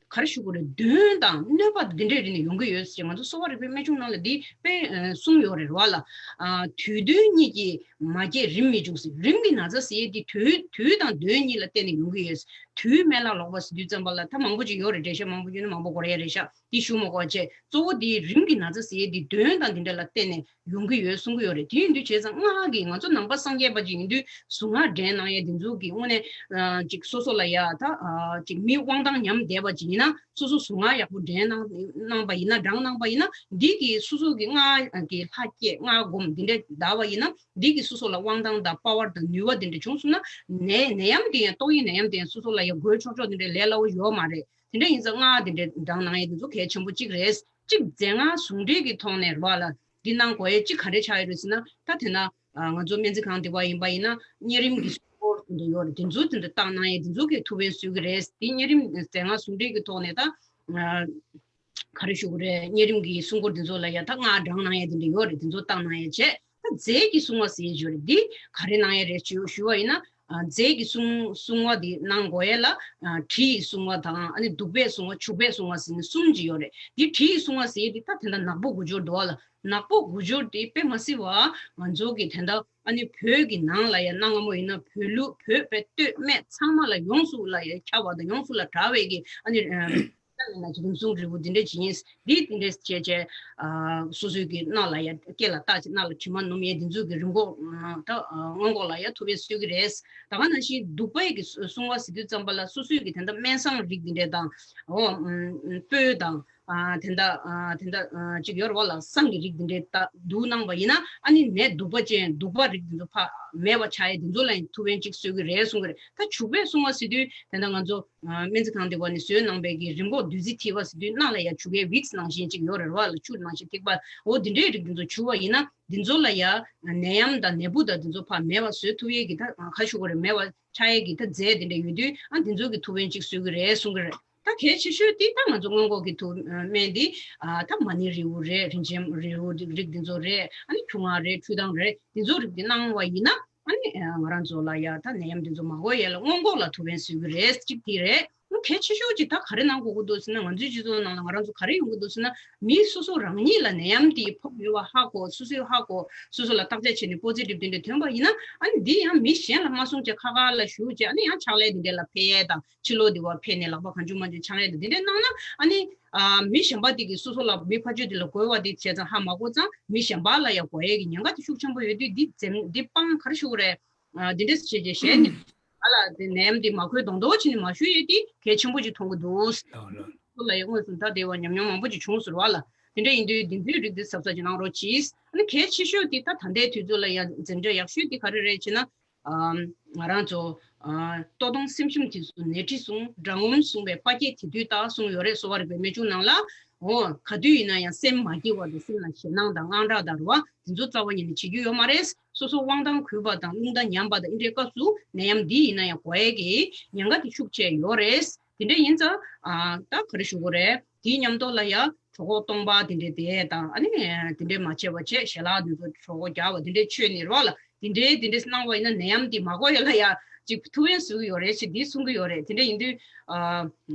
ག་རེ་ཞུ་དགོས་རེད། གདོན་དང་གནོད་པ་འདི་འདྲའི་རིགས་ནས་ཡོང་གི་ཡོད་ཟེར་ང་ཚོ་གསོ་བ་རིག་པའི་རྨད་བྱུང་ནང་ལ་འདི་དཔེ་ཨ་གསུངས་ཡོད་རེད་བ་ལ། ཨ་དུས་གདོན་གཉིས་ཀྱིས་མ་སྐྱེས་རིམས་མི་འབྱུང་ཟེར། རིམས་ཀྱི་ན་ཚ་ཟེར་ཡས་འདི་དུས་དུས་དང་གདོན་གཉིས་ལ་བརྟེན་ནས་ཡོང་གི་ཡོད། དུས་སྨན་བླ་ལོག་པ་ཟེར་དུས་ཙམ་པ་ལ་ད་མང་པོ་ཅིག་ཡོད་རེད། འགྲེལ་བཤད་མང་པོ་ཡོད་ན་མང་པོ་འགོར་ཡ་རེད་ཤག་འདི་ཞུ་མ་དགོས་བྱས། གཙོ་བོ་འདི་རིམས་ཀྱི་ན་ཚ་ཟེར་ཡས་འདི་གདོན་དང་འདི་འདྲ་ལ་བརྟེན་ནས་ཡོང་གི་ཡོད་གསུང་གི་ཡོད་རེད། དེ་ཡིན་དུས་བྱས་ཙང་སྔགས་ཀྱིས་ང་ཚོ་ནང་པ་སངས་རྒྱས་པ་ཅིག་ཡིན་དུས་གཟུངས་སྔགས་འདྲེན་གནང་ཡས་འདི་ཚོ་གི་དངོས་གནས་ཨ་ཅིག་སོ་སོ་ལ་ཡ་ད་ཨ་ཅིག་མི་དབང་ཐང་ཉམས་བསྡད་པ་ཅིག་ཡིན་ན། སོ་སོ་གཟུངས་སྔགས་ཡག་པོ་འདྲེན་གནང་གནང་པ་ཡིན་ན། བགྲངས་གནང་པ་ཡིན་ན། འདི་གིས་སོ་སོ་གི་སྔགས་ཀྱི་ལྷ་བསྐྱེད་སྔགས་སྒོམ་འདི་འདྲ་བསྡད་པ་ཡིན་ན། འདི་གིས་སོ་སོ་ལ་དབང་ཐང་དང་པ་ཝར་དང་ནུས་པ་འདི་འདྲ་བྱུང་སོང་ན། ནད་ནད་ཡམས་དེ་ཡང་ཏོག་དབྱིབས་ནད་ཡམས་དེ་ཡང་སོ་སོ་ལ་ཡང་འགོས་ཆོག་ཆོག་འདི་འདྲ་ལས་སླ་བོ་ཡོད་མ་རེད། དེ་འདྲ་ཡིན་ཙང་སྔགས་དེ་འདྲ་བགྲངས་གནང་ཡས་དེ་ཚོ་གལ་ཆེན་པོ་གཅིག་རེད། གཅིག་རྫས་སྔགས་ཟུང་འབྲེལ་གྱི་ཐོག་ནས་རེད་བ་ལ། འདི་གནང་དགོས་ཡས་གཅིག་ག་རེ་ཆགས་ཡོད་རེད་ཟེར་ན། ད་དེ་ན་ཨ་ང་ཚོ་སྨན་རྩིས་ཁང་དེ་བ་ཡིན་པ་ཡིན་ན་གཉན་རིམས་ཀྱི་སྲུང་འཁོར་དེ་འདྲ་ཡོད་རེད། དེ་ཚོ་དེ་འདྲ་བཏང་གནང་ཡས་དེ་ཚོ་གིས་ཐུགས་ཕན་གསོས་ཀྱི་རེད། འདི་གཉན་རིམས་རྫས་སྔགས་ཟུང་འབྲེལ་གྱི་ཐོག་ནས་ད་ཨ་ག་རེ་ཞུ་དགོས་རེད། གཉན་རིམས་ཀྱི་སྲུང་འཁོར་དེ་ཚོ་ལ་ཡ་ད་སྔགས་བགྲངས་གནང་ཡས་དེ་འདྲ་ཡོད་རེད། དེ་ཚོ་བཏང་གནང་ཡས་བྱས། ད་རྫས་ཀྱི་སྲུང་བ་ཟེར་ཡས་ཡོད་རེད། འདི་ག་རེ་གནང་ཡས་རེད་ཞུ་ཞུ་བ་ཡིན་ན། ཨ་རྫས་ཀྱི་སྲུང་སྲུང་བ་འདི་གནང་དགོས་ཡས་ལ། ཨ་དྲི་ཡི་སྲུང་བ་དང་། ཨ་ནི་བདུག་པའི་སྲུང་བ། བྱུག་པའི་སྲུང་བ་ཟེར་ནས་གསུམ་ཅིག་ཡོད་རེད། འདི་དྲི་ཡི་སྲུང་བ་ཟེར་ཡས་འདི་ད་དེ་འདྲ་ནག་པོ་དགུ་སྦྱོར་འདུག་བ་ལ། ནག་པོ་དགུ་སྦྱོར་འདི་དཔེ་མ་སྲིད་པ་ང་ཚོ་གི་དེ་འདྲ་ཨ་ནི་བོད་ཀྱི་ནང་ལ་ཡ་གནའ་སྔ་མོ་ཡིན་ན་བོད་ལུགས་བོད་པའི་སྟོད་སྨད་ཚང་མ་ལ་ཡོངས་སུ་ལ་ཡ་ཁྱབ་པ་དང་ཡོངས་སུ་ལ་གྲགས་པའི་གི་ཨ་ནི་ཨ་ལྟ་ན་རིམས་སྲུང་རིལ་བུ་འདི་འདྲ་ཅིག་ཡིན། འདི་འདི་འདྲས་བྱས་བྱས་ཨ་སོ་སོའི་གི་སྣ་ལ་ཡ་སྐེ་ལ་བཏགས་བྱས་སྣ་ལ་དྲི་མ་སྣོམ་ཡས་འདི་ཚོ་གི་རིམས་འགོག་ད་སྔོན་འགོག་ལ་ཡ་ཐུབ་པའི་སྲོལ་གི་རེད། ད་ག་ནང་བཞིན་བདུག་པའི་གི་སྲུང་བ་ཟེར་དུས་ཙམ་པ་ལ་སོ་སོའི་གི་དེ་འདྲ་སྨན་བསང་རིགས་འདི་འདྲས་དང་། འོ་སྤོས་དང་། ཨ་དེ་འདྲ་ཨ་དེ་འདྲ་ཨ་ཅིག་ཡོད་རེད་བ་ལ། བསང་གི་རིགས་འདི་འདྲས་ད་བདུགས་གནང་པ་ཡིན་ན། ཨ་ནི་ནད་གདུག་པ་ཅན་གདུག་པ་རིགས་འདི་ཚོ་ཕར་མེད་པ་ཆགས་ཡས་འདི་ཚོ་ལ་ཡང་ཐུབ་ཕན་ཅིག་གསོས་ཀྱི་རེད་གསུང་གི་རེད། ད་བྱུག་པའི་སྲུང་བ་ཟེར་དུས་དེ་འདྲ་ང་ཚོ་ཨ་སྨན་རྩིས་ཁང་དེ་བ་ནས་བཟོས་གནང་པའི་གི་རིམས་འགོག་བདུད་རྩི་ཐིགས་པ་ཟེར་དུས་སྣ་ལ་ཡ་བྱུག་ཡས་ཝིགས་ནང་བཞིན་ཅིག་ཡོད་རེད་བ་ལ། ཆུ་ནང་བཞིན་ཐིགས་པ། འོ་འདི་འདྲའི་རིགས་འདི་ཚོ་བྱུག་པ་ཡིན་ན་འདི་ཚོ་ལ་ཡ་ནད་ཡམས་དང་ནད་འབུ་དང་འདི་ཚོ་ཕར་མེད་པ་བཟོས་ཐུབ་ཡས་ཀྱི་ད་ག་ཞུ་དགོས་རེད། མེད་པ་ཆགས་ཡས་ཀྱི་ད་རྫས་འདི་འདྲ་ཡོད་དུས་ཨ་འདི་ཚོ་གི་ཐུབ་ཕན་ཅིག་གསོས་ཀྱི་རེད་གསུང་གི་རེད། ད་གལ་ཆེ་ཤོས་དེ་ད་ང་ཚོ་སྔོན་འགོག་གི་ཐུགས་སྨན་འདི་ཨ་ད་མ་ཎི་རིལ་བུ་རེད། རིན་ཆེན་རིལ་བུ་རིགས་འདི་ཚོ་རེད། ཨ་ནི་ཆུ་སྔགས་རེད། ཁྲུས་གདང་རེད། འདི་ཚོ་རིགས་འདི་གནང་བ་ཡིན་ན་ཨ་ནི་ང་རང་ཚོ་ལ་ཡ་ད་ནད་ཡམས་འདི་ཚོ་མ་འགོས་ཡས་ལ་སྔོན་འགོག་ལ་ཐུགས་ཕན་གསོས་ཀྱི་རེད། གཅིག་དེ་རེད། ཨ་གལ་ཆེ་ཤོས་ཅིག་ད་ག་རེ་གནང་དགོས་ཀྱི་འདུག་ཟེར་ན། ང་ཚོའི་སྤྱི་ཚོགས་ནང་ལ་ང་རང་ཚོ་ག་རེ་ཡོང་གི་འདུག་ཟེར་ན། མི་སོ་སོ་རང་ཉིད་ལ་ནད་ཡམས་དེ་ཕོག་ཡོད་པ་ཧ་གོ། སོ་སོས་ཧ་གོ། སོ་སོ་ལ་བརྟག་དཔྱད་བྱས་ནས་པོ་ཛི་ཊིབ་དེ་འདྲ་ཐོན་པ་ཡིན་ན། ཨ་ནི་འདི་ཡང་མི་གཞན་ལ་མ་གསུང་བྱས་ཁ་ཁ་ལ་བཞུགས་བྱས། ཨ་ནི་ཡང་ཕྱག་ལས་དེ་འདྲ་ལ་ཕེབས་ཡས་དང་། ཕྱི་ལོགས་དེ་བ་ཕེབས་ནས་ལག་པ་གང་བྱུང་མང་བྱུང་འཆང་ཡས་དང་དེ་འདྲ་གནང་ན། ཨ་ནི་ཨ་མི་གཞན་པ་དེ་གིས་སོ་སོ་ལ་མི་ཕར་ཕྱོགས་དེ་ལ་འགོས་པ་དེ་བྱས་ཙང་ཧ་མ་གོ་ཙང་མི་གཞན་པ་ལ་ཡང་འགོས་ཡས་ཀྱི་ཉེན་ཁ་དེ་ཤུགས་ཆེན་པོ་ཡོད་དུས། འདི་འཛེམ་འདི་སྤང་ག་རེ་ཞུ་དགོས་རེད། ཨ་དེ་འདྲ་བྱས་བྱས་ཞལ་ནས་ཨ་ལ་དེ་ནད་ཡམས་དེ་མ་འགོས་མདོག་མདོག་བྱས་ནས་མ་བཞུགས་ཡས་དེ་གལ་ཆེན་པོ་ཅིག་མཐོང་གི་འདུག་ཨོ་ལགས། ཁོ་ལ་ཡང་དངོས་སུ་ད་དེ་བ་ཉམས་མྱོང་མང་པོ་ཅིག་བྱུང་ཟེར་བ་ལ། དེ་འདྲ་ཡིན་དུས་འདི་ཚོའི་རིགས་འདི་གཟབ་གཟབ་ཅིག་གནང་རོགས་གྱིས། ཨ་ནི་གལ་ཆེ་ཤོས་དེ་ད་ད་ལྟའི་དུས་ཚོད་ལ་ཡང་འཛེམ་བྱ་ཡག་ཤོས་དེ་ག་རེ་རེད་ཅེ་ན། ཨ་ང་རང་ཚོ་ཨ་ལྟོ་སྟོང་སེམས་ཤུམ་དེ་ཚོ་ནད་ཁྲི་སྲུང་། དགྲ་ངོམ་སྲུང་བའི་དཔའ་བརྒྱད་དེ་དུས་རྟག་གསུངས་ཡོད་རེད། གསོ་བ་རིག་པའི་རྨད་བྱུང་ནང་ལ། འོ་ག་དུས་ཡིན་ན་ཡང་སེམས་མ་སྐྱིད་པ་དང་། སེམས་ལ་ཞེད་སྣང་དང་དངངས་སྐྲག་དང་རེད་བ། དེ་ཚོ་རྩ་བ་ཉིད་ནས་བྱེད་རྒྱུ་ཡོད་མ་རེད། སོ་སོ་དབང་ཐང་གུད་པ་དང་རླུང་རྟ་ཉམས་པ་དང་། འདི་འདྲའི་སྐབས་སུ་ནད་ཡམས་འདི་ཡིན་ན་ཡང་འགོས་ཡས་ཀྱི་ཉེན་ཁ་དེ་ཤུགས་ཆེ་ཡོད་རེད། དེ་འདྲ་ཡིན་ཙང་ཨ་ད་ག་རེ་ཞུ་དགོས་རེད། དེའི་མཉམ་དུ་ལ་ཡ་གྲོད་ཁོག་སྟོང་པ་དེ་འདྲ་དེ་དང་། ཨ་ནི་དེ་འདྲ་མ་བྱས་པ་བྱས་ཞལ་ལག་དེ་ཚོ་གྲོད་ཁོག་རྒྱགས་པ་དེ་འདྲ་མཆོད་ནས་རོགས་ལ་དེ་འདྲའི་དེ་འདྲ་གནང་བ་ཡིན་ན་ནད་ཡམས་དེ་མ་འགོས་ཡས་ལ་ཡ་ཅིག་ཐུབ་ཡས་བཟོ་གི་ཡོད་རེད་ཅེས་འདི་གསུང་གི་ཡོད་རེད། དེ་འདྲ་ཡིན་དུས་ཨ་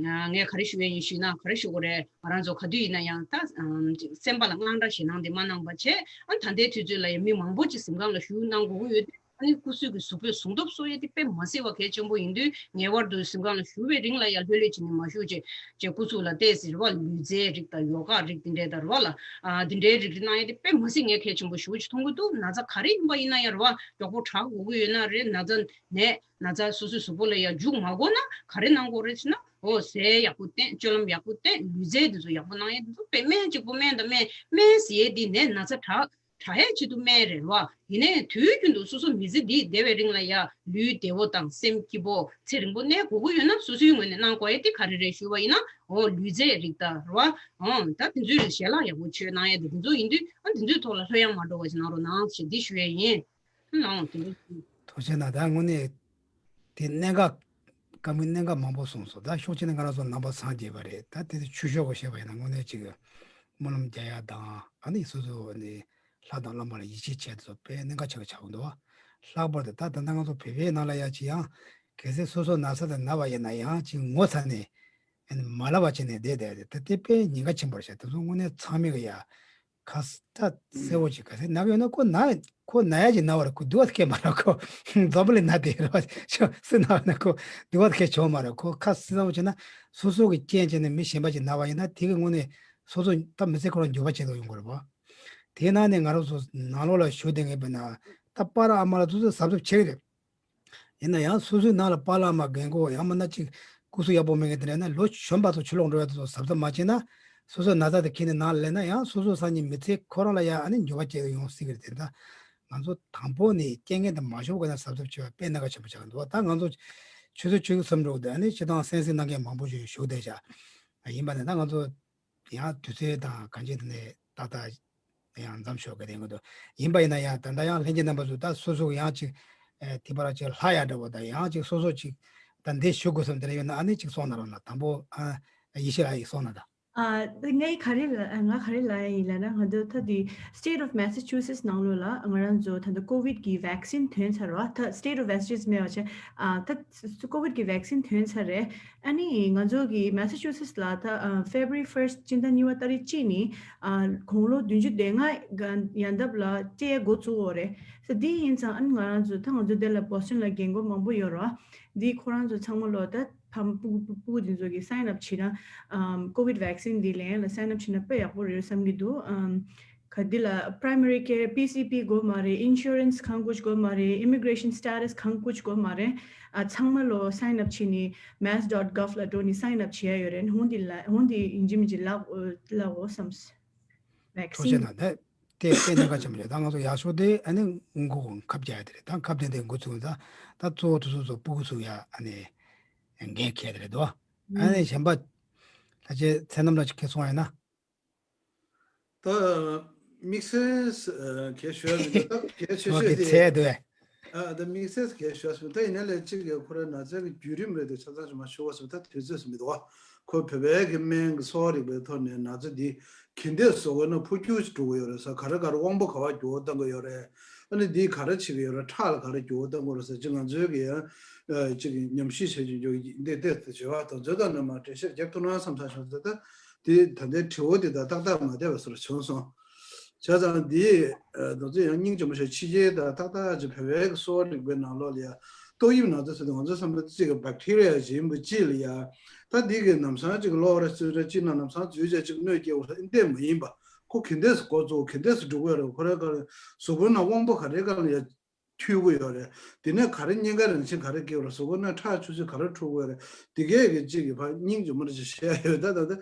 ངས་ག་རེ་ཞུ་ཡས་ཡིན་ཞུས་ན། ག་རེ་ཞུ་དགོས་རེད། ང་རང་ཚོ་ག་དུས་ཡིན་ན་ཡང་ད་ཨམ་ཅིག་སེམས་པ་ལ་དངངས་སྐྲག་ཞེད་སྣང་དེ་མ་གནང་པ་བྱས། ཨ་ད་ལྟའི་དུས་ཚོད་ལ་ཡང་མི་མང་པོ་ཅིག་གཟིམ་ཁང་ལ་བཞུགས་གནང་དགོས་ཀྱི་ཡོད་དུས། ཨ་ནི་སྐུ་གཟུགས་ཀྱི་གཟུགས་པོའི་ཟུངས་སྟོབས་གསོ་ཡས་དེ་དཔེ་མ་སྲིད་པ་གལ་ཆེན་པོ་ཡིན་དུས། ངེས་པར་དུ་གཟིམ་ཁང་ལ་བཞུགས་པའི་རིང་ལ་ཡང་ལྷོད་ལྷོད་བྱས་ནས་མ་བཞུགས་བྱས། ཅེས་སྐུ་གཟུགས་ལ་བལྟས་ཟེར་བ། ལུས་རྩལ་རིགས་དང་ཡོ་ག་རིགས་དེ་འདྲས་དང་རེད་བ་ལ། ཨ་དེ་འདྲའི་རིགས་རེ་གནང་ཡས་དེ་དཔེ་མ་སྲིད་ངས་གལ་ཆེན་པོ་ཞེ་པོ་ཅིག་མཐོང་གི་འདུག་ན་ཚ་ག་རེ་ཡིན་པ་ཡིན་ན་ཡང་རེད་བ། མགྱོགས་པོ་དྲག་དགོས་ཀྱི་ཡོད་ན་རེད། ན་ཚ་ནད་ན་ཚ་སོ་སོའི་གཟུགས་པོ་ལ་ཡང་འཇུག་མ་དགོས་ན་ག་རེ་གནང་དགོས་རེད་ཟེར་ན། འོ་ཟས་ཡག་པོ་བསྟེན། སྤྱོད་ལམ་ཡག་པོ་བསྟེན། ལུས་རྩལ་དེ་ཚོ་ཡག་པོ་གནང་ཡས་དེ་ཚོ་དཔེ། སྨན་གཅིག་པོ་སྨན་དང་སྨན། སྨན་ཟེར་ཡས་དེ་ནད་ན་ཚ་དྲག་དྲག་ཡས་ཆེད་དུ་སྨན་རེད་བ། ཡིན་ནའི་དུས་རྒྱུན་དུ་སོ་སོ་མི་ཚེ་འདི་བསྡད་པའི་རིང་ལ་ཡ་ལུས་བདེ་བོ་དང་སེམས་སྐྱིད་པོ་ཚེ་རིང་པོ་གནས་དགོས་ཀྱི་ཡོད་ན། སོ་སོའི་ངོས་ནས་གནང་དགོས་ཡས་དེ་ག་རེ་རེད་ཞུས་པ་ཡིན་ན། འོ་ལུས་རྩལ་རིགས་དང་རེད་བ། འོ་ད་དེ་ཚོའི་རིགས་ཞལ་ལག་ཡག་པོ་མཆོད་གནང་ཡས་དེ་དེ་ཚོ་ཡིན་དུས། ཨ་དེ་ཚོའི་ཐོག་ལ་ལྷོད་ཡངས་མ་འགྲོ་བ་ཞིག་གནང་རོགས་གནང་ཞེས་འདི་ཞུ་ཡས་ཡིན། ཨ་ནའང་དེ་འདྲ་ཞུ། ཐུགས་རྗེ་གནང་། ད་དངོས་གནས་དེ་གནད་འགག་བཀའ་མོལ་གནད་འགག་མང་པོ་གསུངས་སོང་། ད་ཕྱོགས་གཅིག་ནས་ང་རང་ཚོ་ནང་པ་སངས་རྒྱས་པ་རེད། ད་དེ་ཚོ་ཆོས་ཕྱོགས་ཀྱི་བཤད་པ་ཡིན་ན་དངོས་གནས་ཅིག་སྨོན་ལམ་རྒྱག་ཡ་དང་། ཨ་ནི་སོ་སོ་ནི་ལྷ་དང་བླ་མ་ལ་ཡིད་ཆེས་བྱས་དེ་ཚོ་དཔེ་གནད་འགག་ཆེ་བ་ཆགས་ཀྱི་འདུག། ལྷག་པར་དུ་ད་ད་ལྟ་ང་ཚོ་བོད་པའི་ནང་ལ་ཡ་ཅིག་ཡང་གལ་སྲིད་སོ་སོ་ན་ཚ་དང་ན་བ་ཡིན་ན་ཡང་ཅིག་ངོ་ཚ་ནས་ཨ་ནི་མ་ལབ་པ་བྱས་ནས་བསྡད་བསྡད་དེ་ད་དེ་དཔེ་ཉེན་ཁ་ཆེན་པོ་རེད་ཤག། དེ་ཚོ་དངོས་གནས་ཚང་མས་གི་ཡ། ཁ་ས་ད་གསལ་བོ་ཅིག་ག་ཚད་ན་གི་ཡོད་ན། ཁོ་ན་ཁོ་ན་ཡ་ཅིག་ན་བ་རེད། ཁོ་སྡུག་པ་སྐད་མ་རེད། ཁོ་འཛོམས་པ་ལས་ན་དེ་རེད་བ། ཤོ་སི་ན་བ་ན་ཁོ་སྡུག་པ་སྐད་བྱུང་མ་རེད། ཁོ་ཁ་སི་ས་བོ་བྱས་ན་སོ་སོ་གི་རྐྱེན་བྱས་ནས་མི་གཞན་པ་ཅིག་ན་བ་ཡིན་ན་དེ་གི་དངོས་གནས་སོ་སོ་ད་མི་ཚེ་ཁོ་རང་འགྱུར་བ་བྱེད་དུ་ཡོང་གི་རེད་བ། དེའི་ནང་ནས་ང་རང་ཚོ་ནང་ལོགས་ལ་བཞུགས་བསྡད་མཁན་པ་ན་ད་པ་ར་ཨ་མ་ལ་ཚོ་ཚོ་གཟབ་གཟབ་བྱེད་ཀྱི་རེད། ཡིན་ན་ཡང་སོ་སོའི་ནང་ལ་པཱ་ལགས་མ་རྒན་གོག་ཡང་མིན་ན་ཅིག་སྐུ་གཟུགས་ཡག་པོ་མེད་མཁན་དེ་འདྲ་ཡིན་ན་ལོ་གཞོན་པ་ཚོ་ཕྱི་ལོགས་འགྲོ་ཡ་དེ་ཚོ་གཟབ་གཟབ་མ་བྱས་ན། སོ་སོའི་ན་ཚ་དེ་ཁྱེར་ནས་ནང་ལ་སླེབས་ན་ཡང་སོ་སོ་སང་ཉིན་མི་ཚེ་ཁོ་རང་ལ་ཡང་ཨ་ནི་འགྱུར་བ་སྐྱེལ་ཡོང་སྲིད་ཀྱི་རེད། དེ་འདྲ་ང་ཚོ་དང་པོ་ནས་རྐྱེན་ངན་དེ་མ་ཤོར་བ་ག་ནས་གཟབ་གཟབ་བྱེད་པ་དཔེ་གནད་འགག་ཆེན་པོ་ཆགས་ཀྱི་འདུག། ད་ང་ཚོ་ཆུ་ཚོད་བཅུ་གསུམ་འགྲོ་གི་འདུག། ཨ་ནི་སྤྱིར་བཏང་གསན་གཟིགས་གནང་མཁན་མང་པོ་ཞིག་བཞུགས་བསྡད་ཤག། ཡིན་པ་ནས་ད་ང་ཚོ་ཡང་དུས་ཚོད་དང་གང་ཅི་དེ་ནས་ཏག་ཏག་ཡང་མཚམས་ཞོག་གི་རེད་འདུག། ཡིན་པ་ཡིན་ན་ཡང་ད་ལྟ་ཡང་ལྷན་རྒྱས་རྣམ་པ་ཚོ་ད་སོ་སོ་ཡང་ཅིག་ཨེ་དེ་བར་ཅིག་ལྷག་ཡ་འདྲ་བོ་དང་ཡང་ཅིག་སོ་སོ་ཅིག་ད་འདི་ཞུ་དགོས་བསམ་དེ་འདྲ་ཡོད་ན་ཨ་ནི་ཅིག་གསུང་གནང་རོགས་གནང་། དང་པོ་ཨ་ཡེ་ཤེས་ལགས་ཡིས་གསུང་གནང་དང་། ཨ་ད་ངས་ག་རེ་ལ་ང་ག་རེ་ལབ་ཡ་ཡིན་ལབ་ན། ང་ཚོ་ད་དེ་State of Massachusetts ནང་ལོགས་ལ་ང་རང་ཚོ་ད་ལྟ་ཀོ་ཝིད་ཀྱི་ཝེག་སིན་ཐོན་ཚར་བ། ད་State of Massachusetts མེད་པ་བྱས། ཨ་ད་ཀོ་ཝིད་ཀྱི་ཝེག་སིན་ཐོན་ཚར་རེད། ཨ་ནི་ང་ཚོ་གི་Massachusetts ལ་ད་ཨ་February first སྤྱི་ཟླ་གཉིས་པ་ཏ་རིག་གཅིག་ནས་ཨ་དགུང་ལོ་བདུན་ཅུ་དོན་ལྔ་ཡན་འདབས་ལ་སྤྲད་འགོ་བཙུགས་ཡོད་རེད། ད་དེ་ཡིན་ཙང་ཨ་ནི་ང་རང་ཚོ་ད་ང་ཚོ་དེ་ལ་Boston ལ་རྒན་རྒོན་མང་པོ་ཡོད་རེད། འདི་ཁོ་རང་ཚོ་ཚང་མ་ལོ་ད་ཕ་སྤུ་གུ་སྤུ་གུ་འདི་ཚོ་གི་sign up བྱེད་ན་ཨམ་ཀོ་ཝིད་ཝེག་སིན་འདི་ལེན་ཡ་ལ་sign up བྱེད་ན་དཔེ་ཡག་པོ་རེད་བསམ་གྱི་འདུག། ཨམ་ག་འདི་ལ་primary care P C P དགོས་མ་རེད། insurance གང་དགོས་དགོས་མ་རེད། immigration status གང་དགོས་དགོས་མ་རེད། ཨ་ཚང་མ་ལོ་sign up བྱེད་ནི་mass dot gov ལ་འགྲོ་ནི་sign up བྱེད་ཡ་ཡོད་རེད། འོ་འདི་ལ་འོ་འདི་ཡིན་གཅིག་མིན་གཅིག་ལབ་ལབ་འོ་བསམ། ཐུགས་རྗེ་vaccine གནང་། ད་དེ་དཔེ་གནད་འགག་ཆེན་པོ་རེད། ད་ང་ཚོ་ཡག་ཤོས་དེ་ཨ་ནི་འགོ་ཁབ་རྒྱག་ཡ་དེ་རེད། ད་ཁབ་དེ་འདི་འགོ་ཚུགས་ད་ད་གཙོ་བོ་དེ་ཚོ་ཚོ་སྤུ་གུ་ཚུགས་ཡ་ཨ་ནི་འགན་འཁྱེར་དེ་རེད་དོ། ཨ་ནི་གཞན་པ་ད་ཅི་ཚེ་རྣམ་ལ་ཅིག་ཁེ་སོང་ཡ་ན། ད་དམིགས་བསལ་གལ་ཤོས་མི་འདུག། ད་གལ་ཆེ་ཤོས་དེ་ཚད་དེ། ཨ་ད་དམིགས་བསལ་གལ་ཤོས་མི་འདུག། ད་ཡིན་ན་ལས་གཅིག་གི་ཁོ་རའི་ན་ཚ་གི་བརྒྱུད་རིམ་རེད་དེ་ཆ་ཚང་ཞིག་མ་ཞུ་བ་སོང་། ད་དུས་ཚོད་སུ་མི་འདུག་བ། ཁོ་བོད་པའི་གི་སྨན་གི་གསོ་བ་རིག་པའི་ཐོག་ནས་ན་ཚ་འདི་ག་འདྲས་བཟོ་དགོས་ན་འཕོ་འགྱུར་འགྲོ་གི་ཡོད་རེད་ཟེར། ག་རེ་ག་རེ་དབང་པོ་ག་བ་འགྱུར་བ་གཏོང་གི་ཡོད་རེད། ཨ་ནི་འདིས་ག་རེ་བྱེད་ཀྱི་ཡོད་རེད། ཁྲག་ལ་ག་རེ་འགྱུར་བ་གཏོང་གི་ཡོད་རེད་ཟེར་ཅིག་ང་ཚོའི་གི་ཡང་ཅིག་ཉམས་ཞིབ་བྱེད་ཀྱི་འཇུག་འདི་ལྟས་དུ་བྱེད་པ་དང་ཚོད་ལྟ་ནས་མ་འགྲེལ་བཤད་རྒྱབ་ཐུབ་ན་བསམ་ཚར་བྱུང་ཟེར། ད་དེ་ད་ལྟའི་དྲི་བ་འདི་དང་ཏག་ཏག་མ་བསྡད་པ་བཟོ་འདྲ་བྱུང་སོང་། བྱས་ཙང་འདི་ཨ་དོ་ཚོད་ཡང་སྙིང་རྗེ་མོ་ཞིག་ཕྱི་རྒྱལ་དང་ཏག་ཏག་ཅིག་བོད་པའི་གསོ་བ་རིག་པའི་ནང་ལོགས་ལ་ཡང་ཏོག་དབྱིབས་ན་ཚ་ཟེར་དུས་ང་ཚོ་བསམ་པ་ཅིག་གི་bacteria ཞིག་ཡིན་པ་ཅིག་ལ་ཡ། ད་འདི་གི་ནམ་སང་ཅིག་གློ་བུར་ར་ཚུར་ར་ཅིག་ན་ནམ་སང་འཛུལ་བྱས་ཅིག་གནོད་སྐྱེལ་བ་ར་འདི་མ་ཡིན་པ། ཁོ་ག་འདྲས་སུ་འགོ་བཙུགས་ག་འདྲས་སུ་འགྲོ་གི་ཡོད་རེད། ཁོ་རའི་ག་རེ་གཟུགས་པོའི་ནང་དབང་པོ་ག་རེ་ག་ལ་ཡ་འཐུས་ཀྱི་ཡོད་རེད། དེ་ནས་ག་རེ་གཉན་ཁ་རང་བཞིན་ག་རེ་སྐྱེ་བ་རེད། གཟུགས་པོ་ནང་ཁྲག་ཆུ་ཚད་ག་རེ་འཁྲུག་གི་ཡོད་རེད། དེ་གས་ཀྱི་གཅིག་གི་ཕར་སྙིང་རྗེ་མོ་རེ་ཅིག་བཤད་ཡོད། ད་ད་ད་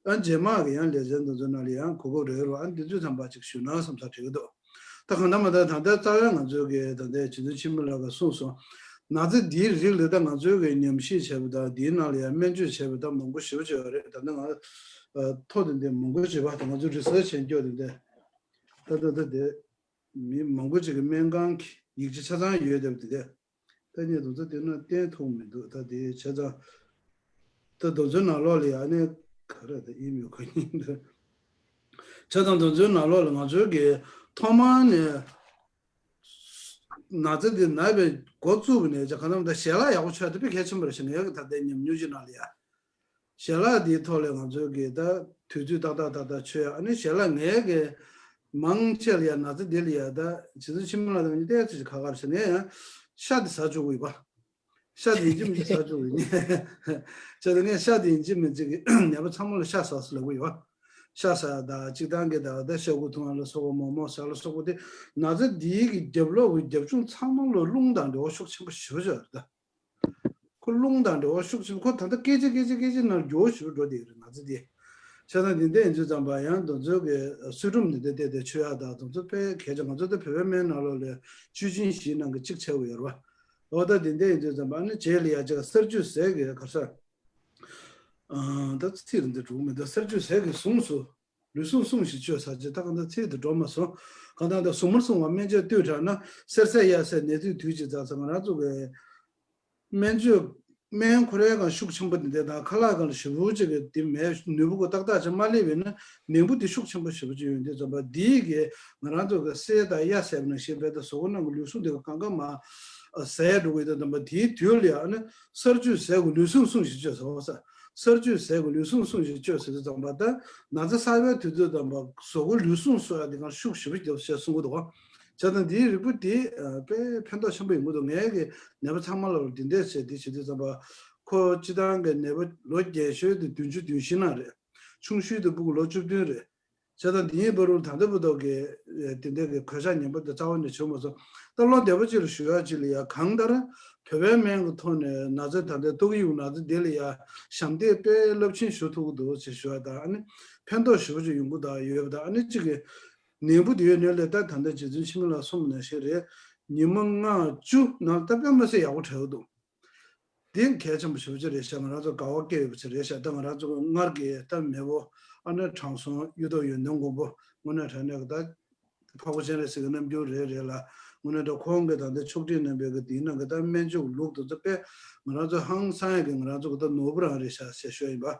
ཨ་རྗེས་མ་གི་ཡང་ལེ་ཚན་འདི་ཚོ་ནང་ལ་ཡང་གོ་སྐབས་རེ་རེ་ཨ་འདི་ཚོ་ཚང་མ་ཅིག་ཞུས་ན་བསམ་ས་དྲན་གྱི་འདུག། ད་གང་ལྟར་མ་ད་ད་ལྟ་རྩ་བའི་ང་ཚོའི་གི་ད་ལྟའི་རྗེ་བཙུན་འཆི་མེད་ལགས་ཀྱིས་གསུངས་སོང་། ན་ཚ་འདིའི་རིགས་ལ་ད་ང་ཚོའི་གི་ཉམས་ཞིབ་བྱས་པ་དང་འདིའི་ནང་ལ་ཡང་སྨན་བཅོས་བྱས་པ་ད་མང་པོ་ཞེ་པོ་ཅིག་ཡོད་རེད། ད་ལྟ་ང་ཐོག་དེ་འདི་མང་པོ་བྱས་པ་ད་ང་ཚོ་རི་སར་ཆི་བྱེད་མཁན་དེ་འདི་ད་ད་ད་དེ། མི་མང་པོ་ཅིག་གི་སྨན་ཁང་གི་ཡིག་ཆ་ཆ་ཚང་ཡོད་བསྡད་པ་དེ་འདྲ། ད་ངས་དེ་ཚོ་བལྟས་ན་བསྟན་ཐུབ་མི་འདུག། ད་དེ་བྱས་ཙང་། ད་དེ་ཚོའི་ནང་ལོགས་ལ་ཡང་ནས་ག་རེ་ད་ཨི་མེལ་ག་ཡིན་འདུག། བྱས་ཙང་དེ་ཚོའི་ནང་ལོགས་ལ་ང་ཚོའི་གི་ཐོག་མར་ནས་ན་ཚ་འདི་ན་བའི་འགོ་བཙུགས་པ་ནས་ཅིག་ག་ནམ་ད་ཞལ་ལག་ཡག་པོ་མཆོད་ཡ་དེ་དཔེ་གལ་ཆེན་པོ་རེད་ཤག། ངའི་གི་ད་ལྟའི་ཉམས་མྱོང་ཅིག་ནང་ལ་ཡ། ཞལ་ལག་འདིའི་ཐོག་ལས་ང་ཚོའི་གི་ད་དུས་ཚོད་ཏག་ཏག་ཏག་ཏག་མཆོད་ཡ། ཨ་ནི་ཞལ་ལག་ངའི་གི་མང་ཆེ་ལ་ཡ་ན་ཚ་འདི་ལ་ཡ་ད་རྗེ་བཙུན་འཆི་མེད་ལགས་དང་ངས་ཏོག་ཙམ་ཁ་ཁ་རེད་ཟེར། ངས་ཡང་ཤ་འདི་ཟ་བཅུག་གི་ཡོད་པ། ཤ་འདི་ཡིན་གཅིག་མིན་གཅིག་ཟ་བཅུག་གི་ཡིན། བྱས་ཙང་ངས་ཤ་འདི་ཡིན་གཅིག་མིན་གཅིག་གི་ནད་པ་ཚང་མ་ལ་ཤ་ཟ་ཟེར་ལབ་གི་ཡོད་པ། ཤ་ཟ་ད་སྤྱིར་བཏང་གི་ད་ད་ཤ་ཁུ་འཐུང་བ་ལ་སོགས་པ་མོག་མོག་ཟ་ལ་སོགས་པ་དེ་ན་ཚ་འདིའི་གི་རྒྱབ་ལོགས་ཀྱི་རྒྱབ་ལྗོངས་ཚང་མ་ལ་རླུང་དང་འབྲེལ་བ་ཤུགས་ཆེན་པོ་ཞེ་པོ་ཅིག་ཡོད་རེད་ད། ཁོ་རླུང་དང་འབྲེལ་བ་ཤུགས་ཆེན་པོ། ཁོ་ད་ལྟ་སྐད་ཅིག་སྐད་ཅིག་སྐད་ཅིག་ནང་འགྱུར་བ་ཞིག་འགྲོ་བསྡད་ཀྱི་རེད་ང་ཚོ་དེ། བྱས་ བྱས་ཙང་འདི་འདྲ་ཡིན་དུས་ཙམ་པ་ཡང་དེ་ཚོའི་གི་གསོལ་ཀྲུམ་འདི་འདྲ་བལྟས་ཏེ་མཆོད་ཡག་དང་དེ་ཚོ་དཔེ་གལ་ཆེ། ང་ཚོ་ད་བོད་པའི་སྨན་ནང་ལོགས་ལ་བཅུད་སྦྱིན་བཞིའི་ནང་གི་གཅིག་ཆགས་ཀྱི་ཡོད་རེད་བ། འོ་ད་འདི་འདྲ་ཡིན་དུས་ཙམ་པ་ཨ་ནི་རྗེས་ལ་ཡ་གཅིག་གསར་བཅོས་ཟས་ཀྱི་ག་ས། ཨ་ད་ཚིག་རེ་འདི་འགྲོ་གི་མེད། ད་གསར་བཅོས་ཟས་ཀྱི་ཟུངས་སུ། ལུས་ཟུངས་བསྲུང་ཞིང་སྤྱོད་ཟེར་ཅིག་ད་གང་ལྟར་ཚིག་དེ་འགྲོ་མ་སོང་། གང་ལྟར་ད་ཟུངས་མར་བསྲུང་བ་སྨན་དཔྱད་བསྟུད་དྲགས་ན། གསེར་ཟས་གཡའ་ཟས་ནད་དུག་དུས་ཀྱི་རྩ་ཚ། ང་རང་ཚོ་གི་སྨན་བཅོས་སྨན་ཁོ་རའི་སྒང་ཤུགས་ཆེན་པོ་འདི་འདྲ་དང་ཁ་ལག་སྒང་ལ་ཞེ་པོ་ཅིག་གི་དེ་མེད། ནུས་པ་གོ་ཏག་ཏག་ཅིག་མ་སླེབས་པས་ན་ནད་འབུ་དེ་ཤུགས་ཆེན་པོ་ཞེ་པོ་ཅིག་ཡོང་དུས་ཙམ་པ་འདིའི་གི་ང་རང་ཚོ་གི་གསེར་དང་གཡའ་ཟས་པ་ནང་བཞིན་བས་ད་གཟུགས་པོ་ནང་གི་ལུས་ཟུངས་དེ་གི་གང་ག་མ་ཟད་འགྲོ་གི་ཡོད་དུས་ཙམ་པ་དེའི་དུས་ལ་ཡང་ནི་གསར་བཅོས་ཟས་ཀྱི་ལུས་ཟུངས་བསྲུང་ཞིང་སྤྱོད་ཟེར་བ་ས། གསར་བཅོས་ཟས་ཀྱི་ལུས་ཟུངས་བསྲུང་ཞིང་སྤྱོད་ཟེར་དུས་ཙམ་པ་ད་ན་ཚ་གསར་པའི་དུས་ཚོད་ཙམ་པ་གཟུགས་པོ་ལུས་ཟུངས་གསོ་ཡག་དེ་གང་ཤུགས་ཞེ་པོ་རྒྱབ་ཟེར་གསུང་གི་འདུག་བ། བྱས་ཙང་འདིའི་རིགས་པོ་དེ་དཔེ་ཕན་ཐོགས་ཆེན་པོ་ཡོང་གི་འདུག་ངས་ཀྱི་ནད་པ་ཚང་མ་ལ་འདི་འདྲས་བྱས་འདི་བྱེད་དུས་ཙམ་པ་ཁོ་སྤྱི་བཏང་གི་ནད་པ་ལོ་རྒས་ཤོས་དེ་བདུན་ཅུ་དོན་བཞི་ནང་རེད། ཆུང་ཤོས་དེ་ཕྲུ་གུ་ལོ་བཅུ་བདུན་རེད། བྱས་ཙང་འདི་ཡིན་པ་རུ་ད་ལྟ་བུ་ཐོག་གི་དེ་འདྲ་གི་གོད་ཆག་ངན་པ་དེ་རྩ་བ་ནས་བྱུང་མ་སོང་། ད་བློ་བདེ་པོ་ཅིག་ལ་ཞུ་ཡག་ཅིག་ལ་ཡ་གང་ལྟར་བོད་པའི་སྨན་གྱི་ཐོག་ནས་ན་ཚ་ད་ལྟ་ཏོག་དབྱིབས་ན་ཚ་འདི་ལ་ཡ་ཞབས་འདེགས་དཔེ་རླབས་ཆེན་ཞུ་ཐུབ་ཀྱི་འདུག་ཅེས་ཞུ་ཡག་དང་ཨ་ནི་ཕན་ཐོགས་ཞེ་པོ་ཅིག་ཡོང་གི་ད་ཡོད་པ་དང་ཨ་ནི་གཅིག་གི་ནད་འབུ་དེ་ཡོད་ནས་ལས་ད་ད་ལྟ་རྗེ་བཙུན་འཆི་མེད་ལགས་གསུངས་པ་ནང་བཞིན་རེད། ཉི་མ་ལྔ་བཅུ་ནང་ད་དཔེ་མ་སྲིད་ཡག་པོ་བྲལ་གི་འདུག་འདི་གལ་ཆེན་པོ་ཞེ་པོ་ཅིག་རེད་ཤག་ང་རང་ཚོ་དགའ་བ་སྐྱེ་ཡོད་པ་ཅིག་རེད་ཤག་ད་ང་རང་ཚོ་སྔར་གྱི་ད་མེས་པོ་ཨ་ནེ་དྲང་སྲོང་གཡུ་ཐོག་ཡོན་ཏན་མགོན་པོ་དངོས་གནས་དྲང་གནས་ཀྱི་ད་འཕགས་པ་སྤྱན་རས་གཟིགས་ཀྱི་རྣམ་འགྱུར་རེད་རེད་ལ། དངོས་གནས་ད་ཁོང་གི་ད་ལྟ་ཆོག་ཁྲིགས་རྣམ་པའི་གི་འདིའི་ནང་གི་ད་སྨན་བཅོས་ལུགས་དེ་ཚོ་དཔེ་ང་རང་ཚོ་ཧང་སང་ཡག་གི་ང་རང་ཚོ་གི་ད་ནོར་བུ་རང་རེད་ཤག་ཞེས་ཞུ་ཡིན་པ།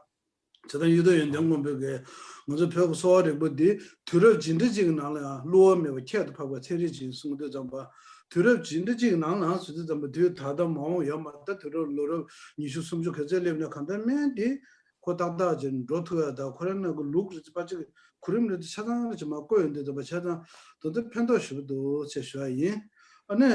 ད་ལྟ་གཡུ་ཐོག་ཡོན་ཏན་མགོན་པོ་གིས་ང་ཚོ་བོད་ཀྱི་གསོ་བ་རིག་པ་འདི་དུས་རབས་ཇི་འདྲ་ཅིག་གི་ནང་ལ་ཡང་བསླུ་བ་མེད་པ་ཁྱད་དུ་འཕགས་པའི་ཚན་རིག་ཅིག་གསུང་དུས་ཙམ་པ། དུས་རབས་ཇི་འདྲ་ཅིག་གི་ནང་ལ་ཟེར་དུས་ཙམ་པ་དུས་ད་ལྟ་མ་འོངས་ཡོད་མ་རེད། ད་དུས་རབས་ལོ་རབས་ཉི་ཤུ་སུམ་ཅུ་ག་ཚད་སླེབས་ནས་གང་ལྟར་སྨན་འདི་ཁོ་ཏག་ཏག་ཅིག་འགྲོ་ཐུབ་ཡ་དང་ཁོ་རང་ནང་གི་ལུགས་རེད་པ་ཅིག་གོ་རིམ་རེད་ཆ་ཚང་རེད་ཅིག་མ་བཀོད་ཡོང་དུས་ཙམ་པ་ཆ་ཚང་དོན་དུ་ཕན་ཐོགས་ཞེ་པོ་འདུག་ཅེས་ཞུ་ཡ་ཡིན། ཨ་ནི།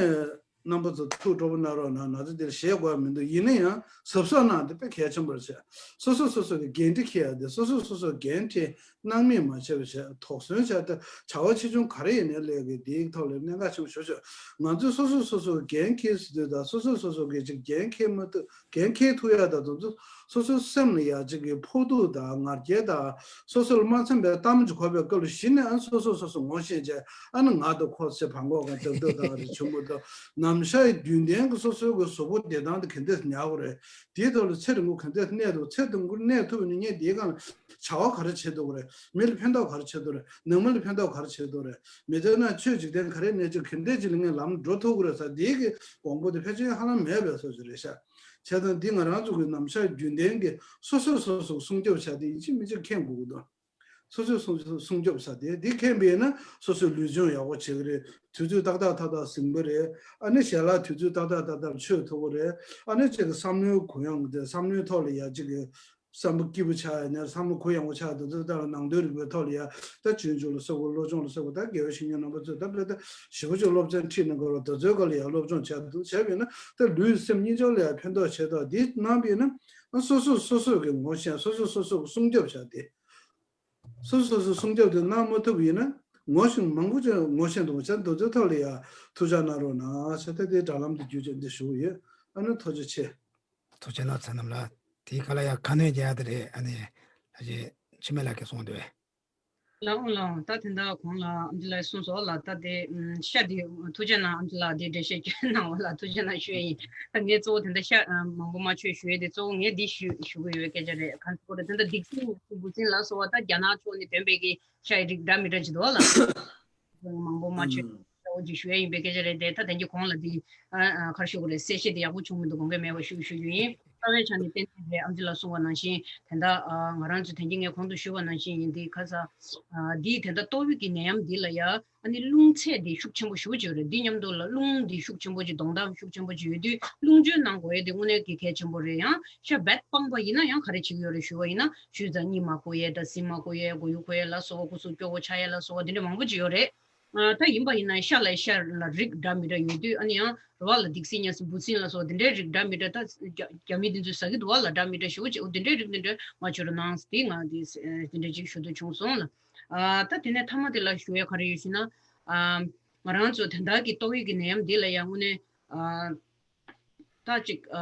རྣམ་པ་ཚོ་ཐུགས་སྤྲོ་པོ་གནང་རོགས་གནང་། ན་ཚ་འདིར་ཞེད་དགོས་མི་འདུག་ཡིན་ན་ཡང་གཟབ་གཟབ་གནང་དེ་དཔེ་གལ་ཆེན་པོ་རེད་བྱས། སོ་སོ་སོ་སོ་གི་འགན་འཁྲི་འཁྱེར་ཡ་དེ་སོ་སོ་སོ་སོ་འགན་འཁྲི་སྣང་མེད་མ་བྱས་པ་བྱས་དོགས་ཟོན་བྱས་ཏེ་བྱ་བ་ཆེ་ཆུང་ག་རེ་ཡིན་ནའི་ལས་ཀྱི་དེའི་ཐོག་ལ་གནད་འགག་ཆེན་པོ་ཞིག་ཤོད། ང་ཚོས་སོ་སོ་སོ་སོ་གི་འགན་འཁྱེར་ཟེར་དུས་དང་སོ་སོ་སོ་སོ་གི་ཅིག་འགན་འཁྱེར་མ་ཐུབ་འགན་འཁྱེར་ཐུབ་ཡ་དང་དེ་ཚོ་སོ་སོའི་སེམས་ལ་ཡ་ཅིག་གི་ཕོག་ཐུག་དང་ང་རྒྱལ་དང་། སོ་སོ་ལ་མ་འཚམ་པའི་གཏམ་ཅིག་གོ་བའི་སྐབས་ལ་གཞི་ནས་ཨ་ནི་སོ་སོ་སོ་སོ་ངོ་ཤེས་བྱས་ཨ་ནི་ང་དང་ཁོ་ཚེ་བང་གོག་གང་ལྡབ་ལྡབ་དང་རེ་བྱུང་མོ་དང་ནམ་ཞག་རྒྱུན་ལྡན་གྱི་སོ་སོའི་གི་གཟུགས་པོ་བདེ་ཐང་དེ་ག་འདྲས་ཉར་དགོས་རེད། དེའི་ཐོག་ལ་ཚེ་རིང་པོ་ག་འདྲས་གནས་ཐུབ་ཚེ་རིང་པོ་གནས་ཐུབ་ནས་ངས་དེའི་སྒང་ལ་བྱ་བ་ག་རེ་བྱེད་ཐུབ་ཀྱི་རེད། མི་ལ་ཕན་ཐོགས་ག་རེ་བྱེད་ཐུབ་རེད། ནང་མི་ལ་ཕན་ཐོགས་ག་རེ་བྱེད་ཐུབ་རེད། མི་ཚེ་ནང་ཆོས་འཇིག་རྟེན་ག་རེ་གནས་ཚུལ་ག་འདྲས་ཅིག་ལ་ངས་ལམ་འགྲོ་ཐུབ་ཀྱི་རེད་ཟེར་དེའི་གི་དགོངས་པ་དེ་ཕལ་ཆེར་ཧ་ལམ་མེད་པའི་བཟོ་ཞིག་རེད་ཤག་བྱས་ཙང་འདི་ང་རང་ཚོ་གི་ནམ་ཞག་རྒྱུན་ལྡན་གྱི་སོ་སོས་སོ་སོ་སྲུང་སྐྱོབ་བྱ་དེ་ཡིན་གཅིག་མིན་གཅིག་མཁྱེན་དགོས་ཀྱི་འདུག་སོ་སོས་སྲུང་སྲུང་སྐྱོབ་བྱ་དེ་འདི་མཁྱེན་པས་ན་སོ་སོའི་ལུས་སྦྱོང་ཡག་པོ་བྱེད་ཀྱི་རེད། དུས་ཚོད་ཏག་ཏག་ཏག་ཏག་ཟིན་པ་རེད། ཨ་ནི་ཞལ་ལག་དུས་ཚོད་ཏག་ཏག་ཏག་ཏག་མཆོད་ཐུབ་ཀྱི་རེད། ཨ་ནི་གཅིག་གི་བསམ་བློའི་གུ་ཡངས་དེ་བསམ་བློའི་ཐོག་ལ་ཡ་གཅིག་གི་བསམ་པ་སྐྱིད་པོ་ཆགས་ཡ་ནས་བསམ་བློ་གུ་ཡངས་པོ་ཆགས་དུས་ཚོད་ལྟར་ནང་དོན་རིག་པའི་ཐོག་ལ་ཡ་ད་སྤྱོད་འཇུག་ལ་སོགས་པ་སློབ་སྦྱོང་ལ་སོགས་པ་ད་དགེ་བའི་བཤེས་གཉེན་རྣམ་པ་ཚོས་ད་ལྟ་ཞེ་པོ་ཅིག་སློབ་ཚན་ཁྲིད་གནང་དགོས་རེད། དེ་ཚོའི་སྐོར་ལ་ཡང་སློབ་སྦྱོང་བྱས་འདུག་བྱས་པས་ན་ད་ལུས་སེམས་གཉིས་ཆར་ལ་ཡང་ཕན་ཐོགས་ཆེ་ཐག་འདི་གནང་བས་ན་སོ་སོ་སོ་སོ་གི་ངོ་ཤེས་སོ་སོ་སོ་སོ་གི་སྲུང་སྐྱོབ་བྱ་སྟེ། སོ་སོ་སོ་སོ་སྲུང་སྐྱོབ་དེ་གནང་མ་ཐུབ་པ་ཡིན་ན་ངོ་ཤེས་མང་པོ་ཅིག་ངོ་ཤེས་འདུག་བྱས་འདུག་ཚོའི་ཐོག་ལ་ཡང་ཐུགས་ཅག་གནང་རོགས་གནང་བྱས་ད་ལྟའི་དྲ་ལམ་དུ་བརྒྱུད་བྱས་འདི་ཞུ་གི་ཡོད། ཨ་ནི་ཐུགས་རྗེ་ཆེ། ཐུགས་རྗེ་གནང་ཚེ་རྣམ་ལགས། དེའི་སྐབས་ལ་ཡང་ཁ་སྣོན་རྒྱག་ཡ་དེ་རེད། ཨ་ནི་ལྷ་རྗེ་འཆི་མེད་ལགས་ཀྱིས་གསུངས་འདུག་ལགས་འོང་ལགས་འོང་། ད་དེ་འདྲ་གོང་ལ་ཨམ་ཆི་ལགས་གསུངས་སོང་ལ། ད་དེ་ཤ་དེ་ཐུགས་རྗེ་གནང་། ཨམ་ཆི་ལགས་དེ་འགྲེལ་བཤད་སྐྱོན་གནང་བ་ལ་ཐུགས་རྗེ་གནང་ཞུ་ཡ་ཡིན། ད་ངས་གཙོ་བོ་དེ་འདྲ་ཤ་མང་པོ་མ་མཆོད་ཞུ་ཡ་དེ་གཙོ་བོ་ངས་འདི་ཞུ་ཞུ་གི་ཡོད་སྐད་ཆ་རེད། གང་ཟེར་དགོས་རེད། དེ་འདྲ་སྡིག་སྲིན་འབུ་སྲིན་ལ་སོགས་པ་ད་རྒྱ་ནག་ཕྱོགས་ནས་ཐོན་པའི་གི་ཤ་ཡི་རིགས་འདྲ་མི་འདྲ་ཅིག་འདུག་ལ། མང་པོ་མ་མཆོད་ཨུམ། འདྲ་བོ་ཅིག་ཞུ་ཡ་ཡིན་པའི་སྐད་ཆ་རེད་དེ། ད་དེང་གི་གོང་ལ་འདི་ཨ་ཨ་ག་རེ་ཞུ་དགོས་རེད། གསལ་བཤད་དེ་ཡག་པོ་བྱུང་མི་འདུག་དགོངས་འགལ་མེད་པ་ཞུ་ཞུ་རྒྱུ་ཡིན། རྩ་བའི་ཆ་ནས་ཏན་ཏན་རེད། ཨམ་ཆི་ལགས་གསུངས་པ་ནང་བཞིན་དེ་འདྲ་ཨ་ང་རང་ཚོ་དེང་གི་ངས་གོང་དུ་ཞུས་པ་ནང་བཞིན་ཡིན། འདི་ཁ་ས་ཨ་འདི་དེ་འདྲ་ཏོག་དབྱིབས་ཀྱི་ནད་ཡམས་འདི་ལ་ཡ་ཨ་ནི་རླུང་ཚད་འདི་ཤུགས་ཆེན་པོ་ཞེ་པོ་ཅིག་ཡོད་རེད། འདི་མཉམ་དུ་ལ་རླུང་འདི་ཤུགས་ཆེན་པོ་ཅིག་གདོང་གཏམ་ཤུགས་ཆེན་པོ་ཅིག་ཡོད་དུས་རླུང་བཅོས་གནང་དགོས་ཡས་དེ་དངོས་གནས་ཀྱི་གལ་ཆེན་པོ་རེད། ཡང་ཤ་རྦད་སྤངས་པ་ཡིན་ན་ཡང་ག་རེ་བྱེད་ཀྱི་ཡོད་རེད་ཞུས་པ་ཡིན་ན། ཆུ་ཚ་གཉིད་མ་ཁུག་ཡས་དང་ཟིན་མ་ཁུག་ཡས་མགོ་ཡུ་ཁུག་ཡས་ལ་སོགས་པ་སྐུ་གཟུགས་སྐྱོ་བོ་ཆགས་ཡས་ལ་སོགས་པ་འདི་འདྲ་མང་པོ་ཅིག་ཡོད་རེད། ཨ་ད་ཡིན་པ་ཡིན་ན་ཤ་ལ་ཤ་ལ་རིགས་འདྲ་མི་འདྲ་ཡོད་དུས་ཨ་ནི་ཡང་རོ་བ་ལ་སྡིག་སྲིན་ཉ་སྲིན་འབུ་སྲིན་ལ་སོགས་འདི་འདྲའི་རིགས་འདྲ་མི་འདྲ་ད་རྒྱ་རྒྱ་མི་འདི་ཚོས་ཟ་གི་འདུག་བ་ལ། འདྲ་མི་འདྲ་ཞེ་པོ་ཅིག་འོ་འདི་འདྲའི་རིགས་འདི་འདྲ་མ་བྱོས་རོགས་གནང་ཟེར་ཏེ་ང་འདི་འདི་འདྲ་ཅིག་ཞུ་འདོད་བྱུང་སོང་ལ། ཨ་ད་དེ་ནས་མཐའ་མ་དེ་ལ་ཞུ་ཡ་ག་རེ་ཡོད་ཞུ་ན། ཨ་ང་རང་ཚོ་དེ་འདྲ་གི་ཏོག་དབྱིབས་ཀྱི་ནད་ཡམས་འདི་ལ་ཡང་དངོས་གནས་ཨ། ད་ཅིག་ཨ་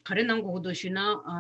ག་རེ་གནང་དགོས་ཀྱི་འདུག་ཞུས་ན། ཨ་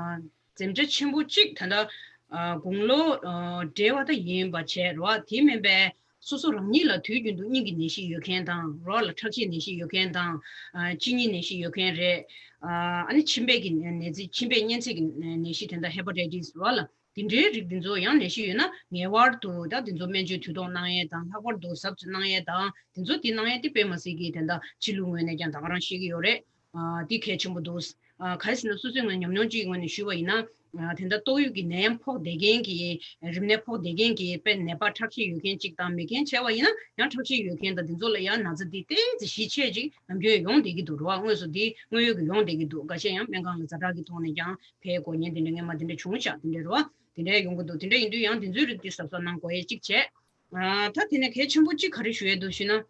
འཛེམ་བྱ་ཆེན་པོ་གཅིག་ད་ལྟ་ ཨ་དགུང་ལོ་ཨ་བགྲེས་པ་ད་ཡིན་པ་བྱས་རེད་བ། དེ་མིན་པའི་སོ་སོ་རང་ཉིད་ལ་དུས་རྒྱུན་དུ་སྙིང་གི་ནད་གཞི་ཡོད་མཁན་དང་རེད་བ་ལ། ཁྲག་ཤེད་ནད་གཞི་ཡོད་མཁན་དང་། ཨ་གཅིན་སྙི་ནད་གཞི་ཡོད་མཁན་རེད། ཨ་ཨ་ནི་མཆིན་པའི་གི་ནད་རྫས། མཆིན་པའི་གཉན་ཚད་ཀྱི་ནད་གཞི་དེ་འདྲ་ཧེ་པ་ཊའི་ཊི་སི་རེད་བ་ལ། དེ་འདྲའི་རིགས་འདི་ཚོ་ཡང་ནད་གཞི་ཡོད་ན་ངེས་པར་དུ་ད་འདི་ཚོ་སྨན་བཅོས་དུས་ཐོག་གནང་ཡས་དང་། ལྷག་པར་དུ་གཟབ་གནང་ཡས་དང་། འདི་ཚོ་དེ་གནང་ཡས་དེ་དཔེ་མ་སྲིད་ཀྱི་དེ་འདྲ་ཕྱི་ལུགས་ངོས་ནས་ཀྱང་ད་ག་རང་ཤེས་ཀྱི་ཡོད་རེད། ཨ་དེ་གལ་ཆེན་པོ་འདུག་ཨ་ག་རེ་ཟེར་ན་སོ་སོའི་ངོས་ཉམས་མྱོང་གཅིག་གི་ངོས་ནས་ཞུས་པ་ཡིན་ན། ཨ་དེ་འདྲ་ཏོག་དབྱིབས་ཀྱི་ནད་ཡམས་ཕོག་བསྡད་མཁན་གྱི། རིམས་ནད་ཕོག་བསྡད་མཁན་གྱི་དཔེ་ནད་པ་ཁྲག་ཤེད་ཡོད་མཁན་གཅིག་དང་མེད་མཁན་བྱས་པ་ཡིན་ན། ཡང་ཁྲག་ཤེད་ཡོད་མཁན་དང་དེ་ཚོ་ལ་ཡང་ན་ཚ་འདི་ཏོག་ཙམ་ཞི་ཆེད་ཅིག་ནམ་རྒྱུན་ཡོང་བསྡད་ཀྱི་འདུག་རེད་བ། དངོས་སུ་འདི་དངོས་ཡོད་ཀྱི་ཡོང་བསྡད་ཀྱི་འདུག་འགའ་ཤས་ཡང་སྨན་ཁང་ལ་ཛ་དྲག་གི་ཐོག་ནས་ཀྱང་ཕེབས་དགོས་ཉེན་དེ་འདྲ་སྔོན་མ་དེ་འདྲ་བྱུང་ཤག་དེ་འདྲ་རེད་བ། དེ་འདྲ་ཡོང་གི་འདུག་དེ་འདྲ་ཡིན་དུས་ཡང་དེ་ཚོའི་རིགས་དེ་གཟབ་གཟབ་གནང་དགོས་ཡས་གཅིག་བྱས། ཨ་ད་དེ་ནས་གལ་ཆེན་པོ་གཅིག་ག་རེ་ཞུ་ཡས་འདུག་ཞུས་ན།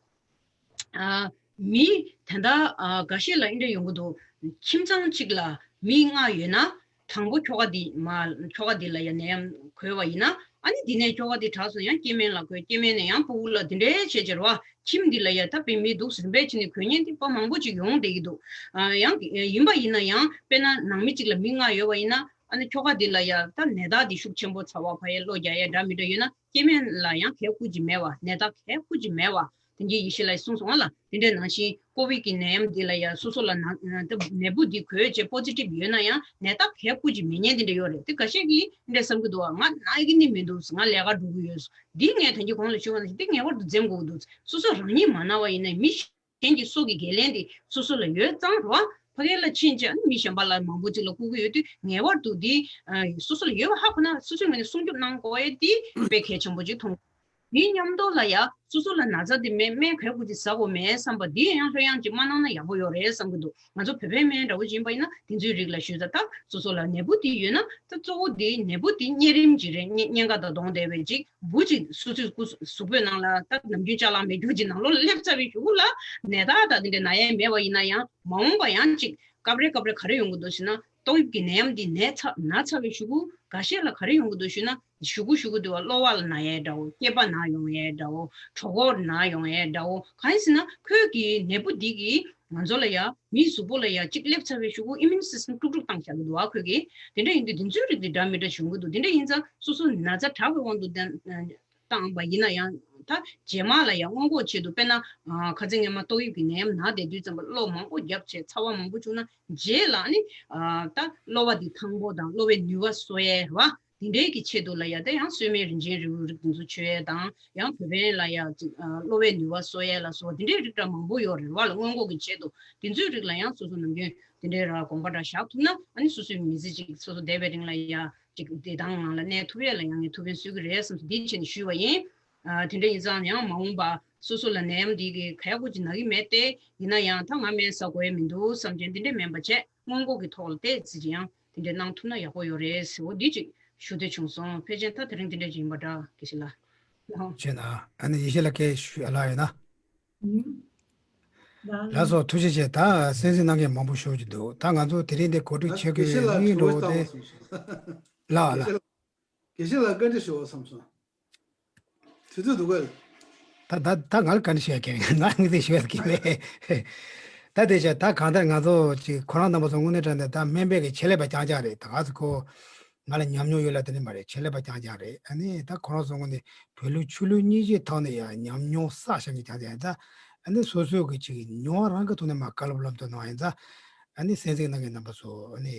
ཨ་མི་དེ་འདྲ་ཨ་འགའ་ཤས་ལ་འདི་འདྲ་ཡོང་གི་འདུག་ཁྱིམ་ཚང་གཅིག་ལ་མི་ལྔ་ཡོད་ན། དང་པོ་ཁྱོ་ག་འདི་མ། ཁྱོ་ག་འདི་ལ་ཡ་ནད་ཡམས་འགོས་པ་ཡིན་ན། ཨ་ནི་འདི་ནས་ཁྱོ་ག་འདི་དྲག་སོང་ཡང་སྐྱེ་དམན་ལ་འགོས། སྐྱེ་དམན་ནས་ཡང་ཕྲུ་གུ་ལ། འདི་འདྲའི་བྱས་བྱས་རེད་བ། ཁྱིམ་འདི་ལ་ཡ་ད་དཔེ་མི་འདུག་རིམ་པས་བྱས་ནས་འགོས་མཁན་འདི་དཔེ་མང་པོ་ཅིག་ཡོང་བསྡད་ཀྱི་འདུག་ཨ་ཡང་ཡིན་པ་ཡིན་ན་ཡང་དཔེར་ན་ནང་མི་གཅིག་ལ་མི་ལྔ་ཡོད་པ་ཡིན་ན། ཨ་ནི་ཁྱོ་ག་འདི་ལ་ཡ་ད་ནད་རྟགས་འདི་ཤུགས་ཆེན་པོ་ཚ་བ་འཕར་ཡས། གློ་རྒྱག་ཡས་འདྲ་མི་འདྲ་ཡོད་ན། སྐྱེ་དམན་ལ་ཡང་གལ་ཁུར་གྱི་མེད་པ། ནད་རྟགས་གལ་ཁུར་གྱི་མེད་པ། དེ་འདྲའི་ཡེ་ཤེས་ལགས་གསུངས་སོང་བ་ལ། དེ་འདྲའི་ནང་བཞིན་ཀོ་བིད་ཀྱི་ནད་ཡམས་འདི་ལ་ཡང་སོ་སོ་ལ་ན་ད་ནད་འབུ་འདི་འགོས་བྱས་པོ་ཛི་ཊིབ་ཡོད་ན་ཡང་ནད་རྟགས་གལ་ཁུར་གྱི་མེད་མཁན་དེ་འདྲ་ཡོད་རེད། དེ་འགའ་ཤས་ཀྱིས་འདི་འདྲ་བསམ་གྱི་འདུག་ང་ན་གི་ནི་མི་འདུག་ང་ལས་ཀ་འགྲོ་གི་ཡོད། འདི་ངས་ད་གིན་གོང་ལ་ཞུས་པ་ནང་བཞིན་འདི་ངེས་པར་དུ་འཛེམ་དགོས་ཀྱི་འདུག་སོ་སོ་རང་ཉིད་མ་ན་བ་ཡིན་ན། མི་གཞན་གྱི་སྲོག་གི་འགན་ལེན་དེ་སོ་སོ་ལ་ཡོད་ཙང་རེད་བ། ཕ་གི་ལ་ཕྱིན་བྱས་ནས་མི་གཞན་པ་ལ་མང་པོ་ཅིག་ལ་བཀུག་གི་ཡོད་དུས། ངེས་པར་དུ་འདི་ཨ་སོ་སོ་ལ་ཡོད་པ་ཧ་གོ་ན་སོ་སོའི་ངོས་ནས་སྲུང་སྐྱོབ་གནང་དགོས་ཡས་དེ་དཔེ་གལ་ཆེན་པོ་ཅིག་མཐོང་། དེ་མཉམ་དུ་ལ་ཡ་སོ་སོ་ལ་ན་ཚ་དེ་མེད། སྨན་ག་ཚོད་ཅིག་ཟ་དགོས་མེད་བསམ་པ་དེ་ཡང་ལྷོད་ཡངས་ཅིག་མ་གནང་ན་ཡག་པོ་ཡོད་རེད་བསམ་གྱི་འདུག་ང་ཚོ་བོད་པའི་སྨན་འདྲ་བོ་ཅིག་ཡིན་པ་ཡིན་ན་དེ་ཚོའི་རིགས་ལ་ཞུས་ཙང་། ད་སོ་སོ་ལ་ནད་འབུ་དེ་ཡོད་ན་ད་གཙོ་བོ་དེ་ནད་འབུ་དེ་གཉན་རིམས་ཅིག་རེད། གཉན་གཉན་ཁ་དང་བསྡོངས་བསྡད་པའི་ཅིག་འབུ་ཅིག་སོ་སོའི་སྐུ་གཟུགས་པོའི་ནང་ལ་ད་ནམ་རྒྱུན་ཅ་ལག་མེད་རྒྱུ་ཅིག་ནང་ལོགས་ལ་སླེབས་ཚར་བའི་གཞུག་གུ་ལ་ནད་རྟགས་དང་དེ་འདྲའི་ན་ཡས་མེད་པ་ཡིན་ན་ཡང་། མ་འོངས་པ་ཡང་ཅིག་སྐབས་རེ་སྐབས་རེ་ག་རེ་ཡོང་གི་འདུག་ཟེར་ན། ཏོག་དབྱིབས་ཀྱི་ནད་ཡམས་འདི་ནད་ཚ་ན་ཚར་བའི་གཞུག་གུ་འགའ་ཤས་ལ་ག་རེ་ཡོང་གི་འདུག་ཞུས་ན། གཞུག་གུ་གཞུག་གུ་དུ་བ་གློ་བ་ལ་ན་ཡས་འདྲ་བོ། སྐེད་པ་ན་ཡོང་ཡས་འདྲ་བོ། གྲོད་ཁོག་ན་ཡོང་ཡས་འདྲ་བོ། གང་ཡིན་ཟེར་ན་ཁོས་ཀྱི་ནད་འབུ་འདི་གིས་ང་ཚོ་ལ་ཡ་མིའི་གཟུགས་པོ་ལ་ཡ་གཅིག་སླེབས་ཚར་བའི་གཞུག་གུ་ཨི་མིའུན་སིས་ཊམ་དཀྲུག་དཀྲུག་བཏང་བཞག་གི་འདུག་བ། ཁོས་ཀྱི་དེ་འདྲ་ཡིན་དུས་དེ་ཚོའི་རིགས་དེ་འདྲ་མི་འདྲ་བྱུང་གི་འདུག་དེ་འདྲ་ཡིན་ཙང་སོ་སོ་ན་ཚ་དྲག་པའི་དབང་དུ་བཏང་བཏང་བ་ཡིན་ན་ཡང་། ད་རྗེས་མ་ལ་ཡང་སྔོན་འགོག་ཆེད་དུ་དཔེར་ན་ཨ་ཁ་སང་སྔོན་མ་ཏོག་དབྱིབས་ཀྱི་ནད་ཡམས་ན་བསྡད་དུས་ཙམ་པ་གློ་མང་པོ་བརྒྱབ་བྱས་ཚ་བ་མང་པོ་བྱུང་ན་རྗེས་ལ་ནི་ཨ་ད་གློ་བ་འདི་ཐང་པོ་དང་གློ་བའི་ནུས་པ་གསོ་ཡས་རེད་བ། དེ་འདྲའི་གི་ཆེད་དུ་ལ་ཡ་ད་ཡང་སོས་སྨན་རིན་ཆེན་རིལ་བུའི་རིགས་དེ་ཚོ་མཆོད་ཡས་དང་། ཡང་བོད་པའི་ལ་ཡ་ཅིག་ཨ་གློ་བའི་ནུས་པ་གསོ་ཡས་ལ་སོགས་དེ་འདྲའི་རིགས་འདྲ་མང་པོ་ཡོད་རེད་བ་ལ། སྔོན་འགོག་གི་ཆེད་དུ་དེ་ཚོའི་རིགས་ལ་ཡང་སོ་སོ་ནམ་རྒྱུན་དེ་འདྲའི་ར་དགོངས་པ་འདྲ་བཞག་ཐུབ་ན། ཨ་ནི་སོ་སོའི་མི་ཚེ་ཅིག་སོ་སོ་བསྡད་པའི་རིང་ལ་ཡ་ཅིག་བདེ་ཐང་ངང་ལ་གནས་ཐུབ་ཡས་ལ་ཡང་ངས་ཐུགས་ཕན་གསོས་ཀྱི་རེད་བསམ་སོ་འདི་བྱས་ནས་ཞུས་པ་ཡིན། ཨ་དེ་འདྲ་ཡིན་ཙང་ཡང་མ་འོངས་པ་སོ་སོ་ལ་ནད་ཡམས་འདི་གི་གལ་ཁུར་ཅིག་ན་གི་མེད་དེ། ཡིན་ན་ཡང་ད་ང་སྨན་ཟ་དགོས་ཡས་མི་འདུག་བསམ་མཁན་དེ་འདྲ་མིན་པ་བྱས། སྔོན་འགོག་གི་ཐོག་ལ་ཏོག་ཙམ་ཅིག་ཡང་དེ་འདྲ་གནང་ཐུབ་ན་ཡག་པོ་ཡོད་རེད་ཟེར་བ་འདི་ཅིག་ཞུ་འདོད་བྱུང་སོང་། ཕལ་ཆེར་ད་དེ་རིང་དེ་འདྲ་ཅིག་ཡིན་པ་འདྲ། དགེ་བཤེས་ལགས། བྱས་ན་ཨ་ནི་ཡེ་ཤེས་ལགས་སྐད་ཞུ་ཡ་ལ་ཡོད་ན། ལགས་སོ། ཐུགས་རྗེ་ཆེ། ད་གསན་གཟིགས་གནང་མཁན་མང་པོ་ཤོར་གྱི་འདུག་ད་ང་ཚོ་དེ་རིང་འདི་གོ་སྒྲིག་བྱེད་དགོས་པའི་དམིགས་ཡུལ་འདྲ་བོ་དེ། ལགས་ལགས། དགེ་བཤེས་ལགས་བཀའ་འདྲི་ཞུ་བ་བསམ་སོང་། དུས་ཚོད་འདུག་གས། ད་ད་ད་ང་ལ་བཀའ་འདྲི་ཞུ་ཡ་གལ། ང་ལ་དམིགས་བསལ་ཞུ་ཡ་གལ་མེད། ད་དེ་བྱས་ད་གང་ལྟར་ང་ཚོ་ཅིག་ཁོ་རང་རྣམ་པ་ཚོ་དངོས་གནས་དྲང་གནས་ད་སྨན་པའི་གི་ཆེད་ལས་པ་རྐྱང་རྐྱང་རེད། ད་ག་ཚོད་ཁོ་ང་ལ་ཉམས་མྱོང་ཡོད་ལ་དེ་འདྲ་མ་རེད། ཆེད་ལས་པ་རྐྱང་རྐྱང་རེད། ཨ་ནི་ད་ཁོ་རང་ཚོ་དངོས་གནས་བོད་ལུགས་ཆོས་ལུགས་གཉིས་ཀྱི་ཐོག་ནས་ཡང་ཉམས་མྱོང་བསགས་བཞག་མཁན་རྐྱང་རྐྱང་ཡིན་ཙང་། ཨ་ནི་སོ་སོའི་གི་ཅིག་མྱོང་བ་རང་གི་ཐོག་ནས་མར་བཀའ་སློབ་སློབ་སྟོན་གནང་བ་ཡིན་ཙང་། ཨ་ནི་གསན་གཟིགས་གནང་མཁན་རྣམ་པ་ཚོ་ཨ་ནི།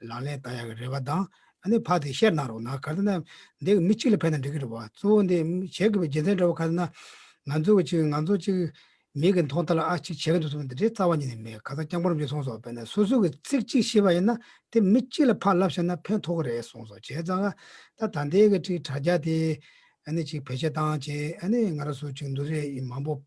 ལག་ལེན་བསྟར་ཡག་གི་རེ་བ་དང་། ཨ་ནི་ཕར་དེ་ཤེར་གནང་རོགས་གནང་། ག་རེ་ཟེར་ན་འདི་མི་གཅིག་ལ་ཕན་ན་འགྲིག་གི་རེད་བ། གཙོ་བོ་འདི་མི་བྱེད་དགོས་པའི་རྒྱུ་མཚན་འདྲ་བོ་ག་རེ་ཟེར་ན། ང་ཚོ་གི་ཅིག་ང་ཚོ་ཅིག་མི་གི་མཐོང་ཐལ་ཨ་ཅིག་བྱེད་ཀྱི་འདུག་ཟེར་བ་འདི་འདྲའི་རྩ་བ་ཉིད་ནས་མེད། ཁ་སང་སྐྱབས་མགོན་རིན་པོ་ཆེས་གསུངས་སོང་། དཔེར་ན་སོ་སོ་གི་ཚིག་གཅིག་ཤེས་པ་ཡིན་ན་དེ་མི་གཅིག་ལ་ཕར་ལབ་བཞག་ན་ཕན་ཐོགས་ཀྱི་རེད་གསུངས་སོང་། བྱས་ཙང་ད་ད་ལྟའི་གི་ཅིག་དྲ་རྒྱ་དེ་ཨ་ནི་ཅིག་བེད་སྤྱོད་བཏང་བྱས། ཨ་ནི་ང་རང་ཚོ་ཅིག་འདུ་རེ་མང་པོ།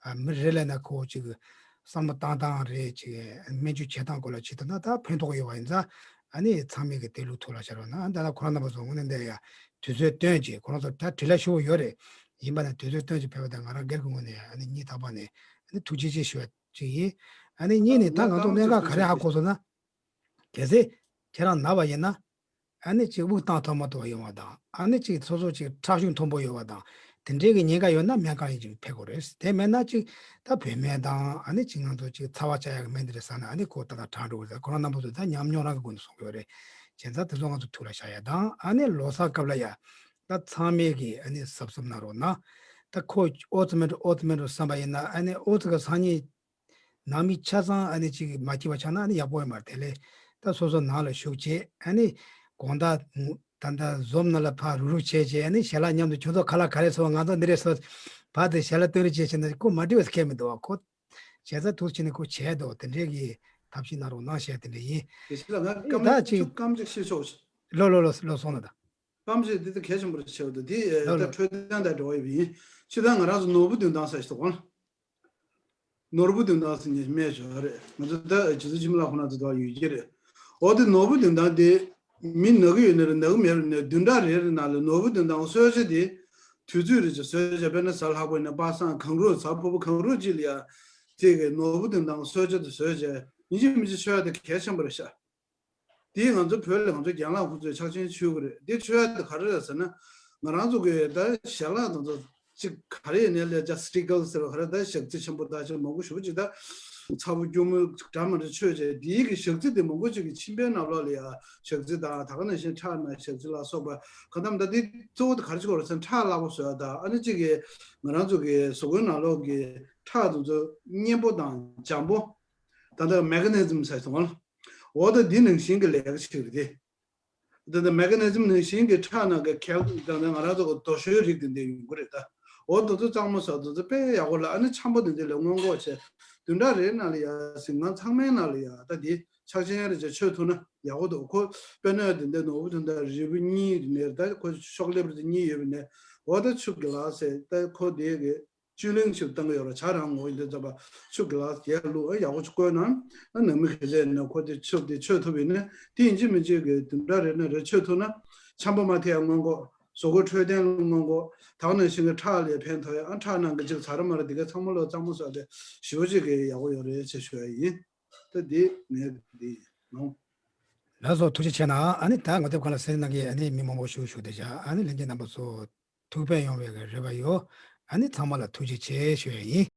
ཨ་མི་རེ་ལས་ན་ཁོ་ཅིག་བསམ་བློ་བཏང་སྟངས་རེད། ཅིག་སྨན་བཅོས་བྱེད་སྟངས་སྐོར་ལ་ཅིག་ད་ན་ད་ཕན་ཐོགས་ཡོད་པ་ཡིན་ཙང་། ཨ་ནི་ཚང་མས་གི་དེ་ལུགས་ཐུགས་ལ་ཤར་བ་ན། ཨ་ད་ལྟ་ཁོ་རང་རྣམ་པ་ཚོ་དངོས་གནས་འདི་ཡ་དུས་ཚོད་བཏོན་ཅིག་ཁོ་རང་ཚོ་ད་བྲེལ་བ་ཞེ་པོ་ཡོད་རེད། ཡིན་པ་ན་དུས་ཚོད་བཏོན་ཅིག་ཕེབས་པ་དང་ང་རང་སྒེར་གྱི་ངོས་ནས་ཨ་ནི་སྙིང་ཐག་པ་ནས་ཨ་ནི་ཐུགས་རྗེ་ཆེ་ཞུ་བ་ཅིག་ཡིན། ཨ་ནི་གཉིས་ནས་ད་ང་ཚོ་གནད་འགག་ག་རེ་ཧ་གོ་སོང་ན། གལ་སྲིད་ཁྱེད་རང་ན་བ་ཡིན་ན། ཨ་ནི་ཅིག་དབུགས་བཏང་ཐུབ་མ་ཐུབ་པ་ཡོང་བ་དང་། ཨ་ནི་ཅིག་སོ་སོ་ཅིག་ཁྲག་ཤུགས་མཐོན་པོ་ཡོད་པ་དང་། དེ་འདྲའི་གི་ཉེན་ཁ་ཡོད་ན་སྨན་ཁང་ཡིན་ཅིག་ཕེབས་དགོས་རེད། དེ་མེད་ན་ཅིག་ད་བོད་སྨན་དང་། ཨ་ནི་ཅིག་ང་ཚོ་ཅིག་ཚ་བ་བཅག་ཡག་གི་སྨན་དེ་རེད་ཟེར་ན། ཨ་ནི་ཁོ་ད་ད་དྲག་འགྲོ་གི་རེད། ཁོ་རང་རྣམ་པ་ཚོ་ད་ཉམས་མྱོང་རང་གི་སྒོ་ནས་གསུང་གི་ཡོད་རེད། བྱས་ཙང་དེ་ཚོ་ང་ཚོ་ཐུགས་ལ་བཞག་ཡ་དང་། ཨ་ནི་ལོ་གསར་སྐབས་ལ་ཡ་ད་ཚང་མས་ཀྱི་ཨ་ནི་གཟབ་གཟབ་གནང་རོགས་གནང་། ད་ཁོ་ཨོ་ཙི་མེད་འགྲོ་ཨོ་ཙི་མེད་འགྲོ་བསམ་པ་ཡིན་ན། ཨ་ནི་ཨོ་ཙི་གི་སང་ཉིན་ནང་མི་ཆ་ཚང་ཨ་ནི་གཅིག་མ་སྐྱིད་པ་ཆགས་ན་ཨ་ནི་ཡག་པོ་ཡོད་མ་རེད། དེ་ལས་ད་སོ་སོ་ནང་ལ་བཞུགས་བྱས། ཨ་ནི་དགོང་དག་ད་ལྟ་འཛོམས་ནང་ལ་ཕར་རུག་རུག་བྱས་བྱས། ཨ་ནི་ཞལ་ལག་མཉམ་དུ་ཁྱོད་ཚོ་ཁ་ལག་ག་རེ་ཟོས། ང་ཚོ་འདི་རེ་ཟོས། བར་དུ་ཞལ་ལག་སྟོན་རེ་བྱས་བྱས་ན་ཁོ་མ་འགྲིག་པ་ཁེལ་མི་འདུག་བ། ཁོ་བྱས་ཙང་ཐུགས་ཆེ་ནས་ཁོ་བྱས་འདུག་དེ་འདྲའི་གི་ཐབས་ཤེས་གནང་རོགས་གནང་བྱས་དེ་འདྲ་ཡིན། དེ་ཕྱི་ལ་ང་ཨེ་སྐམ་ད་ཅིག་ཆུ་སྐམ་ཅིག་ཤི་ཆོག་ལོ་ལོ་ལོ་ལོ་སོང་ལ་ད། སྐམ་ཅིག་འདི་ད་གལ་ཆེན་པོ་རེད་ཆེ་བ་དང་། འདི་ལོ་ད་ལོ་འཕྲོད་བསྟེན་དང་འབྲེལ་བ་ཡོད་པ་ཡིན། ཕྱི་ད་ང་རང་ཚོ་ནོར་བུ་འདོན་སྟངས་ཟེར་ཞིག་འདུག་ག་ནོར་བུ་འདོན་སྟངས་ཟེར་ནས་སྨྲས་བྱུང་བ་རེད། ང་ཚོ་ད་རྗེ་བཙུན་འཆི་མེད་ལགས་ཁོང་རྣམ་ཚོ་ད་ཡོད་ཀྱི་རེད། འོ་དེ་ནོར་བུ་འདོན་སྟངས་དེ་མི་ན་གི་ཡོད་ན་རེད། ན་གི་མེད་རེད་ན། བདུན་ཕྲག་རེ་རེ་ནང་ལ་ནོར་བུ་འདོན་སྟངས་གསོལ་ཇ་དེ་དུས་ཚོད་རེ་ཅིག་གསོལ་ཇ། དཔེར་ན་གཟའ་ལྷག་པ་ཡིན་ན་པ་སངས་གང་རུང་གཟའ་ཕུར་བུ་གང་རུང་ཅིག་ལ་ཡ་དེ་གི་ནོར་བུ་འདོན་སྟངས་གསོལ་ཇ་དེ་གསོལ་ཇ་ཡིན་གཅིག་མིན་གཅིག་མཆོད་ཡ་དེ་གལ་ཆེན་པོ་རེད་ཤག་དེས་ང་ཚོ་བོད་ལ་ང་ཚོ་རྒན་ལགས་ཁོང་ཚོས་ཕྱག་ཆེན་མཆོད་ཀྱི་རེད། འདི་མཆོད་ཡ་དེ་ག་རེ་རེད་ཟེར་ན། ང་རང་ཚོ་གི་ད་ཞལ་ལག་དང་ཚོ་ཅིག་ག་རེ་ཡིན་ནའི་ལས་ཇ་སི་ཊི་ཀལ་ཟེར་བ་ག་རེ། ད་ཞག་རྩི་ཆེན་པོ་ད་ཅིག་མང་པོ་ཞེ་པོ་ཅིག་ད་ཚ་བོ་སྐྱུར་མོ་འདྲ་མི་འདྲ་མཆོད་བྱས། འདིའི་གི་ཞག་རྩི་དེ་མང་པོ་ཅིག་གི་མཆིན་པའི་ནང་ལོགས་ལ་ཡ་ཞག་རྩི་དང་། ད་ག་ནང་བཞིན་ཁྲག་ནང་ཞག་རྩི་ལ་སོགས་པ་གང་ལྟར་ད་འདི་གཙོ་བོ་དེ་ག་རེ་བྱེད་དགོས་རེད་ཟེར་ན། ཁྲག་བརླག་པོ་བཟོ་ཡ་དང་། ཨ་ནི་ཅིག་གི་ང་རང་ཚོ་གི་གཟུགས་པོའི་ནང་ལོགས་ཀྱི་ཁྲག་དེ་ཚོ་མཉེན་པོ་དང་འཇམ་པོ། ད་ལྟ་མེ་ཁ་ནི་ཛིམ་ཟེར་སོང་ང་། འོ་ད་འདི་ནང་བཞིན་གྱི་ལས་ཀ་བྱེད་ཀྱི་རེད། ད་ལྟ་མེ་ཁ་ནི་ཛིམ་ནང་བཞིན་གྱི་ཁྲག་ནང་གི་གལ་ད་ལྟ་ང་རང་ཚོ་གི་རྡོ་ཞོའི་རིགས་དེ་འདྲ་ཡོང་གི་རེད་ད། འོ་དེ་ཚོ་གཙང་མ་བཟོ། དེ་ཚོ་དཔེ་ཡག་པོ་ལ། ཨ་ནི་ཆམ་པ་དེ་འདྲ་ལ་སྔོན་འགོག་བྱས། བདུན་ཕྲག་རེའི་ནང་ལ་ཡ་ཟིང་ང་ཚང་མའི་ནང་ལ་ཡ་ད་འདི་ཕྱག་ཆེན་རེ་བྱས་མཆོད་ཐུབ་ན་ཡག་པོ་འདུག་ཁོ་དཔེར་ན་དེ་འདྲ་ནོར་བུ་དེ་འདྲ་རིལ་བུ་གཉིས་ནས་ད་ཁོ་ཤོག་ལེབ་རེ་གཉིས་ཡོད་པ་ནས། འོ་ད་ཆུ་གི་ལ་ཟེར། ད་ཁོ་དེ་གི་བཅུད་ལེན་ཞིག་བཏང་གི་ཡོད་རེད། ཇ་རང་ངོ་ཡིན་དུས་ཙམ་པ་ཆུ་གི་ལ་རྒྱས་བླུགས། ཨ་ཡག་པོ་ཅིག་བསྐོལ་ན། ཨ་ནང་མི་ག་ཚད་ན་ཁོ་དེ་ཆུ་དེ་མཆོད་ཐུབ་ཡིན་ན། དེ་ཡིན་གཅིག་མིན་གཅིག་གི་བདུན་ཕྲག་རེ་ནས་རེ་མཆོད་ཐུབ་ན། ཆམ་པ་མ་ཐེབས་ཡ་སྔོན་འགོག། གཟུགས་པོ་འཕྲོད་བསྟེན་ལ་སྔོན་འགོག། ད་ག་ནང་བཞིན་གྱི་ཁྲག་ལ་ཕན་ཐོགས་ཡ། ཨ་ཁྲག་ནང་གི་ཅིག་ཟ་ར་མ་ར་དེ་ག་ཚང་མ་ལོ་གཙང་མ་བཟོ་དེ་ཞེ་པོ་ཅིག་གི་ཡག་པོ་ཡོད་རེད་ཅེས་ཞུ་ཡ་ཡིན། ད་འདི་ངས་འདི་ཡིན་ནོ། ལགས་སོ། ཐུགས་རྗེ་ཆེ་གནང་། ཨ་ནི་ད་ངོ་དེབ་ཁང་ལ་གསན་གནང་མཁན་ཨ་ནི་མི་མང་པོ་ཞིག་བཞུགས་བསྡད་བཞག་ཨ་ནི་ལྷན་རྒྱས་རྣམ་པ་ཚོ་ཐུགས་ཕན་ཡོང་བའི་རེ་བ་ཡོད། ཨ་ནི་ཚང་མ་ལ་ཐུགས་རྗེ་ཆེ་ཞུ་ཡ་ཡིན།